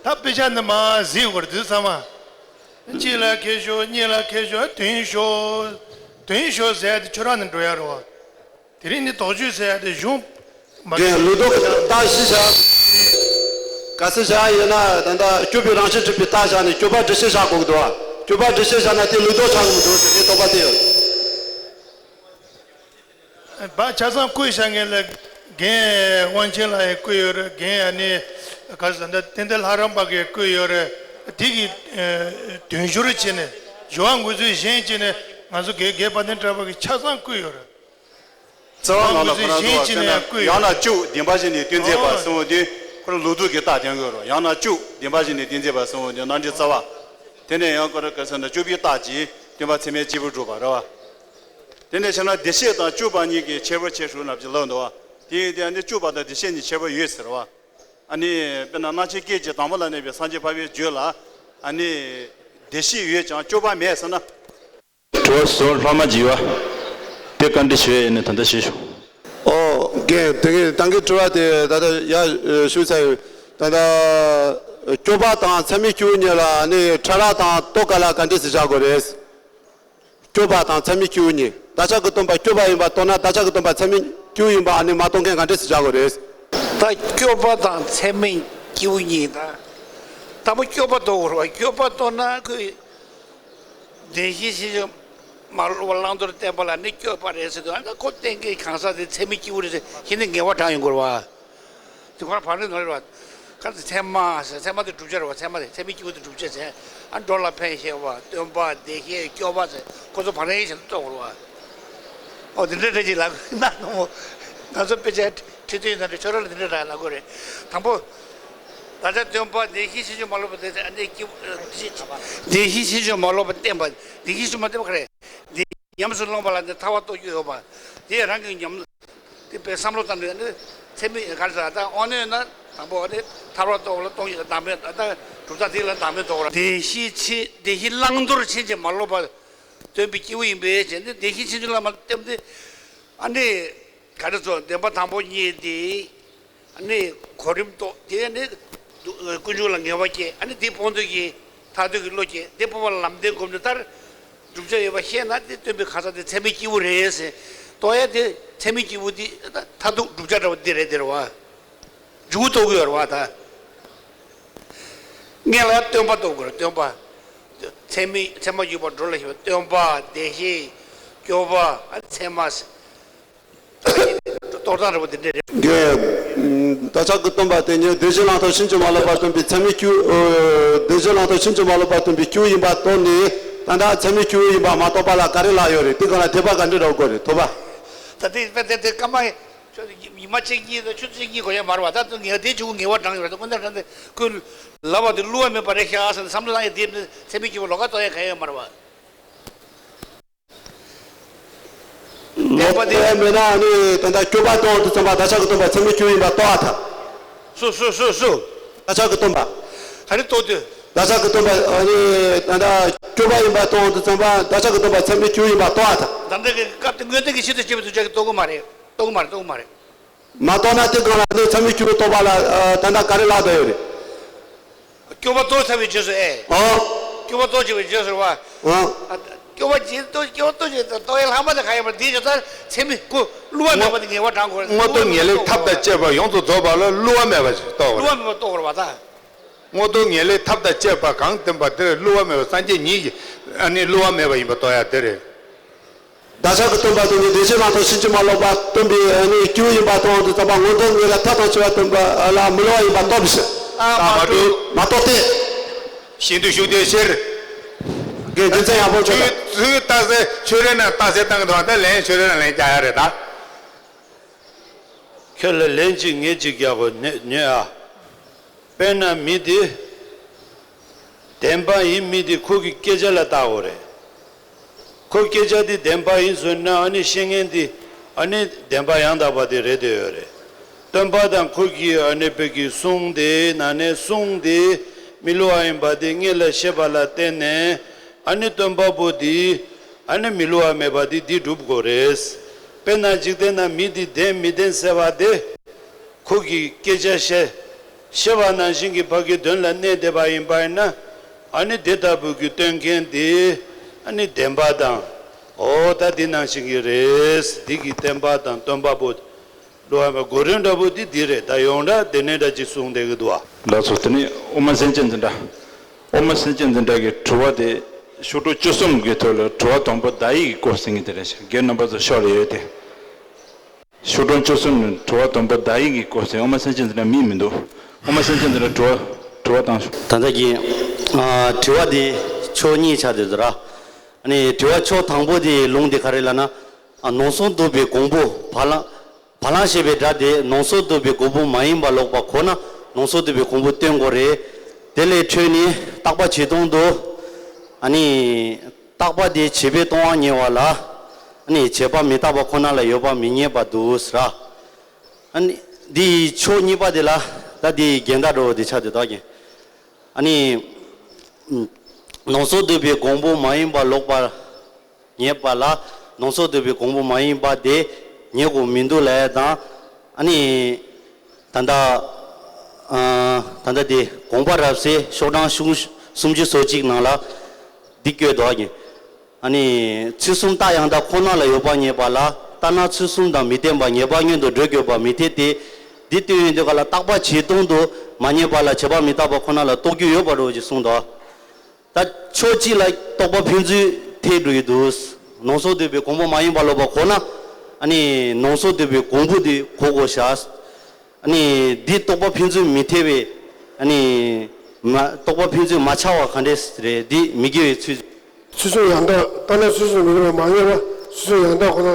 ད་དཔེ་ཆ་འདི་མ་གཟིགས་དགོས་རེད་དུས་ཚང་མ། གཅིག་ལ་ཁེ་ཤོ་གཉིས་ལ་ཁེ་ཤོ་བདུན་ཤོ། བདུན་ཤོ་ཟེར་ཏེ་ཁྱོད་རང་ནས་འགྲོ་ཡ་རེད་བ། དེ་རིང་ནི་དོགས་གཅོད་ཟེར་ཡ་དེ་གཞུང་མ་རྒན་ལུགས་ལྡོག་རྟགས་བཞི་བཞག་གལ་སྲིད་བཞག་ཡོད་ན་ད་ལྟ་སྐྱོབ་པའི་རང་བཞིན་གྲུབ་པའི་རྟགས་བཞག་ནས་སྐྱོབ་པ་འགྲེལ་བཤད་བཞག་དགོས་ཀྱི་འདུག་བ། སྐྱོབ་པ་འགྲེལ་བཤད་བཞག་ན་དེ་ལུགས་ལྡོག་ཆགས་ཀྱི་མི་འདུག་ཟེར་ངས་དོགས་པ་དེ་ཡོད། བ་ཆ་ཚང་བཀོད་བཞག་མཁན་ལ་རྒན་དབང་ཆེན་ལགས་ཡང་བཀོད་ཡོད་རེད། རྒན་ཨ་ནི་ག་ཟེར་ན་བསྟན་འཛིན་ལྷ་རམས་པ་གིས་བཀོད་ཡོད་རེད། དེ་གི་དོན་སྦྱོར་བྱས་ནས་སྦྱོར་བ་འགོད་ཚུལ་གཞན་བྱས་ནས་ང་ཚོ་དགེ་རྒན་དཔལ་ལྡན་གྲགས་པ་གིས་ཆ་ཚང་བཀོད་ཡོད་རེད། རྩ་བ་ནང་ལ་ཁོ་རང་འདུག་བ་ཟེར་ན་ཡང་ན་བཅུ་བདེན་པ་བཞི་ནས་སྟོན་མཛད་པ་གསུངས་པ་དེ་ཁོ་རང་ལུགས་ལྡོག་གི་རྟགས་སྟོན་གྱི་ཡོད་རེད། ཡང་ན་བཅུ་བདེན་པ་བཞི་ནས་སྟོན་མཛད་པ་གསུངས་པ་དེ་རྣམ་འགྲེལ་རྩ་བ། དེ་ནས་ཡང་ཁོ་རང་ག་ཟེར་ན་སྐྱོབ་པའི་རྟགས་ཀྱིས་སྟོན་པ་ཚད་མས་སྐྱེས་བུ་སྒྲུབ་པ་རེད་བ། དེ་ནས་བྱས་ན་བདེ་གཤེགས་དང་སྐྱོབ་པ་གཉིས་ཀྱི་ཁྱད་པར་ཕྱེ་ཞུ་ནབ་ཀྱི་ལབ་འདུག་བ། དེ་ཡིན་དུས་ཨ་ནི་སྐྱོབ་པ་དང་བདེ་གཤེགས་གཉིས་ཁྱད་པར་ཡོད་ཟེར་བ། ཨ་ནི་དཔེར་ན་རྣམ་མཁྱེན་སྐད་ཅིག་དང་པོ་ལ་གནས་པའི་སངས་རྒྱས་འཕགས་པའི་རྒྱུད་ལ་ཨ་ནི་བདེ་གཤེགས་ཡོད་ཀྱང་སྐྱོབ་པ་མེད་ཟེར་ན། དྲི་བ་ཟུར་ལྷག་མ་བགྱིས་པ། དེ་བཀའ་འདྲི་ཞུ་ཡས་ཡིན་ནི་ད་ལྟ་ཞུས་ཤོག་ཨོ་རྒན་དེ་གིན་ད་གིན་དྲི་བ་དེ་ད་ལྟ་ཡ་ཞུས་ཚར་ཡོད། ད་ལྟ་སྐྱོབ་པ་དང་ཚད་མའི་སྐྱེས་བུ་གཉིས་ལ་ནི་ཕྲ་རགས་དང་རྟོགས་ག་ལ་ག་འདྲས་སུ་བཞག་དགོས་རེད། སྐྱོབ་པ་དང་ཚད་མའི་སྐྱེས་བུ་གཉིས་བདག་ཅག་གི་སྟོན་པ་སྐྱོབ་པ་ཡིན་པ་རྟོགས་ན་བདག་ཅག་གི་སྟོན་པ་ཚད་མའི་སྐྱེས་བུ་ཡིན་པ་ཨ་ནི་མ་རྟོགས་མཁན་ག་འདྲས་སུ་བཞག་དགོས་རེད། ད་སྐྱོབ་པ་དང་ཚད་མའི་སྐྱེས་བུ་གཉིས་ད། དང་པོ་སྐྱོབ་པ་རྟོགས་དགོས་རེད་བ། སྐྱོབ་པ་རྟོགས་ན་ཁོས། བདེན་བཞིའི་ཕྱིན་ཅི་མ་ལོག་པ་བླང་དོར་བསྟན་པ་ལ་ནི་སྐྱོབ་པ་རེད་ཟེར་དུས་ཨ་ནི་ཁོ་བསྟན་མཁན་གང་ཟག་དེ་ཚད་མའི་སྐྱེས་བུ་རེད་ཟེར་ཁྱེད་ནི་ངེས་པ་དྲངས་ཡོང་དགོས་རེད་བ། དེ་ཁོ་རང་བར་ནི་ནོར་རེད་བ། ག་ཚད་མ་ཟེར་ཚད་མ་དེ་བསྒྲུབ་བྱ་རེད་བ། ཚད་མ་དེ་ཚད་མའི་སྐྱེས་བུ་དེ་བསྒྲུབ་བྱ་ཟེར། ཨ་འགྲོ་ལ་ཕན་བཞེད་པ་སྟོན་པ་བདེ་གཤེགས་སྐྱོབ་པ་ཟེར་ཁོ་ཚོ་བར་ནི་ཞེ་ན་རྟོགས་དགོས་རེད་བ། ཨོ་དེ་འདྲ་འདྲ་ཅིག་ལབ་ན་ནོ། ང་ཚོ་དཔེ་ཆ་ཁྲིད་དུས་ཡིན་ན་འདྲ་ཁྱོད་རང་ལ་དེ་འདྲ་འདྲ་ལབ་དགོས་རེད། དང་པོ། བདག་ཅག་སྟོན་པ་བདེན་བཞིའི་ཕྱིན་ཅི་མ་ལོག་པ་དེ་ཨ་ནི་སྐྱེས་བུ། བདེན་བཞིའི་ཕྱིན་ཅི་མ་ལོག་པ་བསྟན་པ། བདེན་བཞིའི་ཕྱིན་ཅི་མ་བསྟན་པ་ག་རེ། འདི་ཉམས་སུ་བླངས་པ་ལ་ནི་ཐར་པ་རྟོགས་རྒྱུ་ཡོད་པ། དེ་རང་གི་ཉམས། དེ་དཔེ་བསམ་བློ་བཏང་ནས་ནི་ཚད་མའི་ག་རེ་ཟེར་ད་དབང་རྣོན་ན་དང་པོ་ནི་ཐར་པ་རྟོགས་པ་ལ་གཏོང་ཡོད་བདག་མེད་ད་གྲུབ་མཐའ་དེ་ལ་བདག་མེད་རྟོགས་པ་ར། བདེན་བཞིའི་ཕྱིན་བདེན་བཞི་བླང་དོར་ཕྱིན་ཅི་མ་ལོག་པ། སྟོན་པའི་སྐྱེས་བུ་ཡིན་པའི་ཕྱིར་ནི་བདེན་བཞིའི་ཕྱིན་ཅི་ལ་མ་བསྟན་ཏེ། ཨ་ནི། ག་རེ་ཚོ་བདེན་པ་དང་པོ་གཉིས་དེ། ཨ་ནི་གོ་རིམ་ཐོག་དེ་ནི་ཀུན་འབྱུང་ལ་ངེས་པ་སྐྱེ། ཨ་ནི་དེ་སྤོང་འདོད་ཀྱི་ཐར་འདོད་ཀྱི་བློ་སྐྱེ། དེ་སྤོང་བ་ལ་ལམ་བདེན་སྒོམ་ནི་ལྟར་བསྒྲུབ་བྱ་ཡོད་པ་ཤེས་ན་དེ་སྟོན་པའི་ཁ་ས་དེ་ཚད་མའི་སྐྱེས་བུ་རེད་ཟེར། རྟོགས་ཡ་དེ་ཚད་མའི་སྐྱེས་བུ་དེ་མཐར་ཐུག་བསྒྲུབ་བྱ་འདྲ་བ་འདི་རེད་འདི་རེད་བ། མཇུག་རྟོགས་ཀྱི་ཡོད་རེད་བ་ད། སྔོན་ལ་སྟོན་པ་རྟོགས་དགོས་རེད་སྟོན་པ། ཚད་མའི་ཚད་མ་ཡོད་པར་འགྲོ་ལ་ཞེན་པ་སྟོན་པ་བདེ་གཤེགས་སྐྱོབ་པ་ཨ་ཚད་མ་ཟེར། རྟོགས་སྟངས་རེད་པ་དེ་འདྲས་རེད། རྒན། བདག་ཅག་གི་སྟོན་པ་དེ་ཉིད་བདེན་བཞི་བླང་དོར་ཕྱིན་ཅི་མ་ལོག་པར་སྟོན་པའི་ཚད་མའི་སྐྱེས། བདེན་བཞི་བླང་དོར་ཕྱིན་ཅི་མ་ལོག་པར་སྟོན་པའི་སྐྱེས་བུ་ཡིན་པ་རྟོགས་ནས་ད་ལྟ་ཚད་མའི་སྐྱེས་བུ་ཡིན་པ་མ་རྟོགས་པ་ལ་ག་རེ་ལབ་ཡོད་རེད། དེ་གང་ལ་དད་པ་ག་འདྲ་རག་དགོས་རེད་ཐོབ་པ། ད་དེ་དཔེ་དེ་དེ་སྐར་མ་ ཆུ་ཚོད་ཉི་མ་གཅིག་གཉིས་དང་ཆུ་ཚོད་གཅིག་གཉིས་འགོར་ཡ་མ་རེད་བ། ད་དུང་ངལ་དེ་ཆུ་ངལ་བ་བགྲང་ཡོད་རེད། ད་དཀོན་མཆོག་དྲང་དེ་ཁོས་ལབ་པ་དེ་བསླུ་བ་མེད་པ་རེད་ཤག་ཟེར་ནས་བསམ་བློ་བཏང་ཡ་དེ་ཚད་མའི་སྐྱེས་བུ་ལོགས་ཀ་གཏོང་ཡ་གང་ཡང་མ་རེད་བ། ལོག་པའི་མེད་ན་ནི་ད་ལྟ་སྐྱོབ་པ་གཏོང་དུས་ཙམ་པ་བདག་ཅག་གི་སྟོན་པ་ཚད་མའི་སྐྱེས་བུ་ཡིན་པ་རྟོགས་ཨ་ཐལ། སུ་སུ་སུ་སུ། བདག་ཅག་གི་སྟོན་པ། ག་རེ་རྟོགས་དུས། བདག་ཅག་གི་སྟོན་པ་ཨ་ནི་ད་ལྟ་སྐྱོབ་པ་ཡིན་པ་རྟོགས་དུས་ཙམ་པ་བདག་ཅག་གི་སྟོན་པ་ཚད་མའི་སྐྱེས་བུ་ཡིན་པ་རྟོགས་ཨ་ཐལ། ད་ལྟ་གི་སྐབས་དེ་དངོས་བསྟན་གྱི་ཆེད་དུ་སྐྱེས་པའི་དུས་ཅག་གི་རྟོགས་གི་མ་རེད། རྟོགས་གི་མ་རེད། རྟོགས་གི་མ་རེད། མ་རྟོགས་ན་དེ་གང་ལ་ནི་ཚད་མའི་སྐྱེས་བུ་རྟོགས་པ་ལ་ཨ་ད་ལྟ་ག་རེ་ལབ་བསྡད་ཡོད་རེད། སྐྱོབ་པ་རྟོགས་ཚར་བའི་རྗེས་སུ་ཨེ། ཨོ། སྐྱོབ་པ་རྟོགས་བྱས་པའི་རྗེས་སུ་རེད་བ། ཨོ། ཨ། སྐྱོབ་པ་རྗེས་རྟོགས་སྐྱོབ་པ་རྟོགས་བྱས་རྟོགས་ཡ་ལྷག་མ་དེ་ག་ཡིན་པ་འདི་ཇི་ལྟར་ཚད་མའི་སྐུ་བསླུ་བ་མེད་པ་དེ་ངེས་པར་དྲང་དགོས་རེད། དངོས་སྟོབས་ངེས་ལེགས་ཐབས་དང་བཅས་པ་ཡོངས་སུ་རྫོགས་པ་ལ་བསླུ་བ་མེད་པ་ཞིག་རྟོགས་པ་རེད། བསླུ་བ་མེད་པ་རྟོགས་དགོས་རེད་བ་ད། དངོས་སྟོབས་ངེས་ལེགས་ཐབས་དང་བཅས་པ་གང་བསྟན་པ་དེར་བསླུ་བ་མེད་པ་སངས་རྒྱས་ཉིད་ཀྱིས་ཨ་ནི་བསླུ་བ་མེད་པ་ཡིན་པ་རྟོགས་ཡ་དེ་རེད། བདག་ཅག་གི་སྟོན་པ་དེ་ནི་བདེ་གཤེགས་རྣམ་ཐར་ཕྱིན་ཅི་མ་ལོག་པ་སྟོན་པའི་ཨ་ནི་སྐྱེས་བུ་ཡིན་པ་མཐོང་དུས་ཙམ་པ་མངོན་རྟོགས་ངེས་ལ་ཐབས་དང་བཅས་པ་སྟོན་པ་ལ་མི་བསླུ་བ་ཡིན་པ་རྟོགས་པའི་ཕྱིར། རྟགས་མ་གྲུབ། མ་རྟོགས་ཏེ། ཤིན་ཏུ་ཤུགས་ལྡན་ཕྱིར། དགེ་རྒྱུ་མཚན་ཡག་པོ་ཆོད་ད། ཚུར་རྟགས་གསལ་ཆོས་རེ་ན་རྟགས་གསལ་བཏང་གི་འདུག་ད་ལན་ཆོས་རེ་ན་ལན་རྒྱག་ཡ་རེད་ད། ཁྱོད་ལ་ལན་གཅིག་ངས་གཅིག་རྒྱག་དགོས་ཉོས་ཉོས་ཨ། དཔེར་ན་མི་དེ་བདེན་པ་ཡིན་མིན་དེ་ཁོ་གི་སྐད་ཆ་ལ་བལྟ་དགོས་རེད། ཁོ་སྐད་ཆ་དེ་བདེན་པ་ཡིན་ཟེར་ན་ཨ་ནི་བཤད་མཁན་དེ་ཨ་ནི་བདེན་པ་ཡང་དག་པ་དེ་རེད་བསྡད་ཡོད་རེད། སྟོན་པ་དང་ཁོ་གི་ཨ་ནི་བོད་ཀྱི་གསུང་དེ་ནང་ནས་གསུང་དེ་མི་བསླུ་བ་ཡིན་པ་དེ་སྔོན་ལ་བཤད་པ་ལ་བརྟེན་ནས་ཨ་ནི་སྟོན་པ་པོ་དེ་ཨ་ནི་མི་བསླུ་བ་མེད་པ་དེ་འདི་སྒྲུབ་དགོས་རེད། དཔེར་ན་འཇིག་རྟེན་ན་མི་དེ་བདེན་མི་བདེན་ཟེར་བ་དེ། ཁོ་གིས་སྐད་ཆ་བཤད། བཤད་པ་ནང་བཞིན་གྱི་ཕ་གི་དོན་ལ་གནས་བསྡད་པ་ཡིན་པ་ཡིན་ན། ཨ་ནི་དེ་ལྟ་བུ་གི་སྟོན་མཁན་དེ་ཨ་ནི་བདེན་པ་དང་། འོ་ད་འདི་ནང་བཞིན་གྱི་རེད། འདི་གི་བསྟན་པ་དང་སྟོན་པ་པོ་བསླུ་བ་མེད་གོ་རིམ་འདྲ་པོ་འདི་འདི་རེད། ད་ཡོངས་གྲགས་དེ་ནས་འདྲ་ཅིག་གསུངས་བསྡད་ཀྱི་འདུག་བ། ལགས་སོ། དེ་ནས་དབུ་མ་སེམས་ཅན་འཛིན་གྲྭ། དབུ་མ་སེམས་ཅན་འཛིན་གྲྭ་གི་དྲི་བ་དེ་ཤོག་གྲངས་བཅུ་གསུམ་གྱི་ཐོག་ལ་དྲི་བ་དང་པོ་བརྡ་ཡིག་གི་སྐོར་ཟེར་མཁན་དེ་རེད། རྒན་རྣམ་པ་ཚོ་ཤོག་ལ་ཡོད་དེ། ཤོག་གྲངས་བཅུ་གསུམ་ནི་དྲི་བ་དང་པོ་བརྡ་ཡིག་གི་སྐོར་ཟེར། དབུ་མ་སེམས་ཅན་འཛིན་གྲྭ་མིང་མི་འདུག་དབུ་མ་སེམས་ཅན་འཛིན་གྲྭ་དྲི་བ་དྲི་བ་དང་། ད་ལྟ་གི་ཨ་དྲི་བ་འདི་ཕྱོགས་གཉིས་ཆགས་བསྡད་འདུག་ར། ཨ་ནི་དྲི་བ་ཕྱོགས་དང་པོ་དེ་ལུང་དེ་ག་རེ་ལབ་ན། ཨ་ནང་གསང་འདུས་པའི་གོང་བུ་བ་ལང་བ་ལང་ཞེས་པའི་སྒྲ་དེ་ནང་གསང་འདུས་པའི་གོང་བུ་མ་ཡིན་པ་ལོག་པ་གོ་ན་ནང་གསང་འདུས་པའི་གོང་བུ་སྟོན་དགོས་རེད། དེ་ལས་འཕྲོས་ནས་བརྟག་པ་ཇི་ལྟར་འདུག་ཨ་ནི། བརྟག་པ་དེ་བྱས་པས་སྟོང་པར་ངེས་པ་ལ། ཨ་ནི་བྱས་པ་མི་རྟག་པ་ཁོ་ན་ལ་ཡོད་པ་མི་ངེས་པར་འདུག་ཟེར། ཨ་ནི་འདིའི་ཕྱོགས་གཉིས་པ་དེ་ལ་ད་འདིའི་འགལ་ཟླ་འགྲོ་བ་དེ་ཆགས་ཏེ་ད་གིན། ཨ་ནི། ནང་གསང་འདུས་པའི་གོང་བུ་མ་ཡིན་པ་ལོག་པར་ངེས་པ་ལ་ནང་གསང་འདུས་པའི་གོང་བུ་མ་ཡིན་པ་དེ་ངེས་དགོས་མི་འདུག་ལབ་ཡ་དང་། ཨ་ནི། ད་ལྟ། ཨ། ད་ལྟ་དེ་དགོངས་པ་རབ་གསལ་ཤོག་གྲངས་སུམ་ཅུ་སོ་གཅིག་ནང་ལ་འདི་བཀོད་འདུག་གིན། ཨ་ནི་ཚུལ་གསུམ་རྟགས་ཡང་དག་ཁོ་ན་ལ་ཡོད་པར་ངེས་པ་ལ་ལྟར་སྣང་ཚུལ་གསུམ་དང་མི་ལྡན་པ་ངེས་པ་མངོན་དུ་འགྲོ་དགོས་པ་མི་འཐད་དེ། འདི་སྟོན་ཡོང་དུས་ག་ལ་བརྟག་པ་ཇི་ལྟར་འདུག་མ་ངེས་པ་ལ་བྱས་པ་མི་རྟག་པ་ཁོ་ན་ལ་རྟོགས་རྒྱུ་ཡོད་པ་འདྲ་བོ་ཅིག་གསུངས་འདུག་ད་ཕྱོགས་གཅིག་ལ་རྟོག་པ་ཕན་ཚུན་འཐད་འགྲོ་ཡི་འདུག་ནང་གསང་འདུས་པའི་གོང་བུ་མ་ཡིན་པ་ལོག་པ་གོ་ན། ཨ་ནི་ནང་གསང་འདུས་པའི་གོང་བུ་དེ་གོ་དགོས་ཤག་ཨ་ནི་འདི་རྟོག་པ་ཕན་ཚུན་མི་འཐད་པའི། ཨ་ནི་མ་རྟོག་པ་ཕན་ཚུན་མ་ཆགས་པ་ག་འདྲས་རེད། འདི་མི་དགེ་བའི་ཚུལ། ཚུལ་གསུམ་ཡང་དག་ལྟར་སྣང་ཚུལ་གསུམ་མི་ལྡན་པ་མ་ངེས་པ་ཚུལ་གསུམ་ཡང་དག་ཁོ་ན་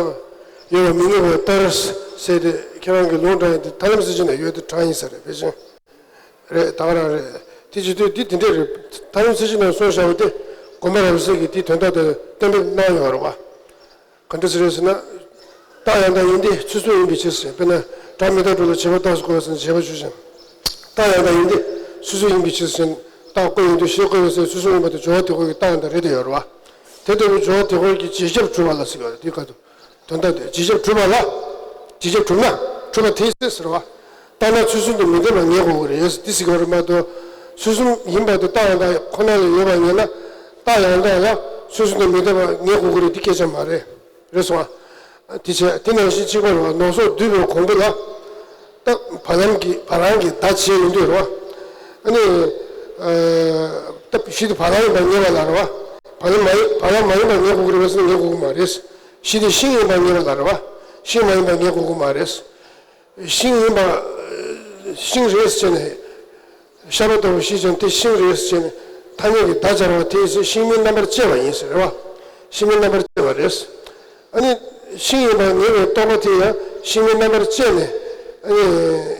ཡོད་པ་མི་ངེས་པ་ལྟར་ཟེར་ཏེ་ཁྱེད་རང་གི་ལུང་དྲངས་ཡིན་དེ་ཐར་ལམ་གསལ་བྱེད་ནང་ཡོད་དེ་དྲངས་ཡིན་ས་རེད། ཕལ་ཆེར་རེད། ད་ག་རང་རེད། དེ་བྱེད་དུས་འདི་དེ་འདྲས་རེད། ཐར་ལམ་གསལ་བྱེད་ནང་གསུངས་བཞག་པ་དེ་དགོངས་པ་རབ་གསལ་གྱིས་དེའི་དོན་དག་དེ་གཏན་འབེབས་གནང་ཡོད་རེད་བ། ག་འདྲ་ཟེར་རེད་ཟེར་ན། རྟགས་ཡང་དག་ཡིན་ཏེ་ཚུལ་གསུམ་ཡིན་པའི་ཕྱིར་ཟེར། དཔེར་ན་སྒྲ་མི་རྟག་སྒྲུབ་ལ་བྱས་པ་རྟགས་སུ་བཀོད་པ་ཟེར་ན་བྱས་པ་ཞུ་ཞིང་། རྟགས་ཡང་དག་ཡིན་ཏེ་ཚུལ་གསུམ་ཡིན་པའི་ཕྱིར་ཟེར། རྟགས་བཀོད་ཡོང་དུས་ཞེས་བཀོད་པའི་ཚེ་ཚུལ་གསུམ་ཡིན་པ་དེ་སྦྱོར་བ་དེ་ཁོ་གི་རྟགས་ཡང་དག་རེད་དེ་ཡོད་རེད་བ། དེ་ལྟ་བུའི་སྦྱོར་བ་དེ་ཁོ་གི་རྗེས་ཁྱབ་གྲུབ་པ་ལ་ཟེར་གྱི་ཡོད་རེད། དེའི་ཁ་ཐུག་དོན་དག་དེ་རྗེས་ཁྱབ་གྲུབ་པ་ལ། རྗེས་ཁྱབ་གྲུབ་ན་གྲུབ་པ་དེའི་ཚེ་ཟེར་བ། རྟགས་སྣང་ཚུལ་གསུམ་དུ་མི་ལྡན་པ་ངེས་དགོས་ཀྱི་རེད་འདི་ཟེར་གྱི་ཡོད་རེད་མ་གཏོགས། ཚུལ་གསུམ་ཡིན་པ་དེ་རྟགས་ཡང་དག་ཁོ་ན་ལ་ཡོད་པ་ངེས་ན། རྟགས་ཡང་དག་ལ་ཚུལ་གསུམ་དུ་མི་ལྡན་པ་ངེས་དགོས་ཀྱི་རེད་འདི་སྐད་ཆ་མ་རེད། རེད་སོང་ཨ། དེ་བྱས་དེ་ནང་བཞིན་གཅིག་པ་རེད་བ། ནང་གསང་འདུས་པའི་གོང་བུ་ལ། ད་བ་ལང་གི་བ་ལང་གི་བརྡ་བྱས་ཡོང་དུས་རེད་བ། ཨ་ནི། ཨ། ད་གཞི་དེ་བ་ལང་ཡིན་པ་ངེས་པ་ལ་རེད་བ། བ་ལང་མ་ཡིན་བ་ལང་མ་ཡིན་པ་ངེས་དགོས་ཀྱི་རེད་ཟེར་ན་ངེས་དགོས་ཀྱི་མ་རེད། གཞི་དེ་ཤིང་ཡིན་པ་ངེས་པ་ལ་རེད་བ། ཤིང་མ་ཡིན་པ་ངེས་དགོས་ཀྱི་མ་རེད། ཤིང་ཡིན་པ། ཤིང་རེད་ཟེར་ནས། ཤ་པ་ལྟ་བུ་ཤེས་ཀྱང་དེ་ཤིང་རེད་ཟེར་ནས་ཐ་སྙད་ཀྱི་བརྡ་སྦྱར་བ་དེ་ཤིང་མིན་རྣམ་པར་བཅད་པ་ཡིན་ཟེར་བ། ཤིང་མིན་རྣམ་པར་བཅད་པ་རེད། ཨ་ནི། ཤིང་ཡིན་པ་ངེས་པའི་རྟོག་པ་དེ་ཡང་ ཤིང་ལྔའི་རྣམ་པར་དཔྱད་ནས་ཨ་ནི་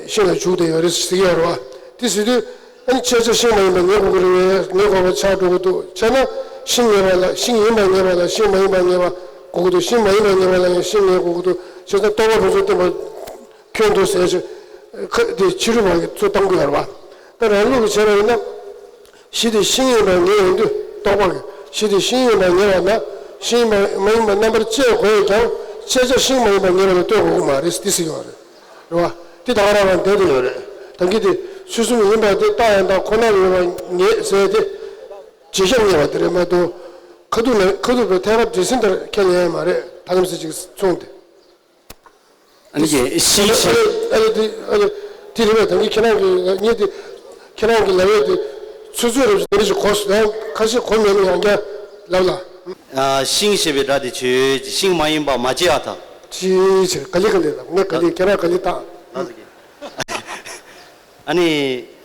ཤིང་ལ་འཇུག་བསྡད་ཡོད་རེད་ཟེར་གྱི་ཡོད་རེད་བ། དེ་ཟེར་དུས་ཨ་ནི་དཔྱད་བྱ་ཤིང་མ་ཡིན་པ་ངེས་དགོས་ཀྱི་རེད་པས། ངེས་དགོས་པ་ཆགས་འགྲོ་གི་འདུག་བྱས་ན་ཤིང་ངེས་པ་ལ་ཤིང་ཡིན་པ་ངེས་པ་ལ་ཤིང་མ་ཡིན་པ་ངེས་པ་དགོས་ཀྱི་འདུག་ཤིང་མ་ཡིན་པ་ངེས་པ་ལ་ཡང་ཤིང་ངེས་དགོས་ཀྱི་འདུག་བྱས་ཙང་རྟོག་པ་ཕུན་སུམ་བསྟན་པ་ཁྱོད་འདུག་ཟེར་ཞིག་ཁ་དེ་ཕྱི་རོལ་པ་གིས་ཚུར་བཏང་གི་ཡོད་རེད་བ། ད་རང་ལུགས་ཀྱི་བྱས་པ་ཡིན་ན། གཞི་དེ་ཤིང་ཡིན་པ་ངེས་ཡོང་དུས་རྟོག་པ་གིས་གཞི་དེ་ཤིང་ཡིན་པ་ངེས་པ་ན་ཤིང་མ་མ་ཡིན་པ་རྣམ་པར་དཔྱད་དགོས་ཀྱང་དཔྱད་བྱ་ཤིང་མ་ཡིན་པ་ངེས་པ་ལ་ལྟོས་དགོས་ཀྱི་མ་རེད་དེ་ཟེར་གྱི་ཡོད་རེད། རེད་བ། དེ་ད་ག་རང་རང་བསྡད་དུ་ཡོད་རེད། ད་གིན་དེ་ཚུལ་གསུམ་ཡིན་པ་དེ་རྟགས་ཡང་དག་ཁོ་ན་ལ་ཡོད་པ་ངེས་ཟེར་ཏེ། རྗེས་ཁྱབ་ངེས་པ་དེ་རེད་མ་གཏོགས། ཁ་ཐུག་ལ་ཁ་ཐུག་པའི་ཐད་ཀར་འདྲེས་ཟིན་ལྟར་ཁས་ལེན་ཡ་མ་རེད། ཐ་སྙད་ཚིག་གཅིག་མཚུངས་ཏེ། ཨ་ནི་ཀྱེ་ཤིང་ཨ་ཞེས། ཨ་ནི་དེ་ཨ་ནི་དེ་རེད་པས། ད་གིན་ཁྱེད་རང་གིས་ངས་དེ་ཁྱེད་རང་གིས་ལབ་ཡས་དེ་ཚོད་ཚོད་རེད་ཟེར་ཞིག་གོ་སོང་། ཁ་ཤས་གོ་མེད་ན་ཡང་བསྐྱར་ལབ་ལ། ཨ། ཤིང་ཞེས་པའི་སྒྲ་དེ་ཆོས་ཅན། ཤིང་མ་ཡིན་པ་མ་སྐྱེས་པར་ཐལ། ཅིའི་ཕྱིར། ག་ལེ་ག་ལེ་ལབ། ངས་ག་ལེ་ཁྱེད་རང་ག་ལེ་བཏང་། ཨ་ནི།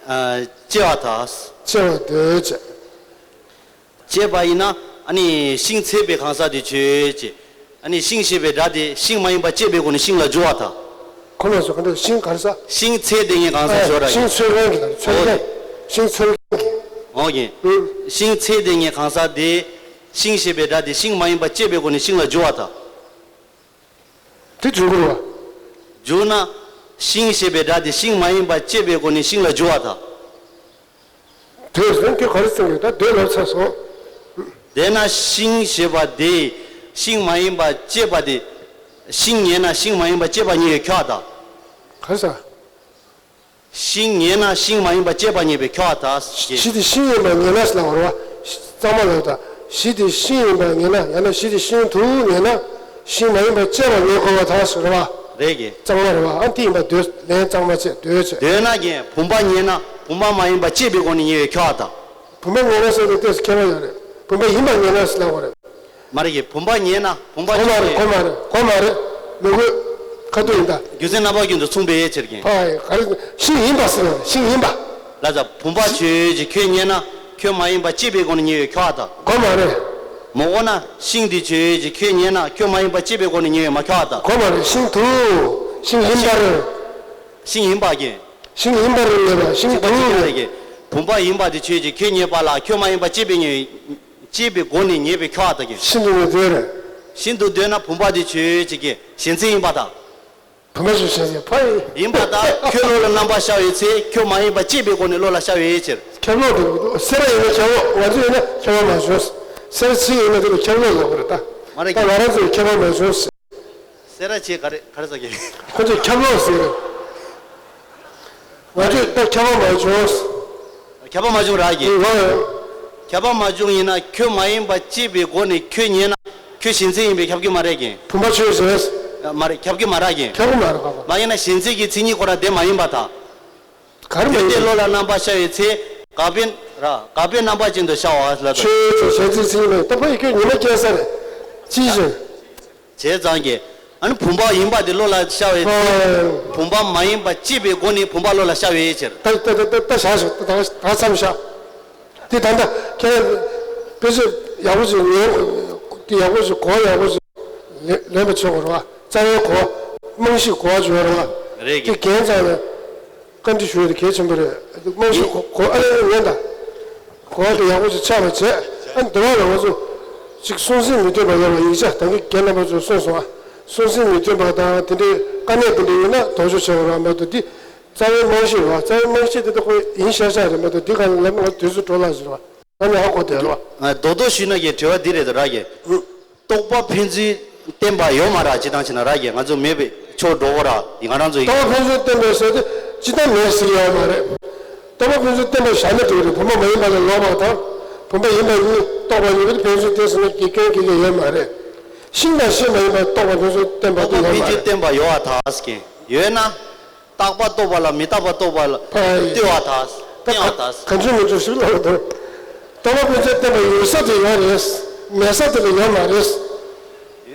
ཨ། སྐྱེས་པར་ཐལ། སྐྱེ་བར་འདོད་ཅེས། བྱས་པ་ཡིན་ན་ཨ་ནི་ཤིང་ཚད་པའི་གང་ཟག་དེ་ཆོས་ཅན། ཨ་ནི་ཤིང་ཞེས་པའི་སྒྲ་དེ་ཤིང་མ་ཡིན་པ་དཔྱད་པའི་སྒོ་ནས་ཤིང་ལ་སྦྱོར་བར་ཐལ། ཁོ་ན་སོ་ག་འདྲ་ཤིང་ག་རེ་ཟ། ཤིང་ཚད་ལྡན་གྱི་གང་ཟག་ཨ་ཞོར་ར་ཤིང་ཡིན། ཚོད་ལྡན་གྱི་ཚོད་ལྡན། ཤིང་ཚོད་ལྡན་གྱི། འོ་ཡིན། ཨུ། ཤིང་ཚད་ལྡན་གྱི་གང་ཟག་དེ་ཤིང་ཞེས་པའི་སྒྲ་དེ་ཤིང་མ་ཡིན་པ་དཔྱད་པའི་སྒོ་ནས་ཤིང་ལ་སྦྱོར་བར་ཐལ། དེ་དུས་འགོར་བ། བསྒྱུར་ན། ཤིང་ཞེས་པའི་སྒྲ་དེ་ཤིང་མ་ཡིན་པ་དཔྱད་པའི་སྒོ་ནས་ཤིང་ལ་བསྒྱུར་བར་ཐལ། དེ་ཟེར་ཁྱོད་ག་རེ་ཟེར་གྱི་ཡོད། ད་དེ་ལབ་ཚར་སོང་། དེས་ན་ཤིང་ཞེས་པ་དེ་ཤིང་མ་ཡིན་པ་དཔྱད་པ་དེ། ཤིང་ངེས་ན་ཤིང་མ་ཡིན་པ་དཔྱད་པ་ཉེ་བའི་ཁྱབ་པར་ཐལ། ག་རེ་ཟ། ཤིང་ངེས་ན་ཤིང་མ་ཡིན་པ་དཔྱད་པ་ཉེ་བའི་ཁྱབ་པར་ཐལ། གཞི་དེ་ཤིང་ཡིན་པ་ངེས་ན་ཟེར་ལབ་པ་རེད་བ། གཙང་མ་ལབ་དང་། གཞི་དེ་ཤིང་ཡིན་པ་ངེས་ན། ཡང་ན་གཞི་དེ་ཤིང་དུ་ངེས་ན། ཤིང་མ་ཡིན་པ་དཔྱད་པ་ངེས་དགོས་པར་ཐལ་ཟེར་བ། རེད་ཀྱི། གཙང་མ་རེད་བ། ཨ་དེ་ཡིན་པ་འདོད། ལན་གཙང་མ་བྱས་འདོད་བྱས། འདོད་ན་ཀྱི་བུམ་པ་ངེས་ན་བུམ་པ་མ་ཡིན་པ་དཔྱད་པའི་སྒོ་ནས་ཉེ་བའི་ཁྱབ་པར་ཐལ། བུམ་པ་ངེས་ན་ཟེར་ནས་ཏོག་ཙམ་ཁྱད་པར་ཡོད་རེད། བུམ་པ་ཡིན་པ་ངེས་ན་ཟེར་ལབ་པ་རེད། མ་རེད་ཀྱི། བུམ་པ་ངེས་ན་བུམ་པ་གོ་མ་རེད། གོ་མ་རེད། གོ་མ་རེད། མི་དགོས། ཁ་ཐུག་ཡིན་ད། རྒྱུ་མཚན་རྣམ་པ་ཀུན་ཏུ་མཚུངས་པའི་ཕྱིར་ཀྱང་། ཕ་ཡི་ག་རེ་ཤིང་ཡིན་པ་ཟེར་བ་རེད། ཤིང་ཡིན་པ། ལ་ཙ་བུམ་པ་ཆོས་ཅན་ཁྱོད་ཉེ་ན་ཁྱོད་མ་ཡིན་པ་དཔྱད་པའི་སྒོ་ནས་ཉེ་བའི་ཁྱབ་པར་ཐལ། གོ་མ་རེད། མ་གོ་ན་ཤིང་དེ་ཆོས་ཅན་ཁྱོད་ཉེ་ན་ཁྱོད་མ་ཡིན་པ་དཔྱད་པའི་སྒོ་ནས་ཉེ་བའི་མ་ཁྱབ་པར་ཐལ། གོ་མ་རེད། ཤིང་དུ། ཤིང་ཡིན་པར། ཤིང་ཡིན་པ་ཀྱང་། ཤིང་ཡིན་པར་ངེས་པ་ཤིང་དུ། ཤིང་པ་ཅིག་ཀྱང་རེད་ཀྱི། བུམ་པ་ཡིན་པ་དེ་ཆོས་ཅན་ཁྱོད་ཉེ་བ་ལ་ཁྱོད་མ་ཡིན་པ་དཔྱད་པའི་ཉེ་བའི། དཔྱད་པའི་སྒོ་ནས་ཉེ་བའི་ཁྱབ་པར་ཐལ་ཀྱི། ཤིན་ཏུ་ནི་འདོད་རེད། ཤིན་ཏུ་འདོད་ན་བུམ་པ་དེ་ཆོས་ཅན་གྱི་གཞན་ཚད་ཡིན་པར་ཐལ། བུམ་པ་ཆོས་ཅན་གྱི་ཕ་ཡི། ཡིན་པར་ཐལ། ཁྱོད་བློ་ལ་རྣམ་པར་ཤར་བའི་ཚེ་ཁྱོད་མ་ཡིན་པ་དཔྱད་པའི་སྒོ་ནས་བློ་ལ་ཤར་བའི་ཕྱིར། ཁྱབ་ལོག་འགྲོ་གི་འདུག་སེ་ར་ཡིན་ན་ཁྱབ་ལོག་ང་ཚོ་ཡིན་ན་ཁྱབ་པ་མ་བྱུང་། སེ་ར་ཕྱིན་ཡིན་ན་དེ་ལ་ཁྱབ་ལོག་ལབ་པ་རེད་ད། མ་རེད་ད་ཀྱི། ང་རང་ཚོ་ཡི་ཁྱབ་པ་མ་བྱུང་། སེ་ར་ཆེ་ག་རེ་ག་རེ་ཟེར་གྱི། ཁོ་ཚོས་ཁྱབ་ལོག་ཟེར། ང་ཚོས་ད་ཁྱབ་པ་མ་བྱུང་། ཁྱབ་པ་མ་བྱུང་རག་གི། ཨོ། ཁྱབ་པ་མ་བྱུང་ཡིན་ན་ཁྱོད་མ་ཡིན་པ་དཔྱད་པའི་སྒོ་ནས་ཁྱོད་ཉེ་ན་ཁྱོད་གཞན་ཚད་ཡིན་པས་ཁྱབ་ཀྱི་མ་རེད་ཀྱི། བུམ་པ་ཆོས་ཅན། མ་རེད། ཁྱབ་ཀྱི་མ་རེད་ཀྱི། ཁྱབ་ཀྱི་མ་རེད་པ། མ་ཡིན་ན་གཞན་ཚད་ཀྱི་མཚན་ཉིད་ཁོ་རང་དེ་མ་ཡིན་པར་ཐལ། ག་རེ་མ་དེ་ཡིན་ལྟས་པ། བློ་ལ་རྣམ་པར་ཤར་བའི་ཚེ་དགག་པའི་ར་དགག་པའི་རྣམ་པ་ཅན་དུ་ཤར་བ་ལ་ཆོས་ཅན་གཞན་ཚད་མཚན་ཉིད་མ་ཡིན། ད་ཕ་ཡི་ཁྱོད་ཉི་མ་སྐྱེལ་ས་རེད། ཅིའི་ཕྱིར། བྱས་ཙང་གི། ཨ་ནི་བུམ་པ་ཡིན་པ་དེ་བློ་ལ་ཤར་བའི་ཚེ། ཨོ། བུམ་པ་མ་ཡིན་པ་དཔྱད་པའི་སྒོ་ནས་བུམ་པ་བློ་ལ་ཤར་བའི་ཕྱིར། ད་ད་ད་ད་ད་བཞག་ཞོག་ད་ད་མཚམས་བཞག་དེ་ད་ལྟ་ཁྱེད་རང་དཔེ་ཆ་ཡག་པོ་ཞིག་ཉན། དེ་ཡག་པོ་ཞིག་གོ་ཡག་པོ་ཞིག་ལེན་པ་བྱེད་དགོས་རེད་བ། རྩ་བའི་གོ་བ་རྨང་གཞི་གོ་བ་བྱེད་དགོས་རེད་བ། རེད་དེ་ཀྱི། རྒན་ཚང་ལ། བཀའ་འདྲི་ཞུ་ཡ་དེ་གལ་ཆེན་པོ་རེད། རྨང་གཞི་གོ་གོ་ཨ་ལས་ཉན་དང་། གོ་བ་དེ་ཡག་པོ་ཞིག་ཆགས་པ་བྱས། ཨ་འདི་བ་ལ་ང་ཚོ་ཅིག་སྲོང་བཙན་མི་སྟོན་པ་ཡོད་པ་ཡིག་ཆ་ད་གིན་རྒན་རྣམ་པ་ཚོས་གསུངས་སོང་ཨ། སྲོང་བཙན་མི་སྟོན་པ་དང་དེ་འདྲའི་དཀའ་གནད་དེ་འདྲ་ཡོད་ན་དོགས་གཅོད་བྱེད་དགོས་རེད་མ་གཏོགས་འདི་རྩ་བའི་རྨང་གཞི་རེད་བ། རྩ་བའི་རྨང་གཞི་དེ་ད་ཁོ་ཡིན་ཤག་ཤག་རེད་མ་གཏོགས་འདི་ག་ལ་ལབ་ན་ང་དུས་ཚོད་འགྲོ་ལ་ཟེར་བ། ཨ་ནི་ཧ་གོ་བསྡད་རེད་བ། རྡོག་རྡོག་ཞུས་ན་གི་དྲི་བ་འདི་རེད་དོ་ར་གི། རྟོག་པ་ཕན་ཚུན་བརྟེན་པ་ཡོད་མ་རེད། སྤྱིར་བཏང་བྱས་ན་ར་གི་ང་ཚོ་མེད་པའི་ཕྱོགས་འགྲོ་གོ་ར་ཡི་ང་རང་ཚོ་ཡིན། རྟོག་པ་ཕན་ཚུན་བརྟེན་པའི་ཟེར་དེ་སྤྱིར་བཏང་མེད་ཟེར་ཡོད་མ་རེད། རྟོག་པ་ཕན་ཚུན་བརྟེན་པ་བཞག་ན་འགྲིག་གི་རེད། བུམ་པ་མ་ཡིན་པ་ལ་ལོག་པ་དང་། བུམ་པ་ཡིན་པ་གཉིས་རྟོག་པ་གཉིས་ཀྱིས་ཕན་ཚུན་བརྟེན་ཟེར་ན་གི་སྐྱོན་གི་གི་ཡོད་མ་རེད། ཤིང་དང་ཤིང་མ་ཡིན་པ་རྟོག་པ་ཕན་ཚུན་བརྟེན་པ་རྟོག་དེ་པ་ཡོད་མ་ཕན་ཚུན་རེད། བརྟེན་པ་ཡོད་པར་ཐལ་ཟེར་གི་ཡོད་ན། རྟག་པ་རྟོགས་པ་ལ་མི་རྟག་པ་རྟོགས་པ་ལ་ཕ་ཡི་ལྟོས་པར་ཐལ། བསྟན་པར་ཐལ། གང་བྱུང་མི་བྱུང་ཞིག་ལ་རེད་དོ། རྟོག་པ་ཕན་ཚུན་བརྟེན་པ་ཡོད་ས་དེ་ཡོད་རེད། མེད་ས་དེ་ལ་ཡོད་མ་རེད།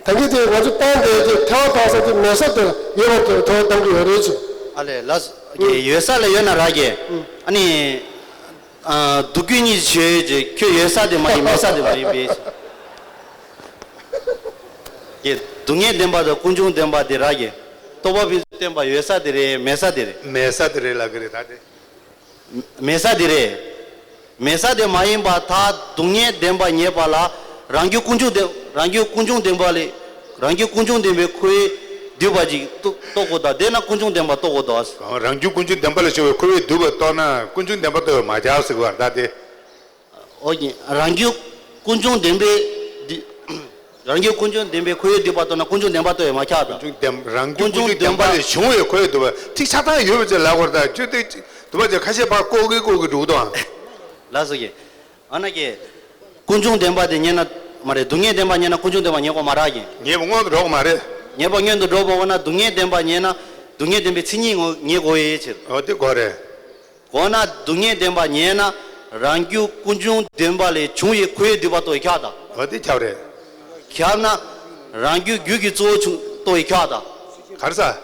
ད་གིན་དེ་ང་ཚོ་བཏང་བསྡད་དེ་ཐལ་བ་བཏགས་ས་དེ་མེད་ས་དེ་ལ་ཡོད་པ་དེ་ལ་ཐལ་བ་བཏང་གི་ཡོད་རེད་ཅེས། ཨ་ལས་ལ་ཡོད་ས་ལ་ཡོད་ན་ར་གི། ཨ་ནི། ཨ། སྡུག་ཀུན་གཉིས་ཆོས་ཅན། ཁྱོད་ཡོད་ས་དེ་མ་ཡིན་མེད་ས་དེ་མ་ཡིན་པས། ཀྱེ། སྡུག་བསྔལ་བདེན་པ་དང་ཀུན་འབྱུང་བདེན་པ་དེ་ར་ཀྱེ། རྟོགས་པ་ཕུན་སུམ་བསྟན་པ་ཡོད་ས་དེ་རེད། མེད་ས་དེ་རེད། མེད་ས་དེ་རེད་ལབ་ཀྱི་རེད་ད་དེ། མེད་ས་དེ་རེད། མེད་ས་དེ་མ་ཡིན་པར་ཐལ། སྡུག་བསྔལ་བདེན་པ་ངེས་པ་ལ། རང་རྒྱུད་ཀུན་འབྱུང་བདེན། རང་རྒྱུད་ཀུན་འབྱུང་བདེན་པ་ལས། རང་རྒྱུད་ཀུན་འབྱུང་བདེན་པའི་ཁོ་བོས་བསྡུས་པ་ཅིག་རྟོགས་དགོས་དང་། དེས་ན་ཀུན་འབྱུང་བདེན་པ་རྟོགས་དགོས་དང་། རང་རྒྱུད་ཀུན་འབྱུང་བདེན་པ་ལས་བྱུང་བའི་ཁོ་བོས་བསྡུས་པ་རྟོགས་ན་ཀུན་འབྱུང་བདེན་པ་རྟོགས་པས་མ་ཁྱབ་ཟེར་བ་ད་དེ། ཨོ་ཡིན། རང་རྒྱུད་ཀུན་འབྱུང་བདེན་པའི་བསྡུས། རང་རྒྱུད་ཀུན་འབྱུང་བདེན་པའི་ཁོ་བོས་བསྡུས་པ་རྟོགས་ན་ཀུན་འབྱུང་བདེན་པ་རྟོགས་པས་མ་ཁྱབ་དང་། ཀུན་འབྱུང་བདེན། རང་རྒྱུད་ཀུན་འབྱུང་བདེན་པ་ལས་བྱུང་བའི་ཁོ་བོས་བསྡུས་པ་ཐིག་ཆ་ཚང་ཡོད་པ་ཅིག་ལབ་དགོས་རེད་ད། ཅོ་ཏེ་དུ་བ་ཅིག་ཁ་ཤས་ཕར་ལྐོག་གི་ལྐོག་གི་འགྲོ་གི་འདུག་ཨང་། ལགས་སོ་ཀྱེ། ཨ་ན་ཀྱེ། ཀུན་འབྱུང་བདེན་པ་དེ་ངེས་ན། མ་རེད། སྡུག་བསྔལ་བདེན་པ་ངེས་ན་ཀུན་འབྱུང་བདེན་པ་ངེས་དགོས་མ་རེད་ཀྱེ། ངེས་པ་སྔོན་དུ་འགྲོ་གི་མ་རེད། ངེས་པ་སྔོན་དུ་འགྲོ་དགོས་ན་སྡུག་བསྔལ་བདེན་པ་ངེས་ན་སྡུག་བསྔལ་བདེན་པའི་མཚན་ཉིད་ངོ་ངེས་དགོས་ཡའི་ཕྱིར། འོ་དེ་དགོས་རེད། དགོས་ན་སྡུག་བསྔལ་བདེན་པ་ངེས་ན་རང་རྒྱུད་ཀུན་འབྱུང་བདེན་པ་ལས་བྱུང་བའི་ཁོ་བོས་བསྡུས་པ་རྟོགས་པས་ཁྱབ་དང་། འོ་དེ་ཁྱབ་རེད། ཁྱབ་ན་རང་རྒྱུད་རྒྱུད་ཀྱི་གཙོ་བོ་བྱུང་རྟོགས་པས་ཁྱབ་དང་། ག་རེ་ཟེར།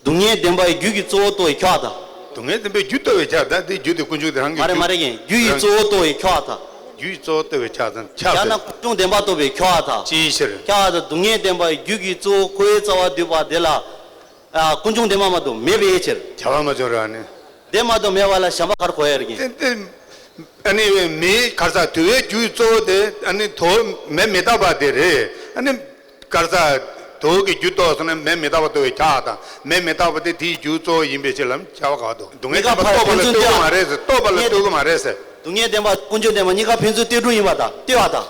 སྡུག་བསྔལ་བདེན་པ་ཡི་རྒྱུད་ཀྱི་གཙོ་བོ་རྟོགས་པས་ཁྱབ་དང་། སྡུག་བསྔལ་བདེན་པའི་རྒྱུད་རྟོགས་པས་ཁྱབ་དང་། དེ་རྒྱུད་དེ་ཀུན་འབྱུང་དེ་རང་གི་མ་རེད་རྒྱུད། མ་རེད་ཀྱེ། རྒྱུད་ཀྱི་གཙོ་བོ་རྟོགས་པས་ཁྱབ་དང་། རྒྱུད་ཀྱི་གཙོ་བོ་རྟོགས་པས་ཁྱབ་དང་། ཁྱབ་ཁྱབ་ན་དང་། ཀུན་འབྱུང་བདེན་པ་རྟོགས་པས་ཁྱབ་དང་། ཅིའི་ཕྱིར། ཁྱབ་དང་། སྡུག་བསྔལ་བདེན་པ་ཡི་རྒྱུད་ཀྱི་གཙོ་བོ་ཁོ་བོའི་རྩ་བ་བསྡུས་པ་དེ་ལ། ཨ། ཀུན་འབྱུང་བདེན་པ་མ་གཏོགས་མེད་པའི་ཕྱིར། ཁྱབ་པ་མ་བྱུང་ར་ནི། དེ་མ་གཏོགས་མེད་པ་ལ་གཞན་པ་ག་རེ་གོ་ཡ་རེད་ཀྱེ། དེ་དེ། ཨ་ནི་མེ་ག་རེ་ཟེར། དུ་བའི་རྒྱུའི་གཙོ་བོ་དེ་ཨ་ནི་དུ་བ་མེ་མི་རྟག་པ་དེ་རེད། ཨ་ནི་ག་རེ་ཟེར། དུ་བ་གི་རྒྱུ་རྟོགས་སོང་ན་མེ་མི་རྟག་པ་རྟོགས་པས་ཁྱབ་དང་། མེ་མི་རྟག་པ་དེ་དེའི་རྒྱུའི་གཙོ་བོ་ཡིན་པའི་ཕྱིར་ལ་ཁྱབ་པ་ག་བ་འདུག་སྡུག་བསྔལ་བདེན་པ་རྟོགས་པ་ལ་ལྟོས་ཀྱི་མ་རེད་ཟེར། རྟོགས་པ་ལ་ལྟོས་ཀྱི་མ་རེད་ཟེར། སྡུག་བསྔལ་བདེན་པ་ཀུན་འབྱུང་བདེན་པ་གཉིས་ཀ་ཕན་ཚུན་ལྟོས་གྲུབ་ཡིན་པ་དང་ལྟོས་པ་དང་།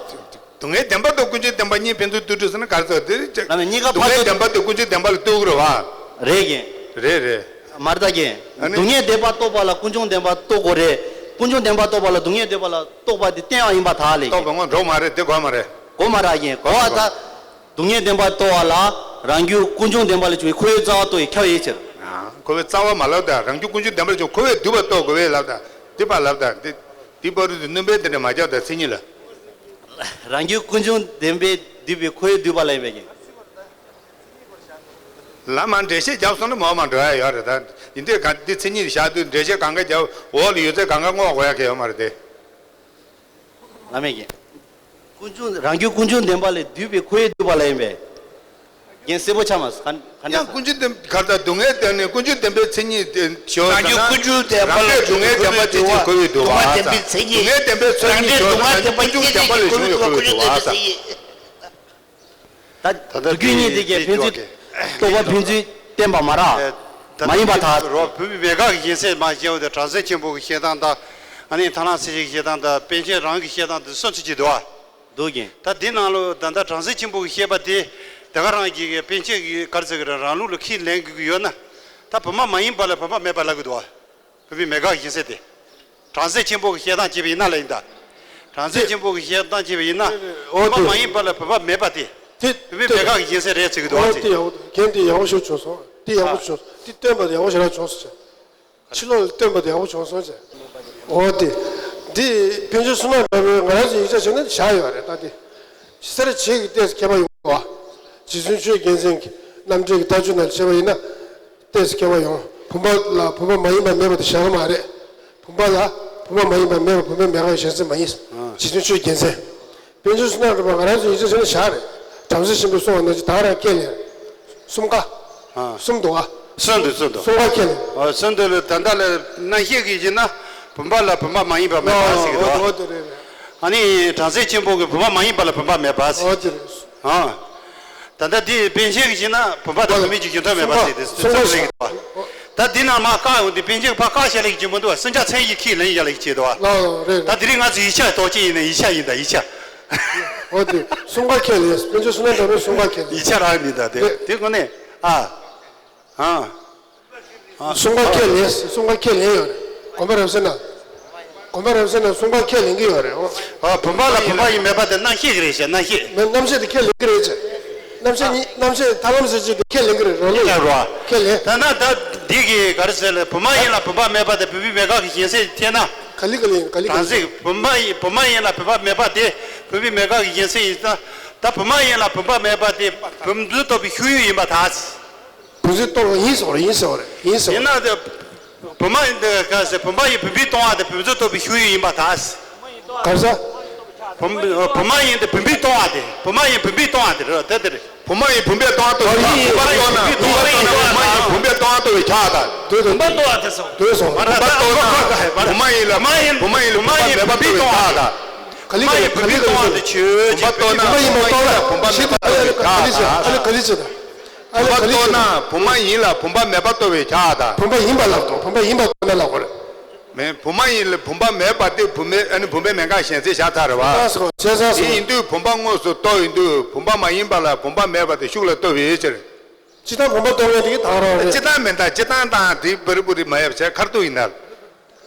སྡུག་བསྔལ་བདེན་པ་དང་ཀུན་འབྱུང་བདེན་པ་གཉིས་ཕན་ཚུན་ལྟོས་གྲུབ་ཟེར་ན་ག་རེ་ཟེར། དེ་རེད་ཅེ། ལ་མེ་གཉིས་ཀ་ཕར་ཚུར། སྡུག་བསྔལ་བདེན་པ་དང་ཀུན་འབྱུང་བདེན་པ་ལ་ལྟོས་ཀྱི་རེད་བ། རེད་ཀྱེ། རེད་རེད། མ་རེད་ད་ཀྱེ། ཨ་ནི། སྡུག་བསྔལ་བདེན་པ་རྟོགས་པ་ལ་ཀུན་འབྱུང་བདེན་པ་རྟོགས་དགོས་རེད། ཀུན་འབྱུང་བདེན་པ་རྟོགས་པ་ལ་སྡུག་བསྔལ་བདེན་པ་ལ་རྟོགས་པ་དེ་བསྟན་པ་ཡིན་པར་ཐལ་ལེ། རྟོགས་པ་ངོ་འགྲོ་མ་རེད། དེ་དགོས་མ་རེད། དགོས་མ་རེད་ཀྱེ། གོ་བ་ད། སྡུག་བསྔལ་བདེན་པ་རྟོགས་པ་ལ་རང་རྒྱུད་ཀུན་འབྱུང་བདེན་པ་ལས་བྱུང་བའི་ཁོ་བོའི་རྩ་བ་རྟོགས་པས་ཁྱབ་པའི་ཕྱིར། ཨ། ཁོ་བོའི་རྩ་བ་མ་ལབ་ད། རང་རྒྱུད་ཀུན་འབྱུང་བདེན་པ་ལས་བྱུང་ཁོ་བོས་བསྡུས་པ་རྟོགས་དགོས་པས་ལབ་ད། འདི་པ་ལབ་ད། འདི་འདི་པ་རུ་དུ་སྣོན་པའི་འདི་འདྲ་མ་རྒྱབ་ད་མཚན་ཉིད་ལ། རང་རྒྱུད་ཀུན་འབྱུང་བདེན་པས་བསྡུས་པའི་ཁོ་བོས་བསྡུས་པ་ལ་ཡིན་པས་ཀྱེ། ལ་མ་འགྲེལ་བཤད་རྒྱབ་སོང་ན་མོ་མ་འགྲོ་ཡ་ཡོད་རེད་ད། འདི་འདྲའི་ག་འདི་མཚན་ཉིད་བཞག་དུས་འགྲེལ་བཤད་གང་ག་རྒྱབ་འོག་ལ་ཡོད་ཚད་གང་ག་བསྔོག་དགོས་ཡ་གལ་ཡོད་མ་རེད་དེ། ལ་མེ་ཀྱེ། ཀུན་འབྱུང་རང་རྒྱུད་ཀུན་འབྱུང་བདེན་པ་ལས་བསྡུས་པའི་ཁོ་བོས་བསྡུས་པ་ལ་ཡིན་པས། རྒྱན་གསལ་པོ་ཆགས་མ་སོང་། ག་ག་ཡང་ཀུན་འབྱུང་བདེན་ག་ད་སྡུག་བསྔལ་བདེན་ནི་ཀུན་འབྱུང་བདེན་པའི་མཚན་ཉིད་དེ་ཞོར་རང་རྒྱུད་ཀུན་འབྱུང་བདེན་པ་ལ་རང་རྒྱུད་སྡུག་བསྔལ་བདེན་པ་ཅན་གྱི་ཁོ་བོས་བསྡུ་བ། སྡུག་བསྔལ་བདེན་པའི་མཚན་ཉིད། སྡུག་བསྔལ་བདེན་པའི་མཚན་ཉིད་ཞོར་ཀུན་འབྱུང་བདེན་པ་ལས་བྱུང་བའི་ཁོ་བོས་བསྡུ་བ། ད་ད་ལྟ་རྒྱུད་གཉིས་དེ་གའི་ཕན་ཚུན་རྟོགས་པ་ཕན་ཚུན་བསྟན་པ་མ་རེད། མ་ཡིན་པར་ཐལ། རོ་བུད་མེད་མེད་དགག་གི་སྦྱིན་སྲེག་མ་བྱས་པ་དེ་བྲམ་ཟེ་ཆེན་པོ་གི་བཤད་སྟངས་དང་། ཨ་ནི་ཐར་ལམ་སྲིད་ཞིའི་བཤད་སྟངས་དང་པཎ་ཆེན་རང་གི་བཤད་སྟངས་དེ་སུམ་ཅུ་ཅིག་འདུག་ཨ། འདུག་གི། ད་འདི་ནང་ལོ་ད་ལྟ་བྲམ་ཟེ་ཆེན་པོ་གི་བཤད་པ་དེ་དེ་ག་རང་གི་པཎ་ཆེན་གྱི་ག་རེ་ཟེར་གི་རེད། རང་ལུགས་ལ་ཁས་ལེན་དགོས་ཀྱི་ཡོད་ན། ད་བུད་མེད་མ་ཡིན་པ་ལ་བུད་མེད་མེད་པ་ལབ་གི་འདུག་ཨ། བུད་མེད་མེད་དགག་གི་སྦྱིན་སྲེག་དེ། བྲམ་ཟེ་ཆེན་པོ་གི་བཤད་སྟངས་བྱས་པ་ཡིན་ན་ལ་ཡིན་ད། བྲམ་ཟེ་ཆེན་པོ་གི་བཤད་སྟངས་བྱས་པ་ཡིན་ན། འོ་དེ། བུད་མེད་མ་ཡིན་པ་ལ་བུད་མེད་མེད་པ་དེ། དེ་བུད་མེད་མེད་དགག་གི་སྦྱིན་སྲེག་རེད་ཟེར་གི་འདུག་ཨ། འོ་དེ་ཡག་པོ་འདུག། རྒན་དེ་ཡག་པོ་ཞིག་བྱུང་སོང་། དེ་ཡག་པོ་བྱུང་སོང་། དེ་སྟོན་པ་དེ་ཡག་པོ་ཞིག་རང་བྱུང་སོང་ཟེར། ཕྱི་ལོགས་ལ་སྟོན་པ་དེ་ཡག་པོ་བྱུང་སོང་ཟེར། འོ་དེ། འདི་ཕན་ཆད་བསོད་ནམས་འདྲ་པོའི་ང་རང་ཚོ་ཡིག་ཆ་བྱས་ན་བཞག་ཡོད་རེད་ད་དེ། སེ་ར་བྱེས་ཀྱི་ལྟས་སུ་མཁས་པ་ཡོང་བ། རྗེ་བཙུན་ཆོས་རྒྱལ་མཚན་གྱི་རྣམ་འགྲེལ་གྱི་ལྟ་སྤྱོད་ནང་བྱས་པ་ཡིན་ན། ལྟས་སུ་མཁས་པ་ཡོང་། བུམ་པ་ལ་བུམ་པ་མ་ཡིན་པ་མེད་པ་དེ་བཞག་གི་མ་རེད། བུམ་པ་ལ་བུམ་པ་མ་ཡིན་པ་མེད་པ་བུམ་པའི་མེད་དགག་གི་སྦྱིན་སྲེག་མ་ཡིན། རྗེ་བཙུན་ཆོས་རྒྱལ་མཚན། དཔལ་འབྱོར་བསོད་ནམས་རིམ་པ་ང་རང་ཚོ་ཡིག་ཆ་བྱས་ན་བཞག་རེད། བྲམ་ཟེ་ཆེན་པོས་གསུངས་པ་ནང་བཞིན་ད་ག་རང་ཁས་ལེན། གསུམ་ཀ། ཨ། གསུམ་འདུག་ཨ། གསུམ་འདུག་གསུམ་འདུག། གསུམ་ཀ་ཁས་ལེན། ཨ། གསུམ་འདུག་ལ་ད་ལྟ་ལ་རྣམ་བཤད་ཀྱི་བྱས་ན་བུམ་པ་ལ་བུམ་པ་མ་ཡིན་པ་མེད་པ་ཟེར་གི་འདུག་ཨ། འོ་དེ་རེད་རེད། ཨ་ནི་བྲམ་ཟེ་ཆེན་པོ་གིས་བུམ་པ་མ་ཡིན་པ་ལ་བུམ་པ་མེད་པ་ཟེར། འོ་དེ་རེད། ཨ། ད་ལྟ་འདི་པཎ་ཆེན་གྱིས་བྱས་ན་བུམ་པ་དང་བུད་མེད་ཀྱི་རྒྱུ་མཐུན་མེད་པ་ཟེར་ཏེ་གསུམ་ཀ་ལེགས་འདུག་ཨ། ད་འདི་ནང་མར་བཀག་ཡོང་དུས་པཎ་ཆེན་གྱིས་ཕར་བཀག་བཞག་ལེགས་ཀྱི་མི་འདུག་ཨ། གསུམ་ཆ་ཚན་གྱིས་ཁས་ལེན་བཞག་ལེགས་ཀྱི་འདུག་ཨ། ལགས་རེད་རེད། ད་དེ་རིང་ང་ཚོ་ཡིག་ཆ་རྡོག་གཅིག་ཡིན་ན་ཡིག་ཆ་ཡིན་ད་ཡིག་ཆ། འོ་དེ་གསུམ་ཀ་ཁས་ལེན། པཎ་ཆེན་བསོད་ནམས་གྲགས་པས་གསུམ་ཀ་ཁས་ལེན། ཡིག་ཆ་རག་མི་འདུག་དེ་རེད། དེ་དངོས་གནས་ཨ། ཨ། ཨ། གསུམ་ཀ་ཁས་ལེན། གསུམ་ཀ་ཁས་ལེན་ཡོད་རེད། དགོན་པ་རབ་གསལ་ན། དགོན་པ་རབ་གསལ་ན་གསུམ་ཀ་ཁས་ལེན་གྱི་ཡོད་རེད། ཨ། བུམ་པ་ལ་བུམ་པ་ཡིན་མེད་པ་དེ་རྣམ་བཤད་ཀྱི་རེད་ཤག་རྣམ་བཤད། མེད། རྣམ་བཤད་དེ་ཁས་ལེན་གྱི་རེད་ཅེ། རྣམ་བཤད་གཉིས། རྣམ་བཤད་ཐར་ལམ་ཟེར་ཅིག་དེ་ཁས་ལེན་གྱི་རེད། རང་ལུགས་ལ་རོ། ཁས་ལེན། ད་ན་ད་འདི་གི་ག་རེ་ཟེར་ལ་བུམ་པ་ཡིན་ལ་བུམ་པ་མེད་པ་དེ་བུད་མེད་མེད་དགག་གི་སྦྱིན་སྲེག་ཐེབས་ན། ག་ལེ་ག་ལེ་ག་ལེ་ག་ལེ། བྲམ་ཟེ་བུམ་པ་ཡིན། བུམ་པ་ཡིན་ལ་བུམ་པ་མེད་པ་དེ་བུད་མེད་མེད་དགག་གི་སྦྱིན་སྲེག་ཡིན་ཙང་། ད་བུམ་པ་ཡིན་ལ་བུམ་པ་མེད་པ་དེ་བུམ་འཛིན་རྟོག་པའི་ཤུགས་ཡུལ་ཡིན་པར་ཐལ། བུམ་འཛིན་རྟོག་ཡིན་ཟེར་བ་རེད། ཡིན་ཟེར་བ་རེད། ཡིན་ཟེར་བ་ཡིན་ན་རེད། དེ་བུམ་པ་ཡིན་དེ་ག་ཟེར། བུམ་པ་ཡིན་བུམ་པས་སྟོང་བ་དེ་བུམ་འཛིན་རྟོག་པའི་ཤུགས་ཡུལ་ཡིན་པར་ཐལ། ག་རེ་ཟེར། བུམ་བུ་མ་ཡིན་ཏེ་བུམ་པས་སྟོང་བ་དེ། བུ་མ་ཡིན་བུམ་པས་སྟོང་བ་དེ་རེད། དེ་དེ་རེད། བུ་མ་ཡིན་བུམ་པས་སྟོང་བ་ལྟ་བུའི་ཆ། བུམ་པ་སྟོང་ན་བུམ་པ་སྟོང་ན་བུ་མ་ཡིན་བུམ་པས་སྟོང་བ་ལྟ་བུའི་ཆ་དང་། དེ་དེ་བུམ་པ་སྟོང་བ་དེ་སོང་། དེ་སོང་། བུམ་པ་སྟོང་ན་བུ་མ་ཡིན་ལ་བུམ་མ་ཡིན་ལ་བུམ་པ་མེད་པ་ལྟ་བུའི་ཆ་དང་། ག་ལི་ག་ལི་ག་ལི་ག་ལི་སོང་། བུམ་པ་སྟོང་ན་བུམ་མ་ཡིན་ལ་བུམ་པ་མེད་པ་ལྟ་བུའི་ཆ་དང་། ཨ་ལེ་ག་ལི་ཟེར། ཨ་ལེ་ག་ལི་ཟེར། བུམ་པ་སྟོང་ན་བུ་མ་ཡིན་ལ་བུམ་པ་མེད་པ་ལྟ་བུའི་ཆ་དང་། བུམ་པ་ཡིན་པ་ལབ་དང་། བུམ་པ་ཡིན་པ་ལྟ་ན་ལབ་དགོས་རེད། མེད། བུ་མ་ཡིན་ལ་བུམ་པ་མེད་པ་དེ་བུ་མེད། ཨ་ནི་བུམ་པས་མེད་འགལ་གཞན་སེལ་བྱ་ཚར་རེད་བ། ཨ་སོ་བྱས་ཙང་། དེ་ཡིན་དུས་བུམ་པ་དངོས་སུ་རྟོགས་ཡིན་དུས་བུམ་པ་མ་ཡིན་པ་ལ་བུམ་པ་མེད་པ་དེ་ཤུགས་ལ་ལྟོས་པའི་ཕྱིར། སྤྱིར་བཏང་བུམ་པ་རྟོགས་མཁན་དེ་གི་དང་རང་རེད། སྤྱིར་བཏང་མིན་ད། སྤྱིར་བཏང་དང་དེའི་བར་བུ་རི་མ་ཡབ་བྱས་ཁར་ཐུག་ཡིན་ད།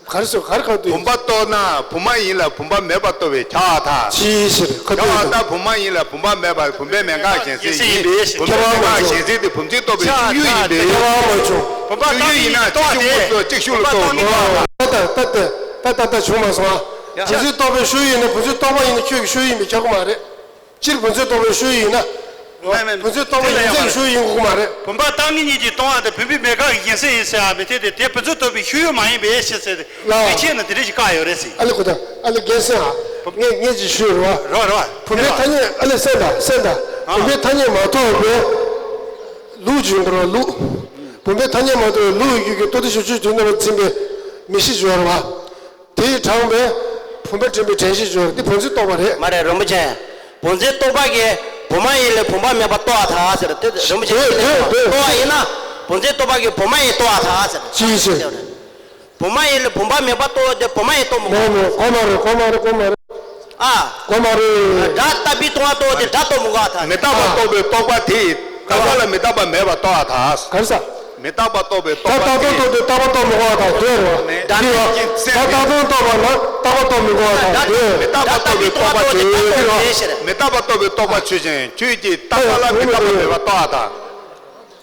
ག་རེ་ཟེར། ག་རེ་ཁར་ཐུག་ཡིན། བུམ་པ་རྟོགས་ན་བུ་མ་ཡིན་ལ་བུམ་པ་མེད་པ་རྟོགས་པའི་ཆ་ཐག་ཅིའི་ཕྱིར་ཁ་ཐུག་ཡིན་ད། བུམ་པ་ཡིན་ལ་བུམ་པ་མེད་པ། བུམ་པས་མེད་འགལ་གཞན་སེལ་ཡིན། བུམ་པས་མེད་འགལ་གཞན་སེལ་དེ་བུམ་འཛིན་རྟོགས་པའི་ཤུགས་ཡུལ་ཡིན་པས། ཁྱད་པར་མ་བྱུང་། བུམ་པ་རྟོགས་ནི་ཡིན་ན་གཅིག་ཤུགས་དངོས་སུ་གཅིག་ཤུགས་ལ་རྟོགས་དགོས། ད་ད་ད་ད་ད་ད་བྱུང་མ་སོང་ཨ། བུམ་འཛིན་རྟོགས་པའི་ཤུགས་ཡིན་ན་བུམ་འཛིན་རྟོགས་པ་ཡིན་ན་ཁྱོད་ཀྱི་ཤུགས་ཡིན་པས་ཁྱབ་ཀྱི་མ་རེད། སྤྱིར་བུམ་འཛིན་རྟོགས་པའི་ཤུགས་ཡིན་ན། མེད་མེད། བུམ་འཛིན་རྟོགས་པ་ཡིན་ཚད་ཀྱི་ཤུགས་ཡིན་དགོས་ཀྱི་མ་རེད། བུམ་པ་རྟོགས་ནི་ཉིད་ཀྱིས་སྟོང་བ་དང་བུམ་པས་མེད་འགལ་གྱི་གཞན་སེལ་ཡིན་ཟེར་བ་མི་འཐད་དེ། དེ་བུམ་འཛིན་རྟོགས་པའི་ཤུགས་ཡུལ་མ་ཡིན་པའི་ཕྱིར་ཟེར་ཏེ། ལགས། དེ་ཕྱིར་ན་དེ་རིགས་ཀྱི་བཀག་ཡོད་རེད་ཟེར། ཨ་ལེ་གོ་ད། ཨ་ལེ་རྒན་སེང་ཨ། ངས་ངས་ཅིག་ཞུས་རོགས། རོགས་རོགས། བུམ་པའི་ཐ་སྙད། ཨ་ལེ་སེང་ད་སེང་ད། ཨ། བུམ་པའི་ཐ་སྙད་མ་རྟོགས་པའི་ལུགས་ཀྱི་ཡོང་གི་རེད་བ། ལུགས། བུམ་པའི་ཐ་སྙད་མ་རྟོགས་པའི་ལུགས་ཡོད་རྒྱུ་གི་ལྟོ་ལྡིར་ཤུགས་ཆུ་དུས་རྣམ་པར་འཛིན་པའི་མིག་ཤེས་ཀྱི་ཡོད་རེད་བ། དེ་ཡིས་དྲངས་པའི་བུམ་པ་འདྲེན་པའི་དྲན་ཤེས་ཀྱི་ཡོད་རེད། དེ་བུམ་འཛིན་རྟོགས་པ་རེད། མ་རེད་རིན་པོ་ཆེ། བུམ་འཛིན་རྟོགས་པ་གིས་བུ་མ་ཡིན་ལས་བུམ་པ་མེད་པ་རྟོགས་པར་ཐལ་ཟེར། དེ་རིན་པོ་ཆེ་དེ་དེ་དེ་རྟོགས་པ་ཡིན་ན་བུམ་འཛིན་རྟོགས་པ་གིས་བུ་མ་ཡིན་རྟོགས་པར་ཐལ་ཟེར། ཅིའི་ཕྱིར། བུ་མ་ཡིན་ལས་བུམ་པ་མེད་པ་རྟོགས་ཏེ་བུ་མ་ཡིན་རྟོགས་མི་དགོས། མེད་མེད། གོ་མ་རེད། གོ་མ་རེད། གོ་མ་རེད། ཨ། གོ་མ་རེད། སྒྲ་རྟག་པས་སྟོང་པ་རྟོགས་ཏེ་སྒྲ་རྟོགས་མི་དགོས་པར་ཐལ། མི་རྟག་པ་རྟོགས་པའི་རྟོག་པ་དེས་རྟག་པ་ལ་མི་རྟག་པ་མེད་པར་རྟོགས་པར་ཐལ། ག་རེ་ཟེར། མི་རྟག་པ་རྟོགས་པའི་རྟོག་པ་དེས། སྒྲ་རྟག་པ་རྟོགས་ཏེ་རྟག་པ་རྟོགས་མི་དགོས་པར་ཐལ། དེ་རེད་བ། འདི་བ། སྒྲ་རྟག་པ་རྟོགས་པ་ལ་རྟག་པ་རྟོགས་མི་དགོས་པར་ཐལ། དེ། མི་རྟག་པ་རྟོགས་པའི་རྟོག་པ་དེ་རྟག་པ་རྟོགས་པའི་ཕྱིར། མི་རྟག་པ་རྟོགས་པའི་རྟོག་པ་ཆོས་ཅན། ཁྱོད་ཀྱིས་རྟག་པ་ལ་མི་རྟག་པ་མེད་པར་རྟོགས་པར་ཐལ།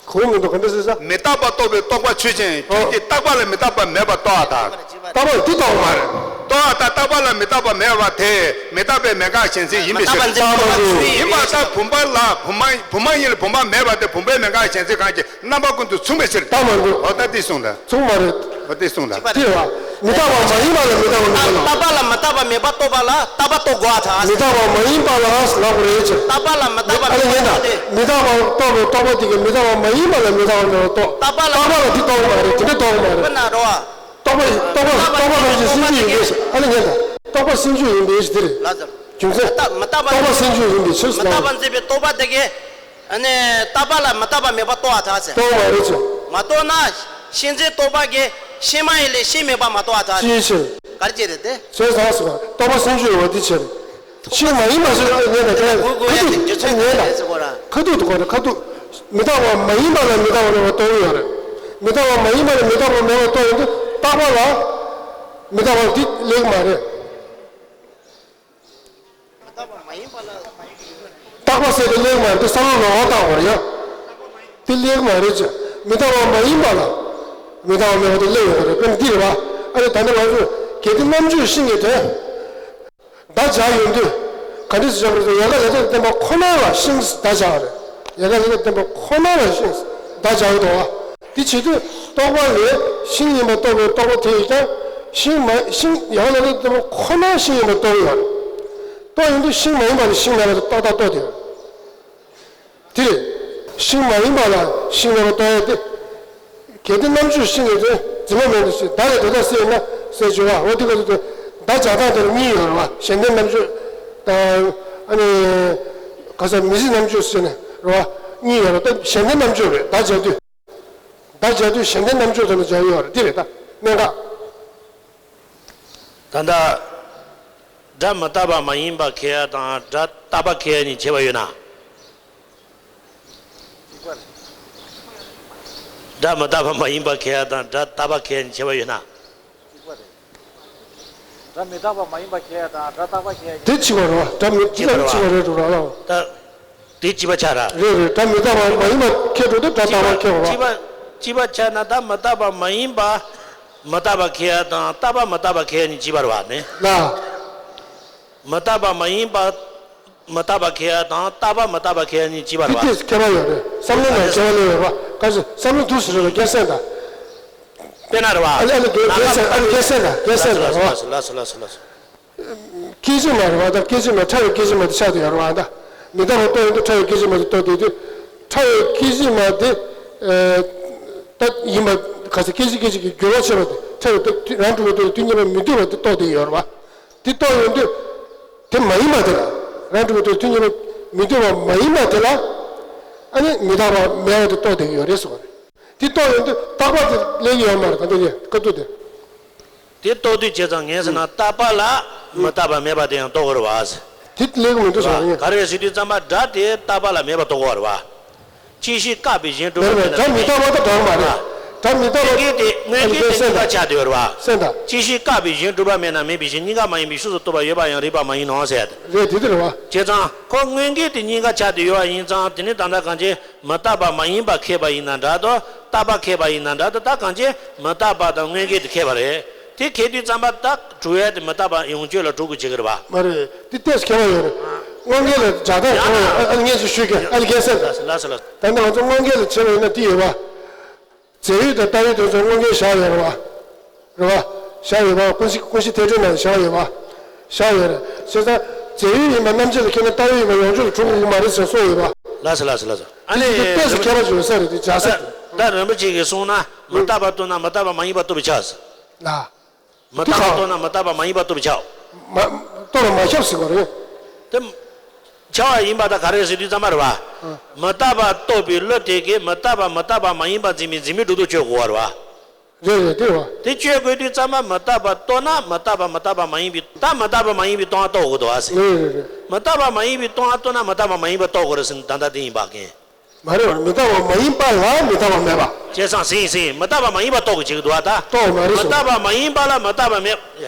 གོ་མི་འདུག་ག་འདྲ་ཟེར་ས། མི་རྟག་པ་རྟོགས་པའི་རྟོག་པ་ཆོས་ཅན། ཁྱོད་ཀྱིས་རྟག་པ་ལ་མི་རྟག་པ་མེད་པར་རྟོགས་པར་ཐལ། རྟག་པ་འདི་རྟོགས་མ་རེད། རྟོགས་པར་ཐལ། རྟག་པ་ལ་མི་རྟག་པ་མེད་པ་དེ་མི་རྟག་པས་མེད་འགལ་གཞན་སེལ་ཡིན་པའི་ཕྱིར། མི་རྟག་པ་འཛིན་པའི་རྟོག་པ་ཆོས་ཡིན་པ་ལྟར་བུམ་པ་ལ་བུ་མ་བུ་མ་ཡིན་ལ་བུམ་པ་མེད་པ་དེ་བུམ་པས་མེད་འགལ་གཞན་སེལ་གང་གི་རྣམ་པ་ཀུན་ཏུ་མཚུངས་པའི་ཕྱིར། རྟག་མ་འདུག་འོ་ད་འདི་གསུངས་ད། མཚུངས་མ་རེད། འོ་འདི་གསུངས་ད། དེ་བ། མི་རྟག་པ་མ་ཡིན་པ་ལ་མི་རྟག་པ་མེད་པ་ལ། རྟག་པ་ལ་མི་རྟག་པ་མེད་པ་རྟོགས་པ་ལ་རྟག་པ་རྟོགས་དགོས་པར་ཐལ། མི་རྟག་པ་མ་ཡིན་པ་ལ་ལབ་དགོས་རེད་ཅེས། རྟག་པ་ལ་མི་རྟག་པ་ཨ་ལེ་ཉན་ད། མི་རྟག་པ་རྟོགས་པའི་རྟོག་པ་དེ་གིས་མི་རྟག་པ་མ་ཡིན་པ་ལ་མི་རྟག་པ་མེད་པ་རྟོགས། རྟག་པ་ལ་རྟག་པ་ལ་དེ་རྟོགས་མ་རེད། དེ་འདྲ་རྟོགས་མ་རེད། དཔེར་ན་རོ། རྟོག་པ་རྟོག་པ་རྟོག་པ་རང་བཞིན་སེམས་རྒྱུད་ཡིན་པའི་ཕྱིར། ཨ་ལེ་ཉན་ད། རྟོག་པ་སེམས་རྒྱུད་ཡིན་པའི་ཕྱིར་དེ་རེད། ལགས་སོ། རྒྱུ་མཚན། མི་རྟག་མི་རྟག་པ། རྟོག་པ་སེམས་རྒྱུད་ཡིན་པའི་ཕྱིར་མི་རྟག་པ་འཛིན་པའི་རྟོག་པ་དེ་གིས། ཨ་ནི་རྟག་པ་ལ་མི་རྟག་པ་མེད་པ་རྟོགས་པར་ཐལ་ཟེར། རྟོགས་པ་རེད་ཅེས། མ་རྟོགས་ན། ཤེས་འཛིན་རྟོག་པ་གིས་ཤེས་མ་ཡིན་ལས་ཤེས་མེད་པ་མ་རྟོགས་པར་ཐལ། ཅིའི་ཕྱིར། ག་རེ་བྱས་རེད་དེ། བྱས་ཙང་ཟེར་བ་རྟོག་པ་སེམས་རྒྱུད་ཡོད་པ་འདི་ཕྱིར། ཤེས་མ་ཡིན་པ་ཞིག་ཨ་ནི་ཉན་ད་ཁ་ཁ་ཐུག་ཨ་ནི་ཉན་ད། ཁ་ཐུག་ཏུ་གོ་རེད་ཁ་ཐུག་མི་རྟག་པ་མ་ཡིན་པ་ལ་མི་རྟག་པ་མེད་པ་རྟོགས་ཀྱི་ཡོད་རེད། མི་རྟག་པ་མ་ཡིན་པ་ལ་མི་རྟག་པ་མེད་པ་རྟོགས་ཡོང་དུས་རྟག་པ་ལ་མི་རྟག་པ་འདི་སླེབས་ཀྱི་མ་རེད། རྟག་པ་ཟེར་དེ་སླེབས་མ་རེད་དེ་བསམ་བློ་ལོག་པ་བཏང་བ་རེད་ཡ། དེ་སླེབས་མ་རེད་ཅེས། མི་རྟག་པ་མ་ཡིན་པ་ལ་མི་རྟག་པ་མེད་པ་དེ་སླེབས་ཡོང་བ་རེད། དཔེར་ན་འདི་རེད་བ། ཨ་ནི་ད་ལྟ་ང་ཚོས་གལ་ཏེ་རྣམ་གཅོད་ཤིང་གི་དོན་བརྡ་སྦྱར་ཡོང་དུས་ག་འདྲ་ཞིག་བྱ་དགོས་རེད། ཡལ་ག་ལེབ་མདོག་ལྡན་པ་ཁོ་ན་ལ་ཤིང་བརྡ་སྦྱར་བ་རེད། ཡལ་ག་ལེབ་མདོག་ལྡན་པ་ཁོ་ན་ལ་ཤིང་བརྡ་སྦྱར་གྱི་འདུག་བ། དེ་བྱེད་དུས་རྟོག་པ་ལས་ཤིང་ཡིན་པ་རྟོགས་པའི་རྟོག་པ་དེ་ཡིས་ཀྱང་ཤིང་མ་ཤིང་ཡལ་ག་ལེབ་མདོག་ལྡན་པ་ཁོ་ན་ཤིང་ཡིན་པ་རྟོགས་ཡོད་རེད། རྟོགས་ཡོང་དུས་ཤིང་མ་ཡིན་པ་ལ་ཤིང་མེད་པ་དེ་ཏག་ཏག་རྟོགས་བསྡད་ཡོད་རེད། དེ་རེད། ཤིང་མ་ཡིན་པ་ལ་ཤིང་མེད་པ་རྟོགས་ཡ་དེ། གལ་ཏེ་རྣམ་གཅོད་ཤིང་གི་དོན་འཛིན་པ་མེད་དུ་ཞེས་བརྡ་ལས་དོན་དག་སེལ་ན་ཟེར་བརྗོད་པ། འོ་དེ་ག་ཚོད་དེ་བརྡ་སྦྱར་སྟངས་དེར་གཉིས་ཡོད་རེད་བ། གཞན་ལྡན་རྣམ་གཅོད་དང་ཨ་ནི་ག་ས་མི་སྲིད་རྣམ་གཅོད་ཟེར་ནས་རེད་བ། གཉིས་ཡོད་རེད། ད་གཞན་ལྡན་རྣམ་གཅོད་རེད། བརྡ་སྦྱར་དུས། བརྡ་སྦྱར་དུས་གཞན་ལྡན་རྣམ་གཅོད་དོན་དུ་སྦྱར་ཡོད་རེད། འདི་རེད་ད། གནད་འགག་ད་ལྟ་སྒྲ་མི་རྟག་པ་མ་ཡིན་པ་ཁེལ་ཡ་དང་སྒྲ་རྟག་པ་ཁེལ་ཡ་གཉིས་ཁྱད་པར་ཡོད་ན། སྒྲ་མི་རྟག་པ་མ་ཡིན་པ་ཁེལ་ཡ་དང་སྒྲ་རྟག་པ་ཁེལ་ཡ་གཉིས་ཁྱད་པར་ཡོད་ན། སྒྲ་མི་རྟག་པ་མ་ཡིན་པ་ཁེལ་ཡ་དང་སྒྲ་རྟག་པ་ཁེལ་ཡ་གཉིས། དེ་གཅིག་པ་རེད་བ། སྒྲ་མི་ཁེལ་ཡ་གཅིག་པ་རེད་འགྲོ་ར་ལ། ད་དེ་གཅིག་པ་ཆགས་ར། རེད་རེད། སྒྲ་མི་རྟག་པ་མ་ཡིན་པ་ཁེལ་འགྲོ་དུས་སྒྲ་རྟག་པ་ཁེལ་བ། གཅིག་པ་གཅིག་པ་ཆགས་ན་སྒྲ་མི་རྟག་པ་མ་ཡིན་པ་མི་རྟག་པ་ཁེལ་ཡ་དང་རྟག་པ་མི་རྟག་པ་ཁེལ་ཡ་གཉིས་གཅིག་པ་རེད་བ་ནི། ལ། མི་རྟག་པ་མ་ཡིན་པ་མི་རྟག་པ་ཁེལ་ཡ་དང་རྟག་པ་མི་རྟག་པ་ཁེལ་ཡ་གཉིས་གཅིག་པ་རེད་བ། དེ་ཁྱད་པར་ཡོད་རེད། བསམ་བློ་ནང་ཁྱད་པར་ཡོད་རེད་བ། ག་ཚོད་བསམ་བློ་འདུག་ཟེར་རེད་བ། རྒྱལ་སྲས་དང་། དཔེར་ན་རེད་བ། ཨ་ལེ་ཨ་ལེ་རྒྱལ་སྲས་ཨ་ལེ་རྒྱལ་སྲས་དང་རྒྱལ་སྲས་དང་རེད་བ། ལགས་སོ་ལགས་སོ་ལགས་སོ། སྐད་ཅིག་མ་རེད་བ། ད་སྐད་ཅིག་མ། ཕྲ་བའི་སྐད་ཅིག་མ་དེ་ཆགས་བསྡད་ཡོད་རེད་བ། ད་མི་རྟག་པ་རྟོགས་ཡོང་དུས་ཕྲ་བའི་སྐད་ཅིག་མ་དེ་རྟོགས་བསྡད་དུས། ཕྲ་བའི་སྐད་ཅིག་མ་དེ་ཨ་ད་ཡིན་པ། ག་ཚོད་སྐད་ཅིག་སྐད་ཅིག་གིས་འགྱུར་བ་ཕྱིན་པ་དེ། ཕྲ་བའི་རང་གྲུབ་པའི་རྟོགས་ཡོང་དུས་ཐུན་གཉིས་པ་མི་ལྡོག་པ་དེ་རྟོགས་བསྡད་ཡོད་རེད་བ། དེ་རྟོགས་ཡོང་དུས། དེ་མ་ཡིན་པ་དེ་ལ། རང་གྲུབ་པའི་རྟོགས་ཐུན་གཉིས་པ་མི་ལྡོག་པ་མ་ཡིན་པ་དེ་ལ། ཨ་ནི་མི་རྟག་པ་མེད་པ་དེ་རྟོགས་བསྡད་ཡོད་རེད་ཟེར་བ་རེད། དེ་རྟོགས་ཡོང་དུས་རྟག་པ་དེ་སླེབས་ཀྱི་ཡོད་མ་རེད། ད་འདི་ལས་སྐབས་ཐོག་དེ། དེ་རྟོགས་དུས་བྱས་ཙང་ངས་ཟེར་ན། རྟག་པ་ལ་མི་རྟག་པ་མེད་པ་དེ་ཡང་རྟོགས་དགོས་རེད་བ། དེ་སླེབས་ཀྱི་མི་འདུག་ཟེར་བ་རེད། ག་རེ་ཟེར་དུས་ཙམ་པ་སྒྲ་དེ་རྟག་པ་ལ་མེད་པ་རྟོགས་དགོས་རེད་བ། ཅིག་ཤོས་བཀག་པའི་གཞན་གྲུབ་པ་མེད་ན། སྒྲ་མི་རྟག་པ་དང་འདྲ་བ་མ་རེད། སྒྲ་མི་རྟག་པ། སྐད་དེ་དངོས་འགལ་དེ་གཉིས་ཀ་ཆགས་བསྡད་ཡོད་རེད་བ། སེམས་དང་། ཅིག་ཤོས་བཀག་པའི་གཞན་གྲུབ་པ་མེད་ན། མེད་པའི་གཞན་གཉིས་ཀ་མ་ཡིན་པའི་ཕྱོགས་སུ་གཏོགས་པ་ཡོད་པ་ཡང་རིགས་པ་མ་ཡིན་ནོ་ཟེར། རེད། དེ་དེ་རེད་བ། བྱས་ཙང་ཁོ་དངོས་འགལ་དེ་གཉིས་ཀ་ཆགས་བསྡད་ཡོད་པ་ཡིན་ཙང་། དེ་ནི་ད་ལྟ་གང་ཅི་མི་རྟག་པ་མ་ཡིན་པ་ཁེགས་པ་ཡིན་ན་འདྲ་དོ། རྟག་པ་ཁེགས་པ་ཡིན་ན་འདྲ་དོ། ད་གང་ཅི་མི་རྟག་པ་དང་དངོས་འགལ་དེ་ཁེགས་པ་རེད། དེ་ཁེགས་དུས་ཙམ་པ་ད་གྲུབ་ཡ་དེ་མི་རྟག་པ་ཡོངས་གཅོད་ལ་གྲུབ་དགོས་བྱེད་ཀྱི་རེད་བ། མ་རེད། དེ་ཏོག་ཙམ་ཁྱད་པར་ཡོད་རེད། དངོས་འགལ་ལ་སྒྲ་དག་ཡང་ན། ཨ་ཨ་ངས་ཅིག་ཞུས་ཀྱི། ཨ་ལ་རྒན་སེམས། ལགས་སོ་ལགས་སོ། ད་ནི་ང་ཚོ་དངོས་འགལ་ལ་བྱེད་པ་ཡིན་ན་དེ་ཡོད་པ། རྫས་ཡུལ་དང་བཏགས་ཡུལ་དེ་ཚོ་དངོས་འགལ་བཞག་ཡོད་རེད་བ། རེད་བ། བཞག་ཡོད་པ། ཀུན་གཞི་ཀུན་གཞི་དེ་འདྲའི་ནང་བཞག་ཡོད་པ། བཞག་ཡོད་རེད། བྱས་ཙང་རྫས་ཡུལ་ཡིན་པ་རྣམ་འབྱེད་ལ་ཁེལ་ན་བཏགས་ཡུལ་ཡིན་པ་ཡོངས་གཅོད་ལ་གྲུབ་དགོས་ཀྱི་མ་རེད་ཟེར་གསུངས་ཡོད་པ། ལགས་སོ་ལགས་སོ་ལགས་སོ། ཨ་ནི་དེ་ཏོག་ཙམ་ཁྱད་པར་ཅིག་ཡོད་ས་རེད། དེ་འཇགས་ས་རེད། ད་རིན་པོ་ཆེ་གིས་གསུངས་ན་མི་རྟག་པ་རྟོགས་ན་མི་རྟག་པ་མ་ཡིན་པ་རྟོགས་པས་ཁྱབ་ཟེར། ལགས། མི་རྟག་པ་རྟོགས་ན་མི་རྟག་པ་མ་ཡིན་པ་རྟོགས་པས་ཁྱབ། མ་རྟོགས་ན་མ་ཁྱབ་ཟེར་བ་རེད། དེ་ཁྱབ་པ་ཡིན་པ་ད་ག་རེ་ཟེར་དུས་ཙམ་པ་རེད་བ། ཨ། མི་རྟག་པ་རྟོགས་པའི་བློ་དེ་གིས་མི་རྟག་པ་མི་རྟག་པ་མ་ཡིན་པར་འཛིན་པའི་འཛིན་མེད་སྒྲོ་འདོགས་གཅོད་དགོས་པ་རེད་བ། རེད་རེད། དེ་རེད་བ། དེ་གཅོད་དགོས་དུས་ཙམ་པ་མི་རྟག་པ་རྟོགས་ན་མི་རྟག་པ་མི་རྟག་པ་མ་ཡིན་པའི། ད་མི་རྟག་པ་མ་ཡིན་པའི་སྟོང་པ་རྟོགས་དགོས་འདུག་བ་ཟེར། རེད་རེད་རེད། མི་རྟག་པ་མ་ཡིན་པའི་སྟོང་པ་རྟོགས་ན་མི་རྟག་པ་མ་ཡིན་པ་རྟོགས་དགོས་རེད་ཟེར་ན་ད་ལྟ་དེ་ཡིན་པ་མཁན། མ་རེད་བ། མི་རྟག་པ་མ་ཡིན་པ་ལ་མི་རྟག་པ་མེད་པ། བྱས་ཙང་ཟིན་ཟིན་མི་རྟག་པ་མ་ཡིན་པ་རྟོགས་དགོས་བྱེད་ཀྱི་འདུག་བ། ད་རྟོགས་མ་རེད་མི་ཟེར། རྟག་པ་མ་ཡིན་པ་ལ་མི་རྟག་པ་མེད། ཡ།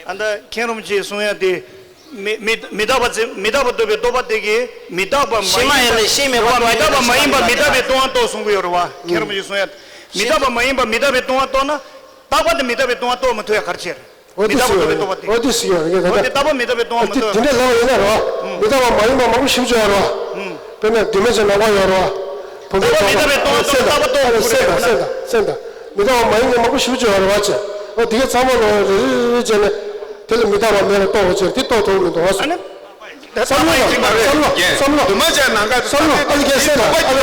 ཨ་ད་མཁན་རིན་པོ་ཆེས་གསུང་ཡ་དེ། མི་མི་མི་རྟག་པ་ཙེ་མི་རྟག་པ་རྟོགས་པའི་རྟོག་པ་དེ་གིས་མི་རྟག་པ་མ་ཤེས་མ་ཡིན་ཡིན་པ་ལས་ཤེས་མེད་པ་རེད་བ། མི་རྟག་པ་མ་ཡིན་པ་མི་རྟག་པའི་སྟོང་པ་རྟོགས་གསུང་གི་ཡོད་རེད་བ། མཁན་རིན་པོ་ཆེས་གསུང་ཡ། མི་རྟག་པ་མ་ཡིན་པ་མི་རྟག་པའི་སྟོང་པ་རྟོགས་ན། རྟག་པ་དེ་མི་རྟག་པའི་སྟོང་པ་རྟོགས་མི་ཐུབ་ཡ་ག་རེ་བྱས་རེད། འོ་དེ་མི་རྟག་པ་རྟོགས་པའི་རྟོག་པ་དེ། འོ་དེ་ཟེར་ཡ་རེད། འོ་དེ་རྟག་པ་མི་རྟག་པའི་སྟོང་པ་མི་རྟོགས། དེ་འདྲ་ལབ་པ་ཡིན་ན་རེད་བ། མི་རྟག་པ་མ་ཡིན་པ་མང་པོ་ཞེ་པོ་ཅིག་ཡོད་རེད་བ། དཔེར་ན་འདུས་མ་བྱས་ནམ་མཁའ་ཡོད་རེད་བ། བུམ་པའི་རྟག་པ་མི་རྟག་པའི་སྟོང་པ་རྟོགས། རྟག་པ་རྟོགས་དགོས་རེད། སེམས་དང་སེམས་དང་སེམས་དང་། མི་རྟག་པ་མ་ཡིན་པ་མང་པོ་ཞེ་པོ་ཅིག་ཡོད་རེད་བ་ཅེ། འོ་དེ་གའི་ཚང་མ་ལོ་རེ་རེ་རེ་བྱས་ནས། དེ་ལ་མི་རྟག་པ་མེད་པ་རྟོགས་དགོས་ཅེ། དེ་རྟོགས་ཐུབ་མི་འདུག་བ། ཨ་ནི། བསམ་བློ་བཏང་། བསམ་བློ། བསམ་བློ། འདུས་མ་བྱས་ནམ་མཁའ། བསམ་བློ། ཨ་ནི་ཁྱེད་སེམས་ལ། ཨ་ནི་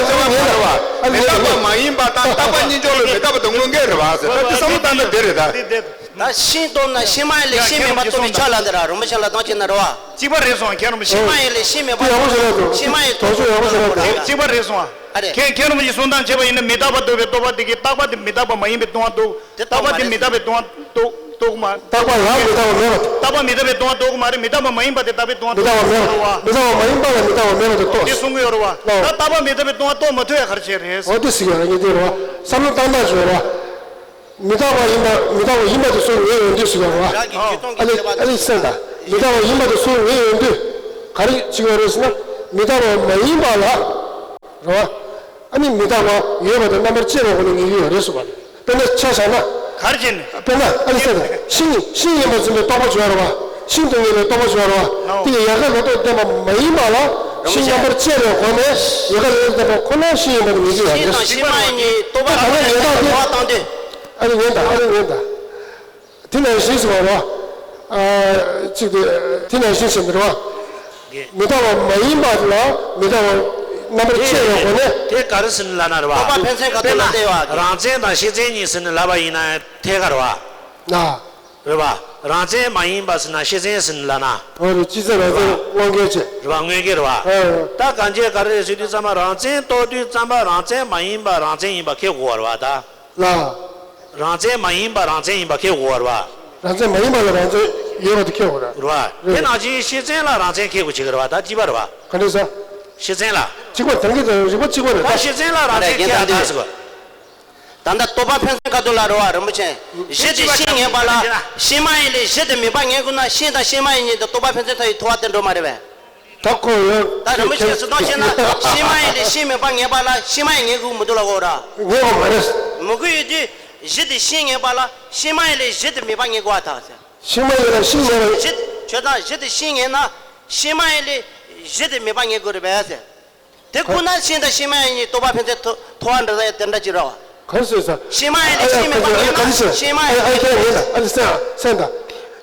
ངེས་ལ། མི་རྟག་པ་མ་ཡིན་པ་དང་རྟག་པ་གཉིས་འཇོག་ལ་མི་རྟག་པ་དང་དངོས་འགལ་རེད་བ་ཟེར། ད་དེ་བསམ་བློ་བཏང་ན་དེ་རེད་ད། ད་ཤིང་སྟོབས་ན་ཤིང་མ་ཡིན་ལས་ཤིང་མེད་པ་རྟོགས་པའི་ཕྱོགས་ལ་འདི་ར་རིན་པོ་ཆེ་ལ་གཏོང་བྱེད་ན་རེད་བ། གཅིག་པ་རེད་སོང་མཁན་རིན་པོ་ཆེ། ཤིང་མ་ཡིན་ལས་ཤིང་མེད་པ། དེ་ཡག་པོ་ཞིག་རེད་འདུག་ཤིང་མ་ཡིན། དོགས་གཅོད་ཡག་པོ་ཞིག་རེད་འདུག་གཅིག་པ་རེད་སོང་ཨ། ཨ་རེད། མཁན་མཁན་རིན་པོ་ཆེས་གསུང་སྟངས་བྱས་པ་ཡིན་ན་མི་རྟག་པ་རྟོགས་པའི་རྟོག་པ་དེ་གིས་རྟག་པ་དེ་མི་རྟག་པ་མ་ཡིན་པའི་སྟོང་པ་རྟོགས། དེ་རྟག་པ་དེ་མི་རྟག་པའི་སྟོང་པ་རྟོགས་རྟོགས་མ། རྟག་པ་ཡང་མི་རྟག་པ་མེད་པ། རྟག་པ་མི་རྟག་པའི་སྟོང་པ་རྟོགས་ཀྱི་མ་རེད། མི་རྟག་པ་མ་ཡིན་པ་དེ་རྟག་པའི་སྟོང་པ་མི་རྟག་པ་མེད་པ། རྟོགས་ཀྱི་རེད་བ། མི་རྟག་པ་མ་ཡིན་པ་ལ་མི་རྟག་པ་མེད་པ་དེ་རྟོགས། དེ་གསུང་གི་ཡོད་རེད་བ། ལགས། ད་རྟག་པ་མི་རྟག་པའི་སྟོང་པ་རྟོགས་མ་ཐུབ་ཡ་ག་རེ་བྱས་རེད། འོ་དེ་ཟེར་ཡ་རེད། ངས་དེ་རེད་བ། བསམ་བློ་བཏང་སྟངས་ཅིག་ཡོད་རེད་བ། མི་རྟག་པ་ཡིན་པ། མི་རྟག་པ་ཡིན་པ་དེ་སུ་ངེས་ཡོང་དུས་ཟེར་ཡ་རེད་བ། ཨ་ལེ་ཨ་ལེ་སེམས་དང་། མི་རྟག་པ་ཡིན་པ་དེ་སུ་ངེས་ཡོང་དུས་ག་རེ་བྱེད་ཀྱི་ཡོད་རེད་ཟེར་ན། མི་རྟག་པ་མ་ཡིན་པ་ལ། རེད་བ། ཨ་ནི་མི་རྟག་པ་ཡོད་པ་དང་རྣམ་པར་དཔྱད་པའི་སྒོ་ནས་ངེས་ཀྱི་ཡོད་རེད་གསུངས་པ་རེད། དཔེར་ན་ཆ་བཞག་ན། ག་རེ་བྱས་ནས། དཔེར་ན་ཨ་ནི་ཟེར་ན་ཤིང་། ཤིང་ཡིན་པར་འཛིན་པའི་རྟོག་པ་ཅིག་ཡོད་རེད་བ། ཤིང་དུ་ངེས་པའི་རྟོག་པ་ཅིག་ཡོད་རེད་བ། དེ་ཡི་ཡལ་ག་ལོ་ཏོག་ལྡན་པ་མ་ཡིན་པ་ལ་ཤིང་རྣམ་པར་དཔྱད་པའི་སྒོ་ནས་ཡལ་ག་ལོ་ཏོག་ལྡན་པ་ཁོ་ན་ཤིང་ཡིན་པར་ངེས་ཀྱི་ཡོད་རེད། ཤིང་དང་ཤིང་མ་ཡིན་གཉིས་རྟོག་པ། ད་ག་ནང་ཉན་སྟངས་དེ། ཐོག་བཏང་དུས། ཨ་ནི་ཉན་དང་། ཨ་ནི་ཉན་དང་། དེ་ནང་བཞིན་ཟེར་བ་རེད་བ། ཨ། གཅིག་དེ། དེ་ནང་བཞིན་ཟེར་འདི་རེད་བ། མི་རྟག་པ་མ་ཡིན་པ་ལ་མི་རྟག་པ་རྣམ་པར་དཔྱད་པའི་སྒོ་ནས། དེ་ག་རེ་ཟེར་ནས་ལབ་ན་རེད་བ། རྟོག་པ་ཕན་ཚུན་ཁ་ཐུག་ལ་བལྟས་པ། རང་མཚན་དང་ཤེས་མཚན་གཉིས་ཟེར་ནས་ལབ་པ་ཡིན་ན་ཐད་ཀར་རེད་བ། ན། རེད་བ། རང་མཚན་མ་ཡིན་པ་ཟེར་ན་ཤེས་མཚན་ཟེར་ནས་ལབ་ན། འོ་རེད། སྤྱི་མཚན་རང་མཚན་དངོས་འགལ་བྱས། རེད་བ། དངོས་འགལ་རེད་བ། ཨ། ད་གང་བྱས་ག་རེ་རེད་ཟེར་དུས་ཙམ་པ་རང་མཚན་རྟོགས་དུས་ཙམ་པ་རང་མཚན་མ་ཡིན་པ་རང་མཚན་ཡིན་པ་ཁེགས་དགོས་པ་རེད་བ་ད། ལ། རང་མཚན་མ་ཡིན་པ་རང་མཚན་ཡིན་པ་ཁེགས་དགོས་པ་རེད་བ། རང་མཚན་མ་ཡིན་པ་ལ་རང་མཚན་ཡོད་པ་དེ་ཁེགས་དགོས་རེད། རེད་བ། རེད། དེ་ནང་བཞིན་ཤེས་མཚན་ལ་རང་མཚན་ཁེགས་དགོས་བྱེད་ཀྱི་རེད་བ། ད་གཅིག་པ་རེད་བ། ག་འདྲ་ཟེར། ཤེས་མཚན་ལ། གཅིག་པ་དང་གི་དང་རིགས་པ་གཅིག་པ་རེད་ད། ད་ཤེས་མཚན་ལ་རང་མཚན་ཁེགས་ཡ་ད་ཟེར་བ། ད་ལྟ་རྟོག་པ་ཕན་ཚུན་ཁ་ཐུག་ལ་རེད་བ། རིན་པོ་ཆེ། གཞི་དེ་ཤིང་ངེས་པ་ལ་ཤིང་མ་ཡིན་ལས་གཞི་དེ་མེད་པ་ངེས་དགོས་ན་ཤིང་དང་ཤིང་མ་ཡིན་གཉིས་དེ་རྟོག་པ་ཕན་ཚུན་ཐལ་བའི་ཐལ་བ་དེ་འགྲོ་མ་རེད་པས། ད་ཁོ་ཡང་། ད་རིན་པོ་ཆེས་གསུང་སྟངས་བཤད་ན་ཤིང་མ་ཡིན་ལས་ཤིང་མེད་པ་ངེས་པ་ལ་ཤིང་མ་ཡིན་ངེས་དགོས་མི་འདུག་ལ་གོ་ར། ངེས་པ་མ་རེད། མི་དགོས་ཡོད་དུས་གཞི་དེ་ཤིང་ངེས་པ་ལ་ཤིང་མ་ཡིན་ལས་གཞི་དེ་མེད་པ་ངེས་དགོས་པ་དང་ཟེར། ཤིང་མ་ཡིན་ལ་ཤིང་མེད་པ། གཞི་ཁྱོད་ད་གཞི་དེ་ཤིང་ངེས་ན་ཤིང་མ་ཡིན་ལས་གཞི་དེ་མེད་པ་ངེས་དགོས་རེད་པས་ཟེར། དེ་ཁོ་ན་ཤིང་དང་ཤིང་མ་ཡིན་གཉིས་རྟོག་པ་ཕན་ཚུན་ཐལ་བ་འགྲོ་ས་ཡ་དེ་འདྲ་ཅིག་རེད་བ། ག་རེ་ཟེར་ས། ཤིང་མ་ཡིན་ལས་ཤིང་མེད་པ་ངེས་ན་ཤིང་མ་ཡིན། ཨ་ཨ་ཨ་ཨ་ཨ་ཨ་ཨ་ཨ་ཨ་ཨ་ཨ་ཨ་ཨ་ཨ།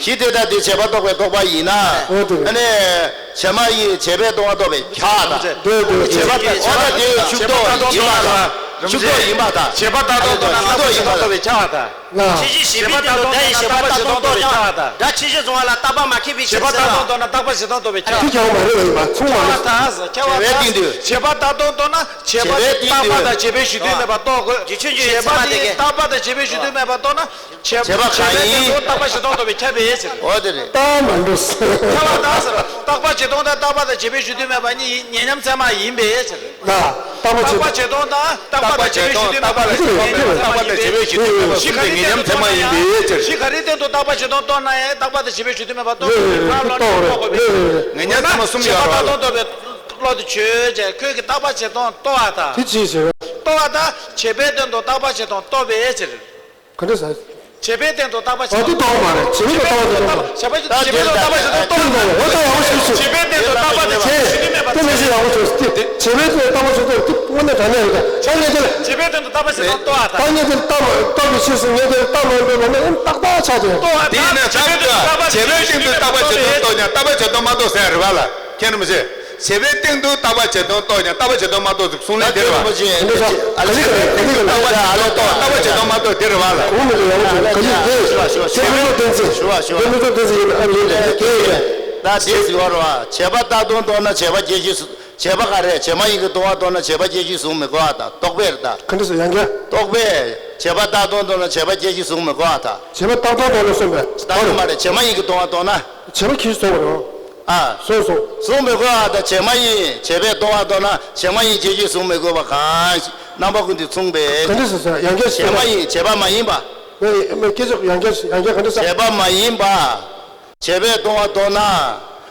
གཞི་དེ་ལྟར་དེ་བྱས་པ་རྟོགས་པའི་རྟོག་པ་ཡིན་ན། འོ་དེ་རེད། ཨ་ནི་བྱེ་སྨྲ་ཡིས་བྱས་པས་སྟོང་པ་རྟོགས་པས་ཁྱབ་པ་དང་། འདོད་འདོད་བྱས་པ་དང་བྱས་པ་དེ་ཤུགས་རྟོགས་ཡིན་པ་དང་། ཤུགས་རྟོགས་ཡིན་པ་དང་། བྱས་པ་རྟག་སྟོང་རྟོགས་ན་རྟག་པ་བྱེད་སྟོང་རྟོགས་པས་ཁྱབ་པ་དང་། ལ། ཆོས་ཅན་བྱེད་པའི་སྟེང་དུ་བརྡ་ཡིས་བྱས་པ་རྟག་སྟོང་རྟོགས་ཀྱང་སྒྲ་ཆོས་ཅན་བཟུང་བ་ལ་རྟག་པ་མ་ཁེགས་པའི་ཕྱིར་ཟེར་ལ། བྱས་པ་རྟག་སྟོང་རྟོགས་ན་རྟག་པ་བྱེད་སྟོང་རྟོགས་པས་ཁྱབ། དེ་ཀྱང་མ་རེད་ཡིན་པ་མཚུངས་པ། ཁྱབ་པ་དང་ཟེར། ཁྱབ་པ་དང་། བྱས་པ་རྟག་སྟོང་རྟོགས་ན་བྱས་པ་དེ་རྟག་པ་དང་བྱས་པའི་གཞུང་དོན་མེད་པར་རྟོགས་དགོས། རྗེ་ཆོས་འབྱུང་གི་ཚད་མ་དེ་གས། བྱས་པ་དེ་རྟག་པ་དང་བྱས་པའི་གཞུང་དོན་མེད་པར་རྟོགས་ན། བྱས་པ་གང་ཡིན། བྱས་པའི་སྟེང་དུ་རྟག་པ་བྱེད་སྟོང་རྟོགས་པས་ཁྱབ་པའི་ཕྱིར། འོ་དེ་རེད། རྟག་མ་འགྲོ་ཟེར། ཁྱབ་པ་དང་ཟེར། རྟག་པ་བྱེད་སྟོང་དང་རྟག་པ་དང་བྱས་པའི་གཞུང་དོན་མེད་པ་གཉིས་ཉེ་ཉམས་ཚད་མ་ཡིན་པའི་ཕྱིར། ལ། རྟག་པ་བྱེད་རྟག་པ་བྱེད་སྟོང་དང་རྟག་པ་དང་བྱས་པའི་གཞུང་དོན་མེད་པ་གཉིས་ཉེ་ཉམས་ཚད་མ་ཡིན་པའི་ཕྱིར། གཞི་ག་རེའི་སྟེང་དུ་རྟག་པ་བྱེད་སྟོང་རྟོགས་ན་ཡང་རྟག་པ་དང་བྱས་པའི་གཞུང་དོན་མེད་པ་རྟོགས་པའི་ཕར་ལོག་ནས་རྟོགས་དགོས་པའི། ངེས་ཉམས་ཚད་མ་གསུམ་ཡོད་རེད་བ། བྱས་པ་རྟག་སྟོང་རྟོགས་པའི་བློ་དེ་ཆོས་ཅན། ཁྱོད་ཀྱིས་རྟག་པ་བྱེད་སྟོང་རྟོགས་པ་དང་། དེ་ཅིའི་ཕྱིར། རྟོགས་པ་དང་བྱས་པའི་སྟེང་དུ་རྟག་པ་བྱེད་སྟོང་རྟོགས་པའི་ཕྱིར། ག་འདྲ་ཟེར། བྱས་པའི་སྟེང་དུ་རྟག་པ་བྱེད་སྟོང་། ཨ་དེ་རྟོགས་མ་རེད། བྱས་པའི་སྟེང་དུ་རྟག་པ་བྱེད་སྟོང་། བྱས་པའི་སྟེང་དུ་རྟག་པ་བྱེད་སྟོང་རྟོགས་པ། འོ་ད་ཡག་པོ་ཞིག་ཞུ། བྱས་པའི་སྟེང་དུ་རྟག་པ་དང་བྱས་པའི་གཞུང་དོན་མེད་པ། དེ་ནས་ཞིག་ཡག་པོ་ཞིག་ཞུ། བྱས་པའི་སྟེང་དུ་རྟག་པ་བྱེད་སྟོང་དེ་དངོས་གནས་དྲང་གནས་རེད། ད་ཆ་ངེས་ཅན། བྱས་པའི་སྟེང་དུ་རྟག་པ་བྱེད་སྟོང་རྟོགས་པ་དང་། ད་ངེས་ཅན་རྟག་པ་རྟོགས་པའི་ཕྱིར་སུ་ངེས་ཅན་རྟག་མ་ཡིན་པའི་ལམ་ནས་ཨེ་རྟག་པ་ཆགས་ཏེ། རྟོགས་པ་དེས་ན་ད་ཆ་ཚབ་ཏུ་བྱས་པའི་སྟེང་དུ་རྟག་པ་བྱེད་སྟོང་རྟོགས་ཀྱང་རྟག་པ་བྱེད་སྟོང་མ་རྟོགས་ཟེར་རེད་བ་ལ། མཁྱེན་མི་ཤེས། བྱས་པའི་སྟེང་དུ་རྟག་པ་བྱེད་སྟོང་རྟོགས་ཀྱང་རྟག་པ་བྱེད་སྟོང་མ་རྟོགས་ཟེར་གསུང་ལན་དེ་རེད་བ། ཨ་ལེ་ག་ལེ་ག་ལེ་ག་ལེ་རྟག་པ་བྱེད་སྟོང་མ་རྟོགས་རྟག་པ་བྱེད་སྟོང་མ་རྟོགས་དེ་རེད་བ་ལ། གོང་ནས་ལ་ཡག་པོ་བྱུང་ག་ལེ་དེ། བྱས་པའི་སྟེང་དུ་བསྟན་འཛིན། བྱས་པའི་སྟེང་དུ་བསྟན་འཛིན་ཡིན་ཨ་ལེ་ལེ་དེ་ཡིན། ད་དེ་ཟེར་བ་རེད་བ། བྱས་པ་རྟག་སྟོང་རྟོགས་ན་བྱས་པ་བརྗོད་གཞི། བྱས་པ་ག་རེ། བྱེ་སྨྲ་ཡིན་གྱི་སྟོང་པ་རྟོགས་ན་བྱས་པ་བརྗོད་གཞི་བཟུང་མི་དགོས་པ་དང་རྟོགས་པས་རེད་ད། ག་འདྲ་སོ་ཡང་བསྐྱར། རྟོགས་པས། བྱས་པ་རྟག་སྟོང་རྟོགས་ན་བྱས་པ་བརྗོད་གཞི་བཟུང་མི་དགོས་པ་དང་། བྱས་པ་རྟག་སྟོང་རྟོགས་ན་གསུངས་པས། རྟག་པ་མ་རེད། བྱེ་སྨྲ་ཡིན་གྱི་སྟོང་པ་རྟོགས་ན། བྱས་པ་ཁྱེར་སོང་བ་རེད། ཨ། གསུངས་སོང་། གསུང་མི་དགོས་པ་དང་བྱེད་མ་ཡིན། བྱས་པས་སྟོང་པར་རྟོགས་ན་བྱེད་མ་ཡིན་བྱས་རྗེས་གསུང་མི་དགོས་པ་གང་ཞིག་རྣམ་པ་ཀུན་ཏུ་མཚུངས་པས། ག་འདྲ་ཟེར་ཟེར་ཡང་བསྐྱར་བྱས་ཞུས་པ། མ་ཡིན། བྱས་པ་མ་ཡིན་པ། ཨེ་ཨེ་སྐད་ཆ་ཡང་བསྐྱར་ཡང་བསྐྱར་ག་འདྲ་ཟེར། བྱས་པ་མ་ཡིན་པ། བྱས་པས་སྟོང་པར་རྟོགས་ན།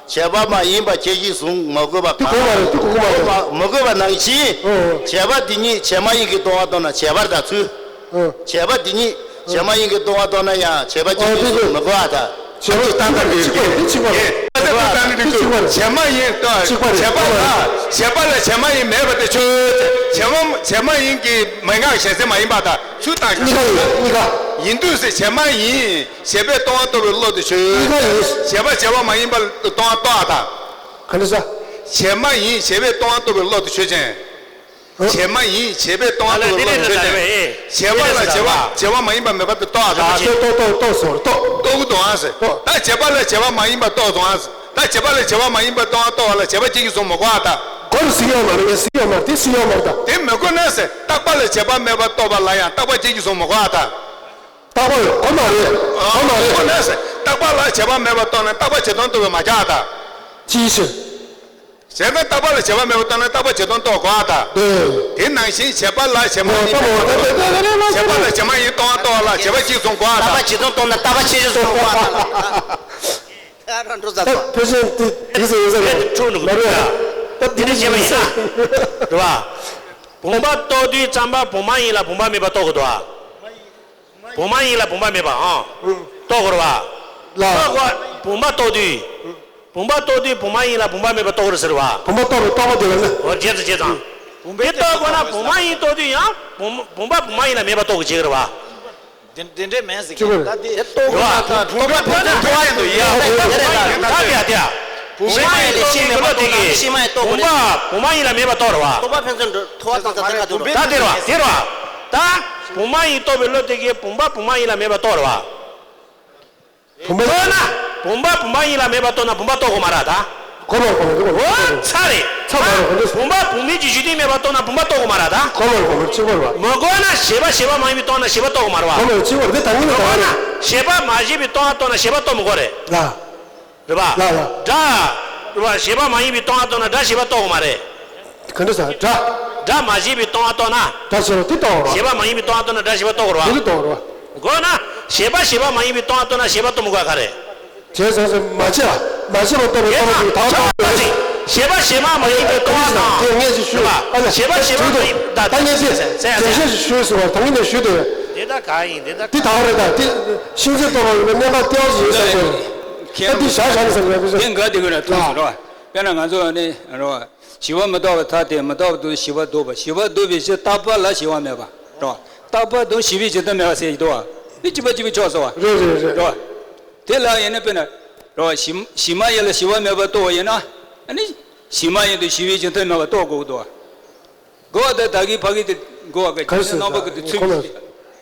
བྱས་པ་མ་ཡིན་པ་ཁྱད་གཞི་བཟུང་མ་དགོས་པ་དེ་གང་། གོ་མ་རེད། དེ་གོ་གོ་མ་རེད། མ་མ་དགོས་པ་ནང་བཞིན། ཨོ། བྱས་པ་དེ་ཉིད་བྱས་མ་ཡིན་གྱི་སྟོང་པར་རྟོགས་ན་བྱས་པར་ཐལ་ཚུལ། ཨོ། བྱས་པ་དེ་ཉིད་བྱས་མ་ཡིན་གྱི་སྟོང་པར་རྟོགས་ན་ཡང་བྱས་པ་ཁྱད་གཞི་བཟུང་མ་དགོས་པ་དང་། བྱས་པ་ཏག་ཏག་རེད། གཅིག་པ་རེད། གཅིག་པ་རེད། ཨེ་ཏག་ཏག་ཏག་ཏག་རེད། གཅིག་པ་རེད། བྱས་མ་ཡིན་ཏོ། གཅིག་པ་རེད། བྱས་པ་ལ་བྱས་པ་ལ་བྱས་མ་ཡིན་མེད་པ་དེ་ཆོས་ཅན། བྱས་མ་བྱས་མ་ཡིན་གྱི་མན་ངག་གཞལ་ཚད་མ་ཡིན་པ་དང་ཚུལ་དང་། གཉིས་ཀ་ཡིན། གཉིས་ཀ་ཡིན་དུས་སུ་བྱས་མ་ཡིན། བྱས་པས་སྟོང་པར་རྟོགས་པའི་བློ་དེ་ཆོས། གཉིས་ཀ་ཡིན། བྱས་པ་བྱས་པ་མ་ཡིན་པ་སྟོང་པར་རྟོགས་པ་དང་། ག་འདྲ་ཟེར། བྱས་མ་ཡིན། བྱས་པས་སྟོང་པར་རྟོགས་པའི་བློ་དེ་ཆོས་ཅན། ཨ། བྱས་མ་ཡིན། བྱས་པས་སྟོང་པར་རྟོགས་པའི་བློ་དེ་ཆོས་ཅན། བྱས་པ་ལ་བྱས་པ་བྱས་པ་མ་ཡིན་པ་མེད་པ་དེ་རྟོགས་པ་དང་། རྟོགས་རྟོགས་རྟོགས་སོ་རྟོགས། རྟོགས་ཀྱི་འདུག་ཨང་ཟེར། རྟོགས། ད་བྱས་པ་ལ་བྱས་པ་མ་ཡིན་པ་རྟོགས་སོང་ཨང་ཟེར། ད་བྱས་པ་ལ་བྱས་པ་མ་ཡིན་པ་སྟོང་པར་རྟོགས་པ་ལ་བྱས་པ་ཁྱད་གཞི་བཟུང་མ་དགོས་པ་དང་། གོ་རུ་ཟིན་ཡོད་མ་རེད། ངས་ཟིན་ཡོད་མ་རེད། དེ་ཟིན་ཡོད་མ་རེད་ད། དེ་མི་དགོས་ན་ཟེར། རྟག་པ་ལ་བྱས་པ་མེད་པར་རྟོགས་པ་ལ་ཡང་རྟག་པ་ཁྱད་གཞི་བཟུང་མ་དགོས་པ་དང་། རྟག་པ་ཡོད། གོ་མ་རེད། གོ་མ་རེད། ཁོ་ན་ཟེར། རྟག་པ་ལ་བྱས་པ་མེད་པར་རྟོགས་ན་རྟག་པ་བྱས་སྟོང་རྟོགས་པས་མ་ཁྱབ་པ་དང་། ཅིའི་ཕྱིར། བྱས་ན་རྟག་པ་ལ་བྱས་པ་མེད་པར་རྟོགས་ན་རྟག་པ་བྱས་སྟོང་རྟོགས་དགོས་པ་དང་། འདོད། དེ་ནང་བཞིན་བྱས་པ་ལ་བྱས་མ་ཡིན། བྱས་པ་ལ་བྱས་མ་ཡིན་སྟོང་པར་རྟོགས་པ་ལ་བྱས་པ་ཁྱད་གཞི་བཟུང་དགོས་པ་དང་། རྟག་པ་བྱས་སྟོང་རྟོགས་ན་རྟག་པ་ཁྱད་གཞི་བཟུང་དགོས་པ་དང་། ཨ་ར་འགྲོ་ས་ཚོ། ཕལ་ཆེར་དེ་དེ་ཟེར་ཡིན་ས་རེད། འཁྲུག་འགྲོ་གི་མ་རེད། འདུག་ད་དེ་འདྲ་བྱས་པ་ཡིན་ན། རེད་བ། བུམ་པ་རྟོགས་དུས་ཙམ་པ་བུམ་པ་ཡིན་ལ་བུམ་པ་མེད་པ་རྟོགས་དགོས་འདུག་བ། བུམ་པ་ཡིན་ལ་བུམ་པ་མེད་པ་ཨང་། ཨང་། རྟོགས་དགོས་རེད་བ། ལ། རྟོགས་དགོས། བུམ་པ་རྟོགས་དུས། བུམ་པ་རྟོགས་དུས་བུམ་པ་ཡིན་ལ་བུམ་པ་མེད་པ་རྟོགས་དགོས་རེད་ཟེར་བ། བུམ་པ་རྟོགས་པའི་རྟོག་པ་དེ་ལ་ནི། འོ་བྱས་ཙང་བྱས་ཙང་། དེ་རྟོགས་དགོས་ན་བུམ་པ་ཡིན་རྟོགས་དུས་ཡང་བུམ་བུམ་པ་བུམ་པ་ཡིན་ལ་མེད་པ་རྟོགས་དགོས་བྱེད་ཀྱི་རེད་བ། དེ་དེ་འདྲས་མེད་ཟེར་གྱི་རེད། ད་དེ་རྟོགས་དགོས་ན་ད་བུམ་པ་ཕན་ཚུན་མཐོང་བ་ཡིན་དུ་ཡ། ད་དེ་ཡ་དེ་ཡ། བུམ་པ་ཡིན་རྟོགས་པའི་བློ་དེ་གིས་བུམ་པ་བུམ་པ་ཡིན་ལ་མེད་པ་རྟོགས་རེད་བ། རྟོག་པ་ཕན་ཚུན་མཐོང་བ་དང་ད་ད་ག་དུ་རེད། ད་དེ་རེད་བ་དེ་རེད་བ། ད་བུམ་པ་ཡིན་རྟོགས་པའི་བློ་དེ་གིས་བུམ་པ་བུམ་པ་ཡིན་ལ་མེད་པ་རྟོགས་རེད་བ། བུམ་པ་རྟོགས་ན། བུམ་པ་བུམ་པ་ཡིན་ལ་མེད་པ་རྟོགས་ན་བུམ་པ་རྟོགས་དགོས་མ་རེད་ད། གོ་མ་གོ་མ་གོ་མ། འོ་ཚ་རེད། ཚ་མ་རེད་གོ་འདི། བུམ་པ་བུམ་མིན་གྱི་གཞི་རྟེན་མེད་པ་རྟོགས་ན་བུམ་པ་རྟོགས་དགོས་མ་རེད་ད། གོ་མ་གོ་མ་གཅིག་པ་རེད་བ། མི་དགོས་ན་བྱས་པ་བྱས་པ་མ་ཡིན་པའི་རྟོགས་ན་བྱས་པ་རྟོགས་དགོས་མ་རེད་བ། གོ་མ་གཅིག་པ་རེད་འདི་ད་ངེས་མི་ནས་དགོས་ན་གོ་རེད། བྱས་པ་མ་བྱས་པའི་རྟོགས་ན་རྟོགས་ན་བྱས་པ་རྟོགས་མི་དགོས་རེད། ལ། རེད་བ། ལ་ལ། སྒྲ། རེད་བ་བྱས་པ་མ་ཡིན་པའི་རྟོགས་ན་རྟོགས་ན་སྒྲ་བྱས་པ་རྟོགས་དགོས་མ་རེད། ག་འདྲ་ཟེར་སྒྲ། སྒྲ་མ་བྱས་པའི་རྟོགས་པ་རྟོགས་ན། སྒྲ་བྱས་པ་དེ་རྟོགས་རོ། བྱས་པ་མ་ཡིན་པའི་རྟོགས་པ་རྟོགས་ན་སྒྲ་བྱས་པ་རྟོགས་རོ། དེ་རྟོགས་རོ། དགོས་ན། བྱས་པ་བྱས་པ་མ་ཡིན་པའི་རྟོགས་པ་རྟོགས་ན་བྱས་པ་རྟོགས་མི་དགོས་ག་རེ། བྱས་ཙང་ཟེར་མ་བྱས་པ་མ་བྱས་པ་རྟོགས་པའི་རྟོགས་པ་དེ་དག་རྟོགས་པ་རེད། བྱས་པ་བྱས་པ་མ་ཡིན་པའི་རྟོགས་པ་དང་། དེ་ངས་ཅིག་ཞུ། བྱས་པ་བྱས་པ་མ་ཡིན་པའི་རྟོགས་པ་དང་བྱས་པ་བྱས་པ་མ་ཡིན་པའི་རྟོགས་པ་དང་། ད་ངས་ཅིག་འགྲེལ་བཤད་ཞིག་ཞུས་ཟེར་བ་ད་ངས་ནས་ཞུས་ཏེ། དེ་ད་གང་ཡིན་དེ་ད་དེ་དག་རེད་ད་དེ་ཤིང་རྩེ་རྟོགས་པ་ཡིན་ན་གནས་སྐབས་ལྟེ་བ་ཞིག་ཡོད་ས་རེད། ད་དེ་བཞག་བཞག་ནས་ཟེར་བ་རེད། དེ་འགའ་དེ་གོ་ན་ཐུག་སོང་རེད་བ། དཔེར་ན་ང་ཚོ་ནི་རེད་བ། བྱིས་པ་མི་རྟག་པར་ཐལ་ཏེ་མི་རྟག་པ་དང་བྱིས་པ་ལྡོག་པ། བྱིས་པ་ལྡོག་པའི་ཕྱིར་རྟག་པ་ལ་བྱིས་པ་མེད་པ། རེད་བ། རྟག་པ་དང་བྱིས་པའི་རྗེས་མཐུན་མེད་པ་ཟེར་གྱི་འདུག་བ། འདི་གཅིག་པ་གཅིག་པའི་ཕྱོགས་སུ་བ། རེད་རེད་རེད། རེད་བ། དེ་ལ་ཡིན་ན་དཔེར་ན། རེད་བ། བྱིས་བྱིས་མ་ཡིན་ལ་བྱིས་པ་མེད་པར་རྟོགས་པ་ཡིན་ན། ཨ་ནི། བྱིས་མ་ཡིན་དང་བྱིས་པའི་རྗེས་མཐུན་མེད་པར་རྟོགས་དགོས་ཀྱི་འདུག་བ། གོ་བ་དང་ད་གིན་ཕ་གི་དེ་གོ་བ་ག་ག་རེ་ཟེར་རྣམ་པ་ཀུན་ཏུ་ཚུལ་ཁོ་ན།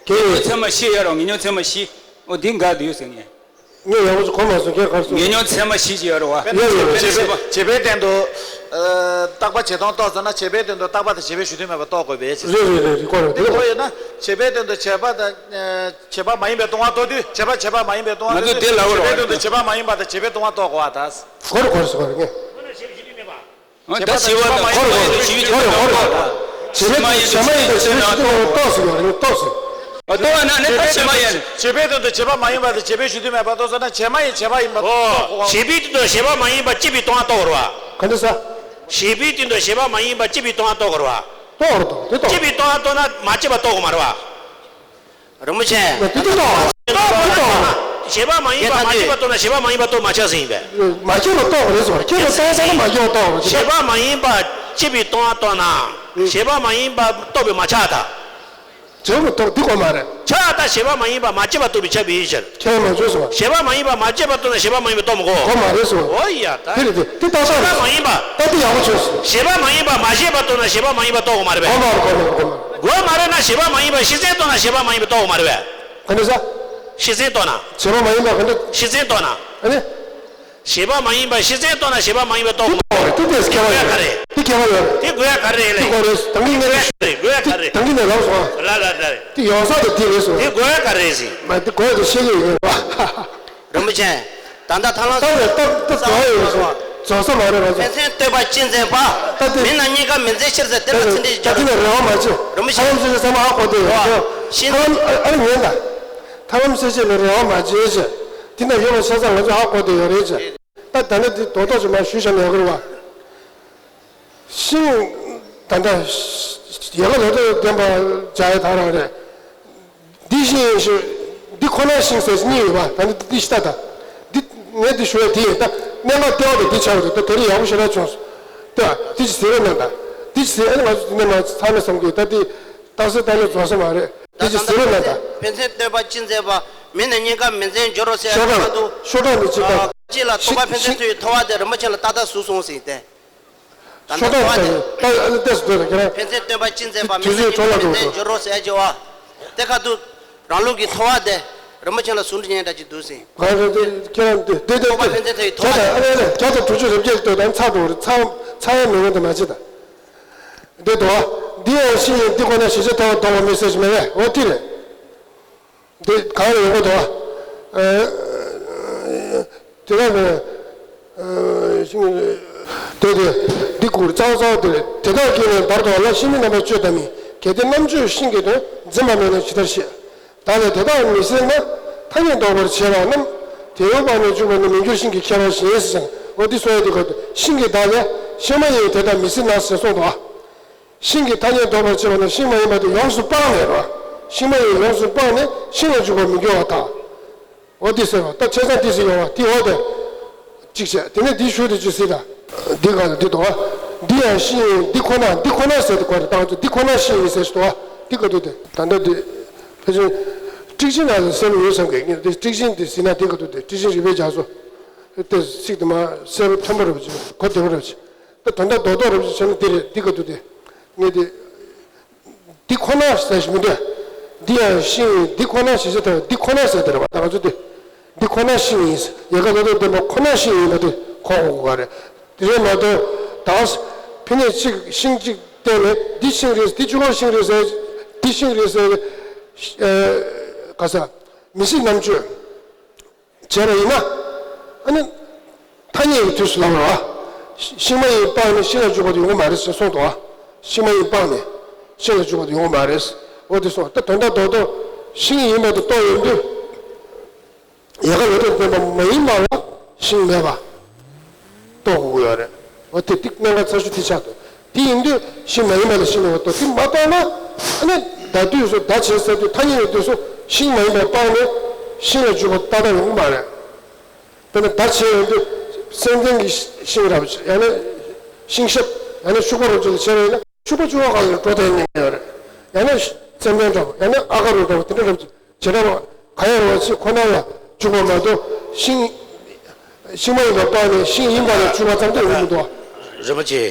གལ་ངེས་ཚད་མ་བཞི་ཡོད་རེད་བ། ངེས་འབྱུང་ཚད་མ་བཞི། འོ་འདི་འགའ་འདུག་ཟེར་ངས། ངས་ཡག་པོ་ཞིག་གོ་མ་སོང་། ཁྱེད་ག་རེ་གསུངས། ངེས་འབྱུང་ཚད་མ་བཞི་ཅིག་ཡོད་རེད་བ། ཡོད་ཡོད་ཡོད། བྱས་པའི་བྱས་པའི་སྟེང་དུ། ཨ། རྟག་པ་བྱས་སྟོང་རྟོགས་ཚར་ན་བྱས་པའི་སྟེང་དུ་རྟག་པ་དང་བྱས་པའི་གཞི་མཐུན་མེད་པར་རྟོགས་དགོས་པས། རེད་རེད་རེད་རེད། གོ་རེད་འདི་འདི་གོ་ཡོད་ན་བྱས་པའི་སྟེང་དུ་བྱས་པ་དང་། ཨ། བྱས་པ་མ་ཡིན་པའི་སྟོང་པ་རྟོགས་དུས། བྱས་པ་བྱས་པ་མ་ཡིན་པའི་སྟོང་པ་ང་ཚོ་རྟོགས་དུས། དེ་ལ་བྱས་པའི་སྟེང་དུ་བྱས་པ་མ་ཡིན་པ་དང་བྱས་པའི་སྟོང་པ་རྟོགས་དགོས་པ་དང་། གོ་རེད་གོ་རེད་གོ་རེད་ངས། བྱས་པ་བྱས་པ་མ་ཡིན་པ་ཅི་བྱས་པའི་སྟོང་པ་རྟོགས་དགོས། བྱས་པ་བྱས་མ་ཡིན་པ་བྱས་པའི་གཞི་མཐུན་མེད་པར་རྟོགས་ཟེར་བ་རེད། རྟོགས་ཟེར། ཨ། རྟོགས་པ་ན་ནི་ད་བྱས་མ་ཡིན། བྱས་པའི་སྟེང་དུ་བྱས་པ་མ་ཡིན་པ་དང་བྱས་པའི་གཞི་མཐུན་མེད་པར་རྟོགས་ཟེར་ན་བྱས་མ་ཡིན་བྱས་པ་ཡིན་པ་རྟོགས་དགོས། བྱས་པའི་སྟེང་དུ་བྱས་པ་མ་ཡིན་པ་སྐྱེས་པའི་སྟོང་པ་རྟོགས་དགོས་རེད་བ། ག་འདྲ་ཟེར། བྱས་པའི་སྟེང་དུ་བྱས་པ་མ་ཡིན་པ་སྐྱེས་པའི་སྟོང་པ་རྟོགས་དགོས་རེད་བ། རྟོགས་རེད་དོ། དེ་རྟོགས། སྐྱེས་པའི་སྟོང་པ་རྟོགས་ན་མ་སྐྱེས་པ་རྟོགས་དགོས་མ་རེད་བ། རིན་པོ་ཆེ། དེ་དེ་རྟོགས། རྟོགས་རྟོགས། བྱས་པ་མ་ཡིན་པ་མ་སྐྱེས་པ་རྟོགས་ན་བྱས་པ་མ་ཡིན་པ་རྟོགས་མ་ཆགས་ཟིན་ཡིན་པས། མ་སྐྱེས་པ་རྟོགས་པ་རེད་ཟེར་བ། སྐྱེས་པ་རྟོགས་ས་ན་མ་སྐྱེས་པ་རྟོགས་པ་རེད། བྱས་པ་མ་ཡིན་པ་སྐྱེས་པའི་སྟོང་པ་རྟོགས་ན། བྱས་པ་མ་ཡིན་པ་རྟོགས་པས་མ་ཁྱབ་པ་དང་། བྱས་པ་རྟོགས་འདི་གོ་མ་རེད། ཁྱབ་པ་དང་བྱས་པ་མ་ཡིན་པ་མ་སྐྱེས་པ་རྟོགས་པས་ཁྱབ་པའི་ཕྱིར། ཁྱབ་པ་མ་བྱས་སོ། བྱས་པ་མ་ཡིན་པ་མ་སྐྱེས་པ་རྟོགས་ན་བྱས་པ་མ་ཡིན་པ་རྟོགས་མི་དགོས། གོ་མ་རེད་སོ། འོ་ཡ་ད། དེ་རེད་དེ། དེ་ཏག་ཏག་རེད། བྱས་པ་མ་ཡིན་པ། ད་དེ་ཡག་པོ་བྱས་སོ། བྱས་པ་མ་ཡིན་པ་མ་སྐྱེས་པ་རྟོགས་ན་བྱས་པ་མ་ཡིན་པ་རྟོགས་དགོས་མ་རེད་པས། གོ་མ་རེད་གོ་མ་རེད་གོ་མ་རེད། དགོས་མ་རེད་ན་བྱས་པ་མ་ཡིན་པ་ཤེས་ཚད་རྟོགས་ན་བྱས་པ་མ་ཡིན་པ་རྟོགས་དགོས་མ་རེད་པས། ག་འདྲ་ཟེར། ཤེས་ཚད་རྟོགས་ན། བྱས་པ་མ་ཡིན་པ་ག་འདྲ། ཤེས་ཚད་རྟོགས་ན། ཨ་ནི། བྱས་པ་མ་ཡིན་པ་ཤེས་ཚད་རྟོགས་ན་བྱས་པ་མ་ཡིན་པ་རྟོགས་དགོས། དེ་དེ་ཁྱད་པར་ཡོད་རེད། དེ་ཁྱད་པར་ཡོད་རེད། དེ་དགོས་ཡ་ག་རེ་རེད། དེ་དགོས་རེད། ད་གིན་ངས་དེ་དགོས་ཡ་ག་རེ། ད་གིན་ནས་ལབ་སོང་ཨ། ལ་ལ་ལ། དེ་ཡོང་ས་དེ་དེ་རེད་སོང་། དེ་དགོས་ཡ་ག་རེ་རེད་ཟེར། མ་དེ་དགོས་ཡ་དེ་ཤེས་ཀྱི་ཡོད་རེད་པ། རིན་པོ་ཆེ། ད་ལྟ་ཐར་ལམ་ད་ལྟ་ད་ལྟ་རྫོགས་ཡོད་རེད། རྫོགས་ས་མ་རེད་ར། ཕན་ཚུན་བསྟོད་པ་ཅི་མཛད་པ། ད་དེ་མི་རྣམས་སྙིང་ག་མི་མཛེས་ཕྱིར་ཟེར། དེ་ལ་ཚིག་འདི་ད་སྦྱར་དེ་ལ་རེ་བ་མ་བྱེད། རིན་པོ་ཆེ། ཐར་ལམ་སེལ་བྱེད་ཚང་མ་ཧ་གོ་བསྡད་ཡོད་རེད། ཤིན། ཐར་ལམ་ཨ་ཨ་ཉན་ད། ཐར་ལམ་སེལ་བྱེད་ལ་རེ་བ་མ་བྱེད་ཅེས། དེ་ན་ཡོད་པ་ཆ་ཚང་ང་ཚོས་ཧ་གོ་བསྡད་ཡོད་རེད་ཅེས། ད་ད་ནི་དེ་རྡོག་རྡོག་ཅིག་མར་ཞུས་བཞག་ན་ཡག་གི་རེད་བ། ཤིང་། ད་ལྟ་ཡལ་ག་ལོ་ཏོག་ལྡན་པ་བྱ་ཡི་དག་རང་རེད། འདི་ཤིང་ཡིན་ཞིང་། འདི་ཁོ་ན་ཤིང་ཟེར་གཉིས་ཡོད་པ། ད་ནི་འདི་ཤི་ད་ད། འདི་ངས་འདི་ཞུ་ཡ་དེ་ཡིན། ད་གནད་འགག་ལྟེ་བ་དེ་འདི་ཆགས་པ་རེད། ད་དེ་རིང་ཡག་པོ་ཞེ་དྲག་བྱུང་སོང་། ལྟེ་བ་འདི་ཅི་ཟེར་བས་ན་ད། འདི་ཅི་ཟེར། ཨ་ནི་ང་ཚོ་འདི་ནས་མར་ཚར་ན་བསམ་གི། ད་འདི་རྟགས་གསལ་རྟགས་ལས་རྫོགས་ས་མ་རེད། འདི་ཅི་ཟེར་བས་ན་ད། ཕན་ཚུན་བསྟོད་པ་ཅི་མཛད་པ། མི་རྣམས་སྙིང་ག་མི་མཛེས་སྦྱོར་རོ་ཟེར་ཤོག་གྲངས་ཁ་ཐུག་ཤོག་གྲངས་མི་གཅིག་ཨ། དང་། གཅིག་ལ་ཐུབ་པ་ཕན་ཚུན་ཐུག་ཡི་ཐོ་བ་དེ་རིན་པོ་ཆེ་ལ་ཏག་ཏག་གཟིགས་སོང་ཟིན་ཏེ། ད་ལྟ་ཤོག་གྲངས་ཐོ་བ་དེ་ད་ལྟ་ལྟས་སུ་འདོད་ལ་ཁྱེད་རང་ཕན་ཚུན་བསྟོད་པ་ཅི་མཛད་པ། མི་དུས་ཚོད་རྣམས་ཀྱིས་འཕྲོ་བརླག་ཕན་ཚུན་འགྲོ་འགྲོ། འཇོག་རོགས་ཟེར་བྱས་པ། དེ་ཁ་ཐུག་རང་ལུགས་ཀྱི་ཐོ་བ་དེ་རིན་པོ་ཆེ་ལ་ཟུང་འབྲེལ་ཉན་འདྲ་ཅིག་འདུག་ཟིན། གང་རེད་དེ་ཁྱེད་རང་དེ་དེ་དེ་ཐོ་བ་ཕན་ཚུན་ཐོ་ཡི་ཐོ་བ་དེ། བརྒྱ་དང་དྲུག་ཅུ་རེ་བརྒྱད་ལྟོས་དང་ཚར་འགྲོ་རེད། ཚར་ཚར་ཡ་མི་ངན་དེ་མ་བྱེད་ད། དེ་དོ། འདི་ཡང་ཤིང་ཡིན། འདི་ཁོ་ན་ཞེས་བྱ་ཐོ་བ་དོགས་པ་མེད་ཟེར་གྱི་མེད་པས། འོ་དེ་རེད། འདི་གང་ལ་ཡོང་གི་འདུག་བ། ཨ། དེ་ལ་ནི། ཨ། ཤིང་། དེ་དེ། འདི་ཁུར་རྩ་བ་རྩ་བ་དེ་རེད། དེ་དག་གིས་ནི་བར་དོ་ལ་ཤིང་མིན་རྣམ་པ་གཅོད་དམ་མིན། གལ་ཏེ་རྣམ་གཅོད་ཤིང་གི་དོན། འཛིན་པ་མེད་ན་ཇི་ལྟར་ཤེས། བདག་ལས་དེ་དག་མི་སྲིད་ན། ཐ་སྙད་འདོགས་པར་བྱེད་པ་རྣམས། དེ་ཡོད་པར་ནི་འཇུག་པར་ནི་མི་འགྱུར་ཤིང་གི་ཁྱད་པར་གཞན་ཟེར་ཞིང་། འོ་འདི་གསུང་ཡ་དེ་ག་ཤིང་གིས་བདག་ལས་ཤིང་མ་ཡིན་དེ་དག་མི་སྲིད་ན་ཟེར་གསུངས་འདུག་བ། ཤིང་གི་ཐ་སྙད་འདོགས་པར་བྱེད་པ་ནི་ཤིང་མ་ཡིན་པ་དེ་ཡོངས་སུ་སྤངས་ནས་རེད་བ། ཤིང་མ་ཡིན་ཡོངས་སུ་སྤངས་ནས་ཤིང་ལ་འཇུག་པར་མི་འགྱུར་བ་དང་། འོ་འདི་ཟེར་བ། ད་བྱས་ཙང་འདི་ཟེར་ཡོང་བ་དེ་འོ་དེ། གཅིག་བྱས། དེ་ནས་འདི་ཞུ་དེ་ཅི་ཟེར་ད། འདི་ག་ལ་འདི་དོ། འདི་ཡང་ཤིང་ཡིན། འདི་ཁོ་ན་འདི་ཁོ་ན་ཟེར་དེ་གོ་རེད། ད་ང་ཚོ་འདི་ཁོ་ན་ཤིང་ཡིན་ཟེར་ཞིག་དོ། འདི་ག་དུ་དེ་ད་ལྟ་འདི། ཕལ་ཆེར། ཊིག་ཅིག་ནང་ལ་ཟེར་ཡོད་བསམ་གི། ངས་འདི་ཊིག་ཅིག་འདི་ཟིན་ན་འདི་ག་དུ་དེ་ཊིག་ཅིག་རིག་པའི་རྒྱ་མཚོ། དེ་ཚིག་དེ་མ་གསལ་པོ་མཐོན་པོ་རེད་པ་ཅིག་གོ་བདེ་པོ་རེད་པ་ཅིག་ད་དོན་དག་རྡོག་རྡོག་རེད་པ་ཅིག་བྱས་ན་འདི་རེད། འདི་ག་དུ་དེ། ངས་འདི། འདི་ཁོ་ན་ཟེར་ཞིག་མི་འདོད། འདི་ཡང་ཤིང་ཡིན། འདི་ཁོ་ན་ཞེས་བྱ་ཐལ་བ་འདི་ཁོ་ན་ཟེར་དེ་རེད་པ། ད་ང་ཚོ་འདི། འདི་ཁོ་ན་ཤིང་ཡིན། ཡལ་ག་ལོ་ཏོག་ལྡན་པ་ཁོ་ན་ཤིང་ཡིན་པ་དེ་གོ་དགོས་པ་རེད། དེ་རེད་མ་གཏོགས། ད་ཕི་ནས་གཅིག་ཤིང་གཅིག་བསྟན་ནས་འདི་ཤིང་རེད། འདི་གཅིག་པོ་ཤིང་རེད་ཟེར། འདི་ཤིང་རེད་ཟེར། ཨ། ག་ས། མི་སྲིད་རྣམ་གཅོད་བྱས་པ་ཡིན་ན། ཨ་ནི། ཐ་སྙད་ཀྱི་དུས་སུ་ལབ་རོགས། ཤིང་མ་ཡིན་སྤངས་ནས་ཤིང་ལ་འཇུག་པ་དེ་ཡོང་གི་མ་རེད་ཟེར་གསུངས་འདུག་བ། ཤིང་མ་ཡིན་སྤངས་ནས་ཤིང་ལ་འཇུག་པ་དེ་ཡོང་གི་མ་རེད། འོ་དེ་སོང་ད་དོན་དག་རྡོག་རྡོག་ཤིང་ཡིན་པ་དེ་རྟོགས་ཡོང་དུས། ཡལ་ག་ལོ་ཏོག་ལྡན་པ་མ་ཡིན་པ་ལ་ཤིང་མེད་པ་རྟོགས་དགོས་ཀྱི་ཡོད་རེད། འོ་དེ་ཏིག་གནད་འགག་ཚ་ཤོས་དེ་ཆགས་འདུག་དེ་ཡིན་དུས་ཤིང་མ་ཡིན་པ་ལ་ཤིང་མེད་པ་རྟོགས། དེ་མ་རྟོགས་ན། ཨ་ནི་བརྡ་དུས་སུ་བརྡ་བྱེད་ཟེར་དུས་ཐ་སྙད་ཀྱི་དུས་སུ་ཤིང་མ་ཡིན་པ་སྤངས་ནས་ཤིང་ལ་འཇུག་པ་ཏག་ཏག་ཡོང་གི་མ་རེད། དཔེར་ན་བརྡ་བྱས་ཡོང་དུས་སེམས་ལྡན་གྱི་ཤིང་རབ་ཡང་ན་ཤིང་ཤབ་ཡང་ན་ཤུག་པ་རུ་ཅིག་ལ་བྱས་པ་ཡིན་ན་ཤུག་པ་ཆུ་བ་གང་ལ་འགྲོ་དེ་ཉན་ཡོད་རེད། ཡང་ན་ཙན་དན་འདྲ་པོ་ཡང་ན་ཨ་ག་རུ་འདྲ་པོ་དེ་འདྲ་རབ་ཅིག་བྱེ་བྲག་པ་ག་ཡང་རུང་བ་ཅིག་ཁོ་ན་ལ་འཇུག་པ་མ་གཏོགས་ཤིང་ཤིང་མ་ཡིན་པ་སྤངས་ནས་ཤིང་ཡིན་པ་ལ་འཇུག་པ་ཙམ་དུ་ཡོང་གི་མི་འདུག་རིན་པོ་ཆེ།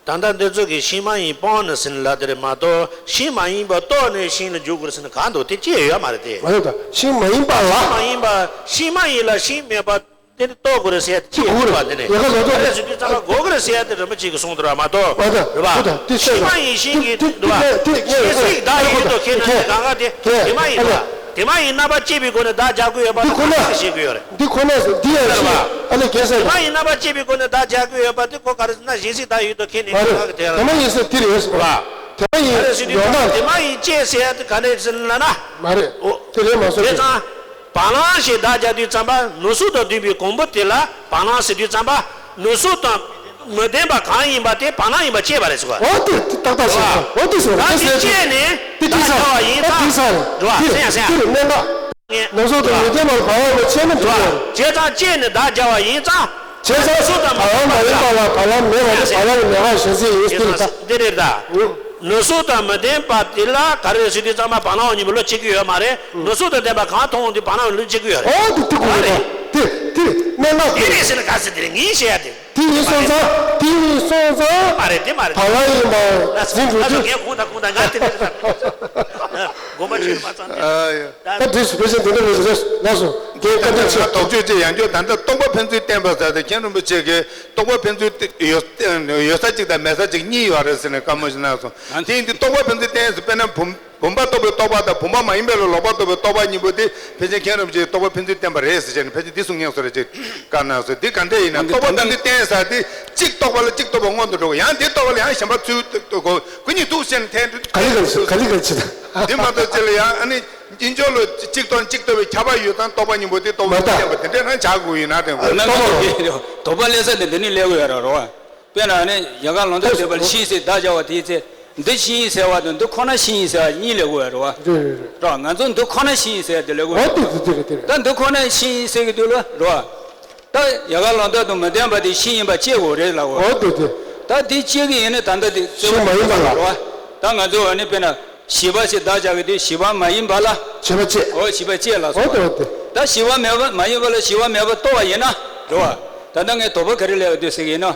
ད་ལྟ་འདི་ཚོ་གིས་ཤིང་མ་ཡིན་སྤངས་ནས་ཟིན་ལ་དེ་རེད་མ་གཏོགས་ཤིང་མ་ཡིན་པ་རྟོགས་ནས་ཤིང་ལ་འཇུག་དགོས་ཟིན་གང་འདུག་དེ་ཅི་ཡང་ཡོད་མ་རེད་དེ། མ་ཡིན་པ་ཤིང་མ་ཡིན་པ་ལ། ཤིང་མ་ཡིན་པ་ཤིང་མ་ཡིན་ལ་ཤིང་མེད་པ་དེ་ནི་རྟོགས་དགོས་རེད་ཟེར་ཡ་དེ་ཅི་ཡང་ཡོད་མ་རེད་དེ་ནི། ཡ་ག་ལོ་ཏོག་ག་རེ་ཟེར་དུས་ཙམ་པ་དགོས་ཀྱི་རེད་ཟེར་ཡ་དེ་རིན་པོ་ཆེ་གིས་གསུངས་འདུག་ར་མ་གཏོགས། མ་གཏོགས་རེད་པ། ཤིང་མ་ཡིན་ཤིང་གི་འདུག་བ། ཤེས་ཚིག་བདག་ཡིན་དོ་ཁྱེད་རྣམས་ནི་གང་ག་དེ་དེ་མ་ཡིན་པ། དེ་མ་ཡིན་རྣམ་པ་གཅིག་པའི་སྒོ་ནས་བདག་སྦྱར་དགོས་ཡོད་པ་དེ་ཁོ་ན་ཤེས་དགོས་ཡོད་རེད། འདི་ཁོ་ན་འདི་ཡང་ཤིང་ཨ་ནི་རྒྱལ་སྲས་དེ་མ་ཡིན་རྣམ་པ་གཅིག་པའི་སྒོ་ནས་བདག་སྦྱར་དགོས་ཡོད་པ་དེ་ཁོ་ག་རེ་ཟེར་ན་གཞན་ཚིག་བདག་ཡིན་དོ་ཁྱེད་ནི་ཨ་རེད། གང་ག་དེ་ཡང་དེ་མ་ཡིན་ཟེར་དེ་རེད་ཟེར་བ། དེ་མ་ཡིན་ཡོད་ན། དེ་མ་ཡིན་ཅེས་ཟེར་ཡ་དེ་ག་རེ་ཟེར་ན་ན། མ་རེད། དེ་རེད་མ་སོང་། དེ་ཙང་། བ་ལང་ཞེས་བདག་སྦྱར་དུས་ཙམ་པ་ནུ་གསོ་དང་ལྡན་པའི་གོང་བུ་དེ་ལ་བ་ལང་ཟེར་དུས་ཙམ་པ་ནུ་གསོ་དང་མི་ལྡན་པ་གང་ཡིན་པ་དེ་བ་ལང་ཡིན་པ་ཤེས་པ་རེད་ཟེར་བ། འོ་དེ་ཏག་ཏག་ཤེས་སོང་། འོ་དེ་སོང་། ད་དེ་ཤེས་ནས་དེ་ཏིག་ཚང་། བདག་སྦྱར་བ་ཡིན་ཨོ་ཙང་། ཏིག་ཚང་། འགྲོ་བ་ཏིག་སེང་སེང་། ཏིག་གནད་འགག་ནུ་གསོ་དང་མི་ལྡན་པ་ལ་བ་ལང་ལ་ཤེས་ན་འགྲིག་ཡོད། བྱས་ཙང་ཤེས་ནས་བདག་སྦྱར་བ་ཡིན་ཙང་། བྱས་ཙང་བ་ལང་མ་ཡིན་པ་ལ་བ་ལང་མེད་པ་ནི་བ་ལང་གི་ལས་ཀ་གཞན་ཟིག་ཡིན་ཟེར་ད། འདི་རེད་ད། ནུ་གསོ་དང་མི་ལྡན་པ་དེ་ལ་ག་རེ་ཟེར་དུས་ཙམ་པ་བ་ལང་གཉིས་པོ་བློ་ཆེ་གི་ཡོད་མ་རེད། ནུ་གསོ་དང་ལྡན་པ་གང་མཐོང་འོང་དུས་བ་ལང་བློ་ཆེ་གི་ཡོད་རེད། ཨོ་དེ་དེ་གོ་རེད་ད། དེ་དེ་སྨན་ལག་དེ་དེ་རེད་ཟེར་ན་ག་ཟེར་དེ་རེད་ངས་བཤད་ཡ་དེ། དེ་ཡིན་སོང་ཙང་དེ་ཡིན་སོང་ཙང་། མ་རེད་དེ་མ་རེད། བ་ལང་ཡིན་པ་ཟིན་འགྲོ་ད་དུས། ངས་ཁུངས་དང་ཁུངས་དང་ང་དེ་རེད་ད། དགོངས་པ་ཆོད་མ་ཚང་དེ། ད་དེ་སུ་ཕལ་ཆེར་དེ་འདྲ་རེད་ཟེར་ལགས་སོ། དེ་བཀའ་དྲིན་ཆེ། དོགས་གཅོད་ཅིག་ཡང་བསྐྱར་ད་ལྟ་རྟོག་པ་ཕན་ཚུན་བསྟེན་པ་ཟེར་ཏེ་མཁན་རིན་པོ་ཆེ་གིས་རྟོག་པ་ཕན་ཚུན་ཡོད་ཡོད་ས་གཅིག་དང་མེད་ས་གཅིག་གཉིས་ཡོད་རེད་ཟེར་ནས་བཀའ་མོལ་ཞིག་གནང་སོང་། དེ་ཡིན་དུས་རྟོག་པ་ཕན་ཚུན་བསྟེན་ཟེར་དཔེར་ན་བུམ་ བུམ་པ་རྟོགས་པའི་རྟོག་པ་དང་བུམ་པ་མ་ཡིན་པ་ལ་ལོག་པར་རྟོག་པའི་རྟོག་པ་གཉིས་པོ་དེ་ཕལ་ཆེར་མཁན་རིན་པོ་ཆེས་རྟོག་པ་ཕན་ཚུན་བསྟན་པ་རེད་ཟེར་བྱས་ནས་ཕལ་ཆེར་འདི་གསུང་མཁན་སོགས་རེད་ཅེས་བཀའ་གནང་སོང་། འདི་ག་འདྲ་ཡིན་ན་རྟོག་པ་ཕན་ཚུན་བསྟན་ས་དེ་གཅིག་རྟོགས་པ་ལ་གཅིག་རྟོགས་པ་སྔོན་དུ་འགྲོ་དགོས། ཡང་འདི་རྟོགས་པ་ལ་ཡང་གཞན་པ་ཚུར་རྟོགས་དགོས། ཁོ་གཉིས་ཐུག་ཟེར་ནས་འཐེན་འགྲོ། ག་ལེ་ག་ལེ་ག་ལེ་ག་ལེ་བྱེད་ད། འདི་མ་གཏོགས་ཅི་ལ་ཡང་ཨ་ནི་འདི་འཇོག་ལ་གཅིག་རྟོགས་གཅིག་རྟོགས་པའི་ཁྱབ་པ་ཡོད་ཙང་རྟོག་པ་གཉིས་པོ་དེ་རྟོག་པ་མ་ལ་གཏོགས་བསྟན་པ་དེ་འདྲས་ན་བྱ་དགོས་ཡིན་ན་བསྟན་དགོས། ན་རྟོག་པ་རེད། རྟོག་པ་སླེབས་ས་དེ་འདི་ནས་སླེབས་དགོས་ཡ་ར་རོ། དཔེར་ན་ནི་ཡལ་ག་ལོ་འདབ་ལྡེབ་པ་ལ་ཤིང་ཟེར་བརྡ་སྦྱར་བ་དེའི་ཚེ། འདི་ཤིང་ཟེར་བ་དང་འདི་ཁོ་ན་ཤིང་ཟེར་བ་གཉིས་ལེགས་པོ་ཡོད་རེད་བ། རེད་རེད་རེད། རོ། ང་ཚོ་འདི་ཁོ་ན་ཤིང་ཟེར་བ་དེ་ལེགས་པོ་ཡོད། འོ་དེ་དེ་དེ་རེད་དེ་རེད། ད་འདི་ཁོ་ན་ཤིང་ཟེར་གི་དུས་ལ་རོ། ད་ཡལ་ག་ལོ་འདབ་དང་མི་ལྡན་པ་དེ་ཤིང་ཡིན་པ་ཤེས་དགོས་རེད་ལབ་བ། འོ་དེ་དེ། ད་འདི་ཤེས་གི་ཡིན་ན་ད་ལྟ་དེ་ཤིང་མ་ཡིན་པ་ལ། རོ། ད་ང་ཚོ་འོ་ནི་དཔེར་ན་བྱིས་པ་ཞེས་བརྡ་སྦྱར་གི་དུས་བྱིས་པ་མ་ཡིན་པ་ལ། བྱིས་པ་བཅས། འོ་བྱིས་པ་བཅས་ལ་སོགས། འོ་དེ་འོ་དེ། ད་བྱིས་པ་མེད་པ་མ་ཡིན་པ་ལ་བྱིས་པ་མེད་པ་རྟོགས་པ་ཡིན་ན་རོ། ད་ལྟ་ངས་དོགས་པ་ག་རེ་སླེབས་ཡོད་དུས་ཟེར་གི་ཡིན་ན།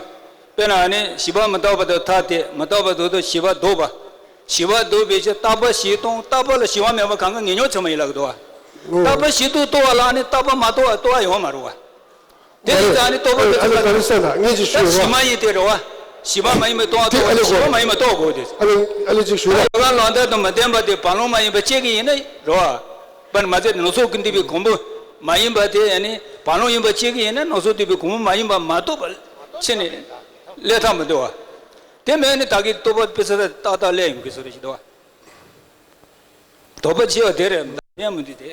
དཔེར་ན་ནི་བྱིས་པ་མི་རྟག་པ་དང་ཐ་དད་མི་རྟག་པ་དང་དུ་བྱིས་པ་ལྡོག་པ། བྱིས་པ་ལྡོག་པའི་ཕྱིར་རྟག་པ་བཞི་སྟོང་རྟག་པ་ལ་བྱིས་པ་མེད་པ་གང་ག་ངེས་ཉོག་ཚད་མ་ཡིན་ལབ་འདུག་བ། རྟག་པ་བཞི་སྟོང་རྟོགས་པ་ལ་ནི་རྟག་པ་མ་རྟོགས་པ་རྟོགས་པ་ཡོང་མ་རུང་བ། དེ་ཡིན་ཙང་ནི་རྟོག་པ་ཨ་ལ་ག་རེ་ཟེར་ན་ངས་ཅིག་ད་ཞུས་བྱིས་པ་ཡིན་ཏེ་རེད་བ། བྱིས་པ་མ་ཡིན་པའི་རྟོགས་པ་རྟོགས་པ་བྱིས་པ་མ་ཡིན་པ་རྟོགས་དགོས་ཏེ། ཨ་ལ་ཨ་ལ་ཅིག་ཞུས་ན། ཡལ་ག་ལོ་འདབ་དང་མི་ལྡན་པ་དེ་བ་ལང་མ་ཡིན་པ་ཤེས་གི་ཡིན་ན་རེད་བ། པར་མ་ཚད་ནུ་ཚོགས་ཀྱི་འདུས་པའི་གོང་བུ་མ་ཡིན་པ་དེ་ནི་བ་ལང་ཡིན་པ་ཤེས་གི་ཡིན་ན་ནུ་ཚོགས་འདུས་པའི་གོང་བུ་མ་ཡིན་པ་མ་རྟོགས་པ་ཕྱིན་ནས་སླེབས་ཐབས་མི་འདུག་བ། དེ་མེད་ནི་ད་གི་རྟོག་པ་དཔེ་ཚད་ཏག་ཏག་སླེབས་ཡོང་གི་བཟོ་རེད་ཞིག་འདུག་བ། དོགས་པ་ཆེ་བ་དེ་རེད། མདའ་ཡང་མི་འདུག་དེ།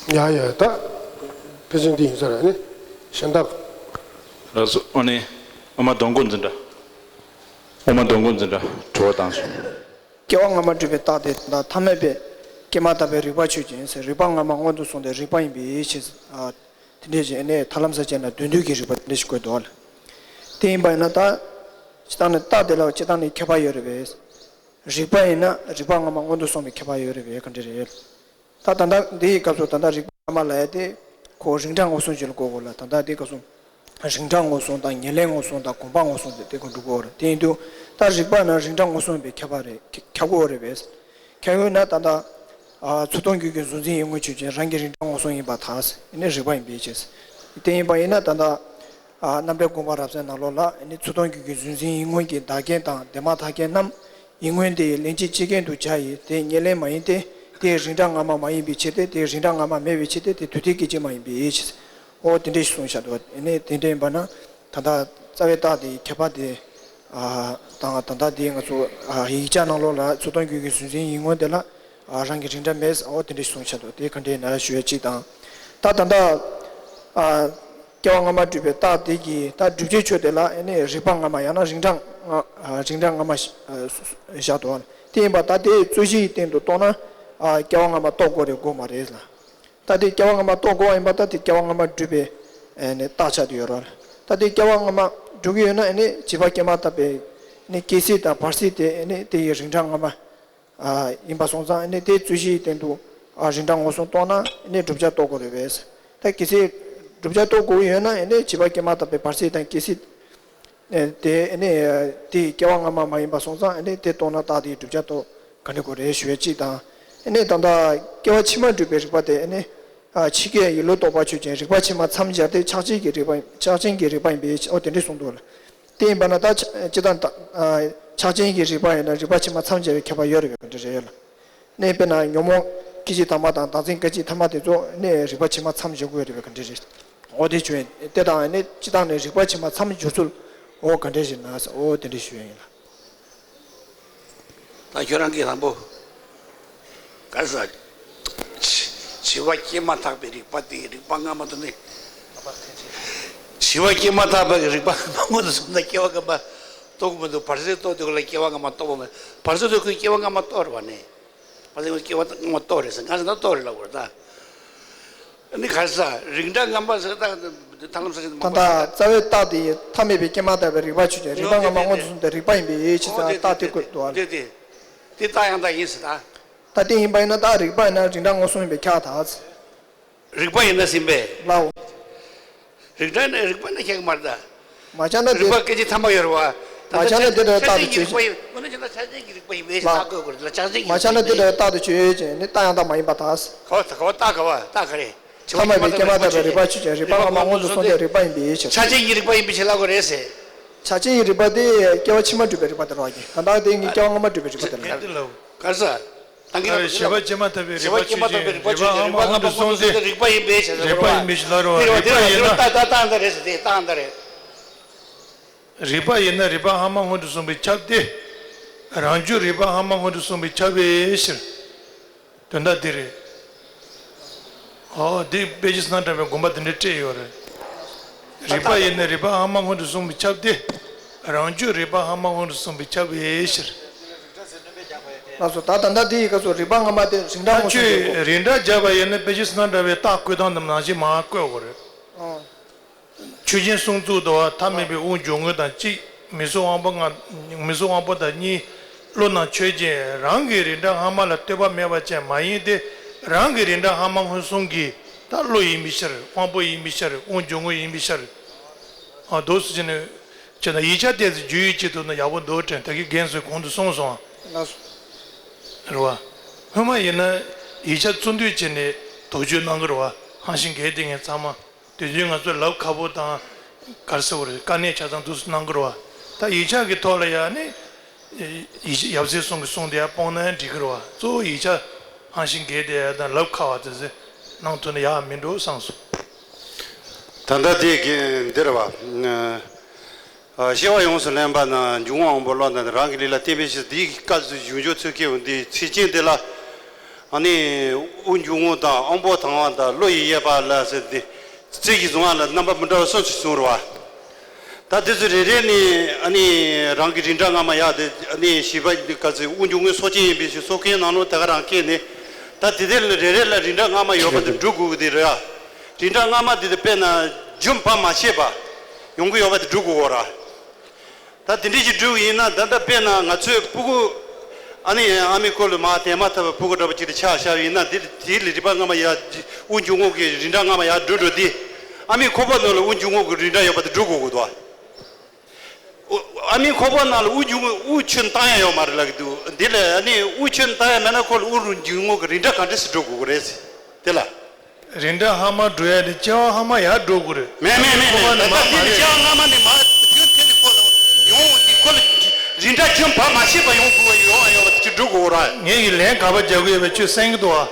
ཡ་ཡ་ད། ཕལ་ཆེར་འདི་ཡིན་ས་རེད་ནི། གཞན་དག་ལགས་སོ། ཨོ་ནི། ཨོ་མ་གདོང་སྐུ་འཛིན་གྲྭ། ཨོ་མ་གདོང་སྐུ་འཛིན་གྲྭ་དྲི་བ་བཏང་སོང་། སྐྱེ་བ་སྔ་མ་སྒྲུབ་པའི་རྟགས་དེ་དང་ཐ་མལ་པའི་སྐྱེས་མ་ཐག་པའི་རིག་པ་ཆོས་ཅན་ཟེར། རིག་པ་སྔ་མ་སྔོན་དུ་སོང་སྟེ་རིག་པ་ཡིན་པའི་ཕྱིར། ཨ། དེ་འདྲས་ཀྱི་ཨ་ནི་ཐར་ལམ་ས་བཅད་ན་དོན་བསྡུས་ཀྱི་རིགས་པ་དེ་འདྲས་ཞིག་བཀོད་འདུག་ལ། དེ་ཡིན་པ་ཡིན་ན་ད། སྤྱིར་བཏང་ནས་རྟགས་དེ་ལ་སྤྱིར་བཏང་ནས་ཁྱད་པར་ཡོད་རེད་པས། རིག་པ་ཡིན་ན་རིག་པ་སྔ་མ་སྔོན་དུ་སོང་བའི་ཁྱད་པར་ཡོད་རེད་པས་ག་འདྲ་རེད། ད་ད་ལྟ་འདི་ཡི་སྐབས་སུ་ད་ལྟ་རིག་པ་སྔ་མ་ལབ་ཡ་དེ་ཁོ་རིགས་འདྲ་ངོ་སྲུང་ཅིག་ལ་གོ་དགོས་ལ། ད་ལྟ་འདི་སྐབས་སུ་རིགས་འདྲ་ངོ་སྲུང་དང་ཉེར་ལེན་ངོ་སྲུང་དང་གོམས་པ་ངོ་སྲུང་དེ་དེ་ཁོ་འགྲོ་གོ་རེད། དེ་ཡིན་དུས་ད་རིག་པ་ན་རིགས་འདྲ་ངོ་སྲུང་བའི་ཁྱད་པར་རེད། ཁྱད་ཁྱད་གོ་རེད་པས། ཁྱད་ཡོད་ན་ད་ལྟ། ཨ། ཚུལ་མཐོང་རྒྱུད་ཀྱི་གཟུང་འཛིན་ཡིད་མངོན་ཆོས་ཅན། རང་གི་རིགས་འདྲ་ངོ་སྲུང་ཡིན་པར་ཐལ། ཨ་ནི་རིག་པ་ཡིན་པའི་ཕྱིར། དེ་ཡིན་པ་ཡིན་ན་ད་ལྟ། ཨ། རྣམ་འགྲེལ་དགོངས་པ་རབ་གསལ་ནང་ལོགས་ལ་ཨ་ནི་ཚུལ་མཐོང་རྒྱུད་ཀྱི་གཟུང་འཛིན་ཡིད་མངོན་གྱི་བདག་རྐྱེན་དང་དེ་མ་ཐག་རྐྱེན་རྣམས་ཡིད་མངོན་དེ་ཡི་ལན་གཅིག་སྐྱེས་རྐྱེན་དུ་བྱ་ཡི། དེ་ཉེར་ལེན་མ་ཡིན་ཏེ། དེའི་རིགས་འདྲ་སྔ་མ་མ་ཡིན་པའི་ཕྱིར་ཏེ། དེའི་རིགས་འདྲ་སྔ་མ་མེད་པའི་ཕྱིར་ཏེ། དེ་དུས་མཐའི་སྐད་ཅིག་མ་ཡིན་པའི་ཕྱིར། འོ་དེ་འདྲ་ཞིག་གསུངས་བཞག་འདུག་ཨ་ནི་དེ་འདྲ་ཡིན་པ་ན། ད་ལྟ་རྩ་བའི་རྟགས་དེའི་ཁྱད་པར་དེ། ཨ། དང་ད་ལྟ་དེ་ང་ཚོ། ཨ། ཡིག་ཆ་ནང་ལོགས་ལ་ཚུལ་མཐོང་རྒྱུད་ཀྱི་གཟུང་འཛིན་ཡིད་མངོན་དེ་ལ། ཨ། རང་གི་རིགས་འདྲ་མེད། འོ་དེ་འདྲ་གསུངས་བཞག་འདུག་དེ་ག་འདྲ་ཡིན་ན་ཞུ་ཡ་གཅིག་དང་། ད་ད་ལྟ། ཨ། སྐྱེ་བ་སྔ་མ་སྒྲུབ་པའི་རྟགས་དེ་གི་ད་བསྒྲུབ་བྱའི་ཆོས་དེ་ལ་ཨ་ནི་རིགས་པ་སྔ་མ་ཡང་ན་རིགས་འདྲ་སྔ། ཨ། རིགས་འདྲ་སྔ་མ་བཞག་འདུག་དེ་ཡིན་པ་ད་དེ་རྩོད་གཞིའི་སྟེང་དུ་གཏོགས་ན། ཨ། སྐྱེ་བ་སྔ་མ་རྟོགས་དགོས་རེད་དགོས་མ་རེད་ལ། ད་དེ་སྐྱེ་བ་སྔ་མ་རྟོགས་དགོས་པ་ཡིན་པ་ད་དེ་སྐྱེ་བ་སྔ་མ་སྒྲུབ་པའི་ཨ་ནི་རྟགས་ཆགས་ཏེ་ཡོད་རེད། ད་དེ་སྐྱེ་བ་སྔ་མ་སྒྲུབ་ཀྱི་ཡོད་ན་ཨ་ནི་བྱིས་པ་སྐྱེས་མ་ཐག་པའི་ཨ་ནི་སྐྱེ་སྲིད་དང་བར་སྲིད་དེ་ཨ་ནི་དེ་ཡི་རིགས་འདྲ་སྔ་མ་ཨ་ཡིན་པ་སོང་ཙང་ཨ་ནི་དེ་རྩོད་གཞིའི་སྟེང་དུ་ཨ་རིགས་འདྲ་ངོ་སྲུང་གཏོང་ན་ཨ་ནི་བསྒྲུབ་བྱ་རྟོགས་དགོས་རེད་པས། ད་གལ་སྲིད་བསྒྲུབ་བྱ་རྟོགས་དགོས་ཀྱི་ཡོད་ན་ཨ་ནི་བྱིས་པ་སྐྱེས་མ་ཐག་པའི་བར་སྲིད་དང་སྐྱེ་སྲིད། ཨེ། དེ་ཨ་ནི་དེ་སྐྱེ་བ་སྔ་མ་མ་ཡིན་པ་སོང་ཙང་ཨ་ནི་དེ་རྟོགས་ན་རྟགས་དེའི་བསྒྲུབ་བྱ་རྟོགས་ག་འདྲ་དགོས་རེད་ཞུ་བའི་གཅིག་དང་། ཨ་ནི་ད་ལྟ་སྐྱེ་བ་ཕྱི་མ་སྒྲུབ་པའི་རིགས་པ་དེ་ཨ་ནི་ཨ་ཕྱི་སྐྱེ་ཡིད་བློ་རྟོག་པ་ཆོས་ཅན། རིགས་པ་ཕྱི་མ་མཚམས་སྦྱར་ཏེ་ཆགས་ཅན་གྱི་རིགས་པ་ཡིན། ཆགས་ཅན་གྱི་རིགས་པ་ཡིན་པའི་ཕྱིར། འོ་དེ་འདྲ་གསུངས་འདུག་ལ། དེ་ཡིན་པ་ན་ད་ཆ་སྤྱིར་བཏང་ད་ཨ་ཆགས་ཅན་གྱི་རིགས་པ་ཡིན་ན་རིགས་པ་ཕྱི་མ་མཚམས་སྦྱར་བའི་ཁྱད་པར་ཡོད་རེད་པས་ག་འདྲ་རེད་ལ། ནས་དཔེར་ན་ཉོན་མོངས་སྐད་ཅིག་ཐ་མ་དང་བདག་འཛིན་སྐད་ཅིག་ཐ་མ་དེ་ཚོ་ནས་རིགས་པ་ཕྱི་མ་མཚམས་སྦྱོར་དགོས་རེད་པས་ག་འདྲ་རེད། འོ་དེ་བྱུང་ཡིན་དེ་དང་ནས་སྤྱིར་བཏང་ནས་རིགས་པ་ཕྱི་མ་མཚམས་སྦྱོར་ཚུལ་འོ་ག་འདྲ་རེད་ན་འོ་དེ་འདྲ་ཞུ་ཡ་ཡིན་ལ། ད་ཁྱོད་རང་གིས་དང་པོ་ག་རེ་ཟ། བྱིས་པ་སྐྱེས་མ་ཐག་པའི་རིགས་པ་དེ་རིགས་པ་སྔ་མ་དེ་ནི། བྱིས་པ་སྐྱེས་མ་ཐག་པའི་རིགས་པ་སྔ་མ་དེ་སོང་ན་སྐྱེ་བ་སྔ་མ་རྟོགས་མི་འདུག་བར་སྲིད་རྟོགས་དུས་ལ་སྐྱེ་བ་སྔ་མ་རྟོགས་པ་མེད། བར་སྲིད་དུ་ཁོས་སྐྱེ་བ་སྔ་མ་རྟོགས་རེད་པ་ནི། བར་སྲིད་ཁོས་སྐྱེ་བ་སྔ་མ་རྟོགས་རེད་ཟེར་ང་ཟེར་ན་རྟོགས་རེད་ལབ་དགོས་རེད་ད། ཨ་ནི་ག་རེ་ཟ། རིགས་འདྲ་སྔ་མ་ཟེར་ད་ཐར་ལམ་ས་བཅད་དུ་མ་ད་ལྟ་གོ་རེད། རྩ་བའི་རྟགས་དེ་ཐ་མལ་པའི་སྐྱེས་མ་ཐག་པའི་རིགས་པ་ཆོས་ཅན། རིགས་པ་སྔ་མ་སྔོན་དུ་སོང་སྟེ་རིགས་པ་ཡིན་པའི་ཕྱིར་ཟེར་ན་རྟགས་དེ་བཀོད་འདུག་ཨ། དེ་དེ་དེ་རྟགས་ཡང་དག་ཡིན་ཟེར་ད། ད་དེ་ཡིན་པ་ཡིན་ན་ད་རིགས་པ་ཡིན་ན་རིགས་འདྲ་ངོ་སྲུང་ཡིན་པའི་ཁྱད་དག་ཟེར། རིགས་པ་ཡིན་ན་ཟིན་པས། ལའོ། རིགས་འདྲ་ནི་རིགས་པ་ནི་ཁྱད་མ་རེད་ད། མ་ཆགས་ན་དེ། རིགས་པ་སྐད་ཅིག་ཐ་མ་ཡོད་རེད་བ། ད་མ་ཆགས་ན་དེ་འདྲ་ཆ་རྟགས་དེ་ཆོས་ཅན། དངོས་གནས་བྱས་ན་ཆ་རྐྱེན་གྱི་རིགས་པ་ཡིན་པའི་ཕྱིར་ལ། རྟགས་བཀོད་དགོས་རེད་ལ་ཆ་རྐྱེན་གྱི་མ་ཆགས་ན་དེ་འདྲ་རྟགས་དེ་ཆོས་ཅན་ནི་རྟགས་ཡང་དག་མ་ཡིན་པར་ཐལ། ག་བ་ག་བ་རྟགས་ག་བ་རྟགས་ག་རེ། ཐ་མལ་པའི་སྐྱེས་མ་ཐག་པའི་རིགས་པ་ཆོས་ཅན། རིགས་པ་སྔ་མ་སྔོན་དུ་སོང་སྟེ་རིགས་པ་ཡིན་པའི་ཕྱིར། ཆ་རྐྱེན་གྱི་རིགས་པ་ཡིན་པའི་ཕྱིར་ལབ་དགོས་རེད་ཟེར། ཆ་ཅན་གྱི་རིག་པ་དེ་སྐྱེ་བ་ཕྱི་མ་སྒྲུབ་པའི་རིག་པ་དེ་རེད་བ། ད་ལྟ་དེ་ངས་སྐྱེ་བ་སྔ་མ་སྒྲུབ་པའི་རིག་པ་དེ་རེད། གལ་ཏེ་ལབ། ག་ས། ད་གིན་ལ་བཞི་པ་ཕྱི་མ་ཐོབ་པའི་རིག་པ་ཆོས་ཅན། རིག་པ་སྔ་མ་སྔོན་དུ་སོང་སྟེ། རིག་པ་ཡིན་པའི་ཕྱིར། རིག་པ་ཡིན་པའི་ཕྱིར་ལ་རོ། རིག་པ་ཡིན་ན། ད་ད་ད་ད་རེད་ཟེར་ཏེ་ད་ད་རེད། རིག་པ་ཡིན་ན་རིག་པ་སྔ་མ་སྔོན་དུ་སོང་བས་ཁྱབ་སྟེ། རང་རྒྱུད་རིག་པ་སྔ་མ་སྔོན་དུ་སོང་བས་ཁྱབ་པའི་ཕྱིར། དོན་དག་འདི་རེད། ཨོ་འདི་དཔེ་ཆ་སྣ་འདྲ་བའི་དགོངས་པ་འདི་འདྲ་སྤྲད་ཡོད་རེད། རིག་པ་ཡིན་ན་རིག་པ་སྔ་མ་སྔོན་དུ་སོང་བས་ཁྱབ་སྟེ། རང་རྒྱུད་རིག་པ་སྔ་མ་སྔོན་དུ་སོང་བས་ཁྱབ་པའི་ཕྱིར། ལགས་སོ། ད་ད་ལྟ་འདི་ཡི་སྐབས་སུ་རིག་པ་སྔ་མ་དེ་རིགས་འདྲ་ད་སྔོན་སོང་ཁྱོད་གི་རིགས་འདྲ་སྦྱར་བ་ཡིན་ན་དཔེ་ཆ་སྣ་འདྲ་བའི་རྟགས་བཀོད་སྟངས་དེ་ནང་བཞིན་མར་བཀོད་དགོས་རེད། ཨོ། ཆོས་ཅན་གསུང་ཚུལ་དུ་བ་ཐ་མལ་པའི་དབུགས་འབྱུང་ངོ་དང་གཅིག་མི་གཟུགས་དབང་པོ་ལྔ། མི་གཟུགས་དབང་པོ་དང་གཉིས། བློ་རྣམས་ཆོས་ཅན། རང་གི་རིགས་འདྲ་སྔ་མ་ལ་ལྟོས་པ་མེད་པ་ཅན་མ་ཡིན་ཏེ། རང་གི་རིགས་འདྲ་སྔ་མ་སྔོན་སོང་གི་ད་བློ་ཡིན་པའི་ཕྱིར། དབང་པོ་ཡིན་པའི་ཕྱིར། དབུགས་འབྱུང་ངོ་ཡིན་པའི་ཕྱིར། ཨ་འདུག་སེ་བྱས་ནས་བྱས་ན་ཡིག་ཆ་ཏོག་ཙམ་བརྗོད་ཡིག་ཅིག་འདུག་ན་ཡག་པོ་འདུག་དྲན། ད་གིན་རྒན་ཚོས་གོང་དུ་གསུངས་སོང་། ལགས་སོ། རེད་བ། སྔོན་མ་ཡིན་ན་ཡིག་ཆ་བཙུགས་འདོད་བྱས་ནས་དོགས་གཅོད་གནང་གི་རེད་བ། ཧང་ཤིང་གལ་ཏེ་ངས་ཚང་མ། དེ་དུས་ང་ཚོས་ལབ་ཁག་པོ་དང་། ག་རེ་ཟེར་བ་རེད། དཀའ་གནད་ཆ་ཚང་འདུག་སེ་གནང་གི་རེད་བ། ད་ཡིག་ཆ་གི་ཐོག་ལ་ཡང་ནི། ཡིག་ཡབ་སྲས་གསུམ་གྱི་གསུང་དེ་ཡང་སྤོང་ན་ཡང་འགྲིག་གི་རེད་བ། གཙོ་བོ་ཡིག་ཆ་ཧང་ཤིང་གལ་ཏེ་ཡང་དང་ལབ་ཁག་པ་དེ་ཚོ་གནང་ཐུབ་ན་ཡག་མིན་འགྲོ་བསམ་སོང་། ད་ལྟ་དེ་གི་འདི་རེད་བ། ཨ་སྐྱེ་བ་ཡོངས་སུ་ལེན་པ་ན་འབྱུང་བ་དབང་པོ་བློ་དང་རང་གི་ལུས་ལ་བརྟེན་པའི་ཕྱིར། འདིའི་སྐབས་སུ་གཞུང་ཕྱོགས་ཚུལ་ཁྱད་འོང་འདིའི་ཚིག་རྒྱན་འདི་ལ། ཨ་ནི་དབུགས་འབྱུང་ངོ་དང་དབང་པོ་དང་བ་དང་བློ་ཡི་དབྱེ་བ་ལ་ཟེར་ཏེ། རྩིས་ཀྱི་གཟུངས་སྔགས་ལ་རྣམ་པ་མི་འདྲ་བ་གསུམ་ཞིག་གསུངས་རེད་བ། ད་དེ་ཚོ་རེ་རེ་ནས་ཨ་ནི་རང་གི་རིགས་འདྲ་སྔ་མ་ཡག་དེ་ཨ་ནི་བཞི་པ་འདི་ག་ཚོད་དབུགས་འབྱུང་ངོ་སྲོག་ཅན་ཡིན་པའི་ཕྱིར། སྲོག་ཁའི་ནང་ལོགས་དེ་ག་རང་སྐྱེས་ནས། ད་དེ་དེ་ལ་རེ་རེ་ལ་རིགས་འདྲ་སྔ་མ་ཡོད་པ་དེ་སྒྲུབ་དགོས་ཀྱི་དེ་རེད་ཨ། རིགས་འདྲ་སྔ་མ་དེ་དེ་དཔེར་ན་རྒྱུན་བར་མ་ཆད་པ་ཡོང་གི་ཡོད་པ་དེ་སྒྲུབ་དགོས་གོ་ར། ད་དེ་འདྲ་ཞིག་སྒྲུབ་ཡིན་ན། ད་ལྟ་དཔེར་ན་ང་ཚོའི་སྤུ་གུ་ཨ་ནི་ཨ་མའི་ཁོག་ལ་མར་དེ་མ་ཐག་པའི་སྤུ་གུ་འདྲ་པོ་ཅིག་ཏུ་ཆགས་བཞག་ཡིན་ན། དེ་དེ་ལ་རིགས་པ་སྔ་མ་ཡག་དབུགས་འབྱུང་ངོ་གི་རིགས་འདྲ་སྔ་མ་ཡག་སྒྲུབ་འགྲོ་དུས། ཨ་མའི་ཁོག་པ་ནང་ལ་དབུགས་འབྱུང་ངོ་གི་རིགས་འདྲ་ཡོད་པ་དེ་སྒྲུབ་དགོས་ཀྱི་འདུག་ཨ། ཨ་མའི་ཁོག་པ་ནང་ལ་དབུགས་འབྱུང་ངོ་དབུགས་ཆུ་བཏང་ཡ་ཡོད་མ་རེད་ལབ་ཀྱི་འདུག་འདི་ལ་ཨ་ནི་དབུགས་ཆུ་བཏང་ཡ་མེད་ན་ཁོ་ལ་དབུགས་འབྱུང་ངོ་གི་རིགས་འདྲ་ག་འདྲ་ཞིག་སྒྲུབ་དགོས་ཀྱི་རེད་ཟེར། དེ་ལ། རིགས་འདྲ་སྔ་མ་སྒྲུབ་ཡ་དེ་སྐྱེ་བ་སྔ་མ་ཡར་འགྲོ་དགོས་རེད། མེད་མེད་མེད་མེད། ད་ལྟ་འདི་ནི་སྐྱེ་བ་སྔ་མ་ནས་མར་རྒྱུན་མཐུད་ནས་ཁོ་ལ་ཡོང་འོང་དེ། ཁོ་ལ་རིགས་འདྲ་རྒྱུན་བར་མ་ཆད་པ་ཡོང་དགོས་པ་ཡོང་ཡོང་བ་ཅིག་སྒྲུབ་དགོས་ར། ངས་ཀྱི་ལན་ག་པར་རྒྱག་གི་ཡོད་པ་ཁྱོད་གསན་གི་འདུག་ཨ།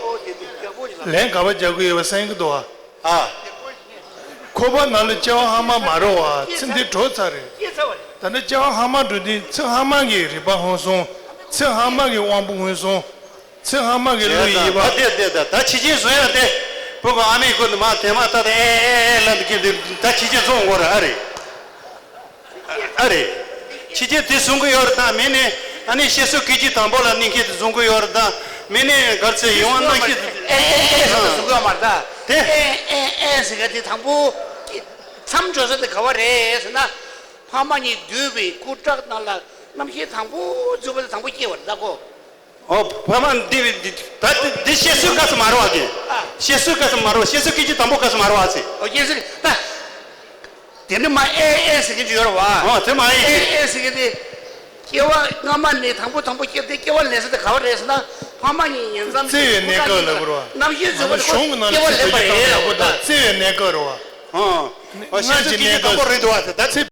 ལན་ག་པར་རྒྱག་གི་ཡོད་པ་གསན་གི་འདུག་ཨ། ཨ། ཁོག་པ་ནང་ལ་སྐྱེ་བ་སྔ་མ་མ་རེད་བ། ཚེ་འདི་གྲོལ་ཚར་རེད། ད་ནི་སྐྱེ་བ་སྔ་མ་འགྲོ་དུས་ཚེ་སྔ་མ་གི་རིག་པ་སྔོན་སོང་། ཚེ་སྔ་མ་གི་དབང་པོ་སྔོན་སོང་། ཚེ་སྔ་མ་གི་བློ་ཡི་དབྱེ་བ། ད་དེ་དེ་ད་ད་ཕྱི་རྐྱེན་བཟོ་ཡ་དེ། སྤུ་གུ་ཨ་མའི་ཁོག་ནས་མར་དེ་མ་ཐག་ཏུ་ཨེ་ཨེ་ཨེ་ལབ་འདུག་གི་འདི་ད་ཕྱི་རྐྱེན་བཟོ་དགོས་རེད། ཨ་རེད། ཨ་རེད། ཕྱི་རྐྱེན་དེ་བཟུང་གི་ཡོད་རེད་དང་མིན་ནས། ཨ་ནི་བཤད་སྲོལ་སྐད་ཅིག་དང་པོ་ལ་གནས་འགལ་དེ་བཟུང་གི་ཡོད་རེད་དང་མིན་ནས། ག་རེ་ཟེར་ཡོང་བ་རྣམ་ཤེས་ཨེ་ཨེ་ཨེ་ཟེར་ནས་བཟུང་གི་ཡོད་མ་རེད་ད། དེ་ཨེ་ཨེ་ཨེ་ཟེར་མཁན་དེ་དང་པོ་མཚམས་འཇོག་ས་དེ་ག་པར་རེད་ཟེར་ན། ཕ་མ་གཉིས་འདུས་པའི་སྐུ་བཀྲག་ནང་ལ་རྣམ་ཤེས་དང་པོ་འཛུལ་བ་དེ་དང་པོ་སྐྱེ་བ་རེད་ད་ཁོ། ཨོ་ཕ་མ་འདི་འདི་ད་འདི་འདི་བཤད་སྲོལ་སྐབས་སུ་མ་རེད་བ་གི། ཨ། བཤད་སྲོལ་སྐབས་སུ་མ་རེད་བ། བཤད་སྲོལ་སྐད་ཅིག་དང་པོ་སྐབས་སུ་མ་རེད་བ་ཟེར། ཨོ་བཤད་སྲོལ་ད། དེ་ནི་མ་ཨེ་ཨེ་ཟེར་གྱི་ཡོད་རེད་བ། ཨོ་དེ་མ་ཨེ་ཨེ་ཨེ་ཟེར་གྱི་དེ། སྐྱེ་བ་སྔ་མ་ནས་དང་པོ་དང་པོ་སྐྱེ་དེ་སྐྱེ་བ་ལེན་ས་དེ་ག་བ་རེད་ཟེར་ན། ཕ་མ་གཉིས་ཉེ་མཚམས་བརྩེ་བའི་གནས་སྐབས་ལ་གོ་རེད་བ། རྣམ་ཤེས་འཛུལ་བ་དེ་ཁོ་གཞུང་གི་ནང་ལ་སྐྱེ་བ་ལེན་པ་རེད་ལབ་དགོས་ད། བརྩེ་བའི་གནས་སྐབས་རེད་བ། ཨོ། ཨོ་བཤད་སྲོལ་སྐད་ཅིག་དང་པོ་རེད་འདུག་བ། ད་ཚེ་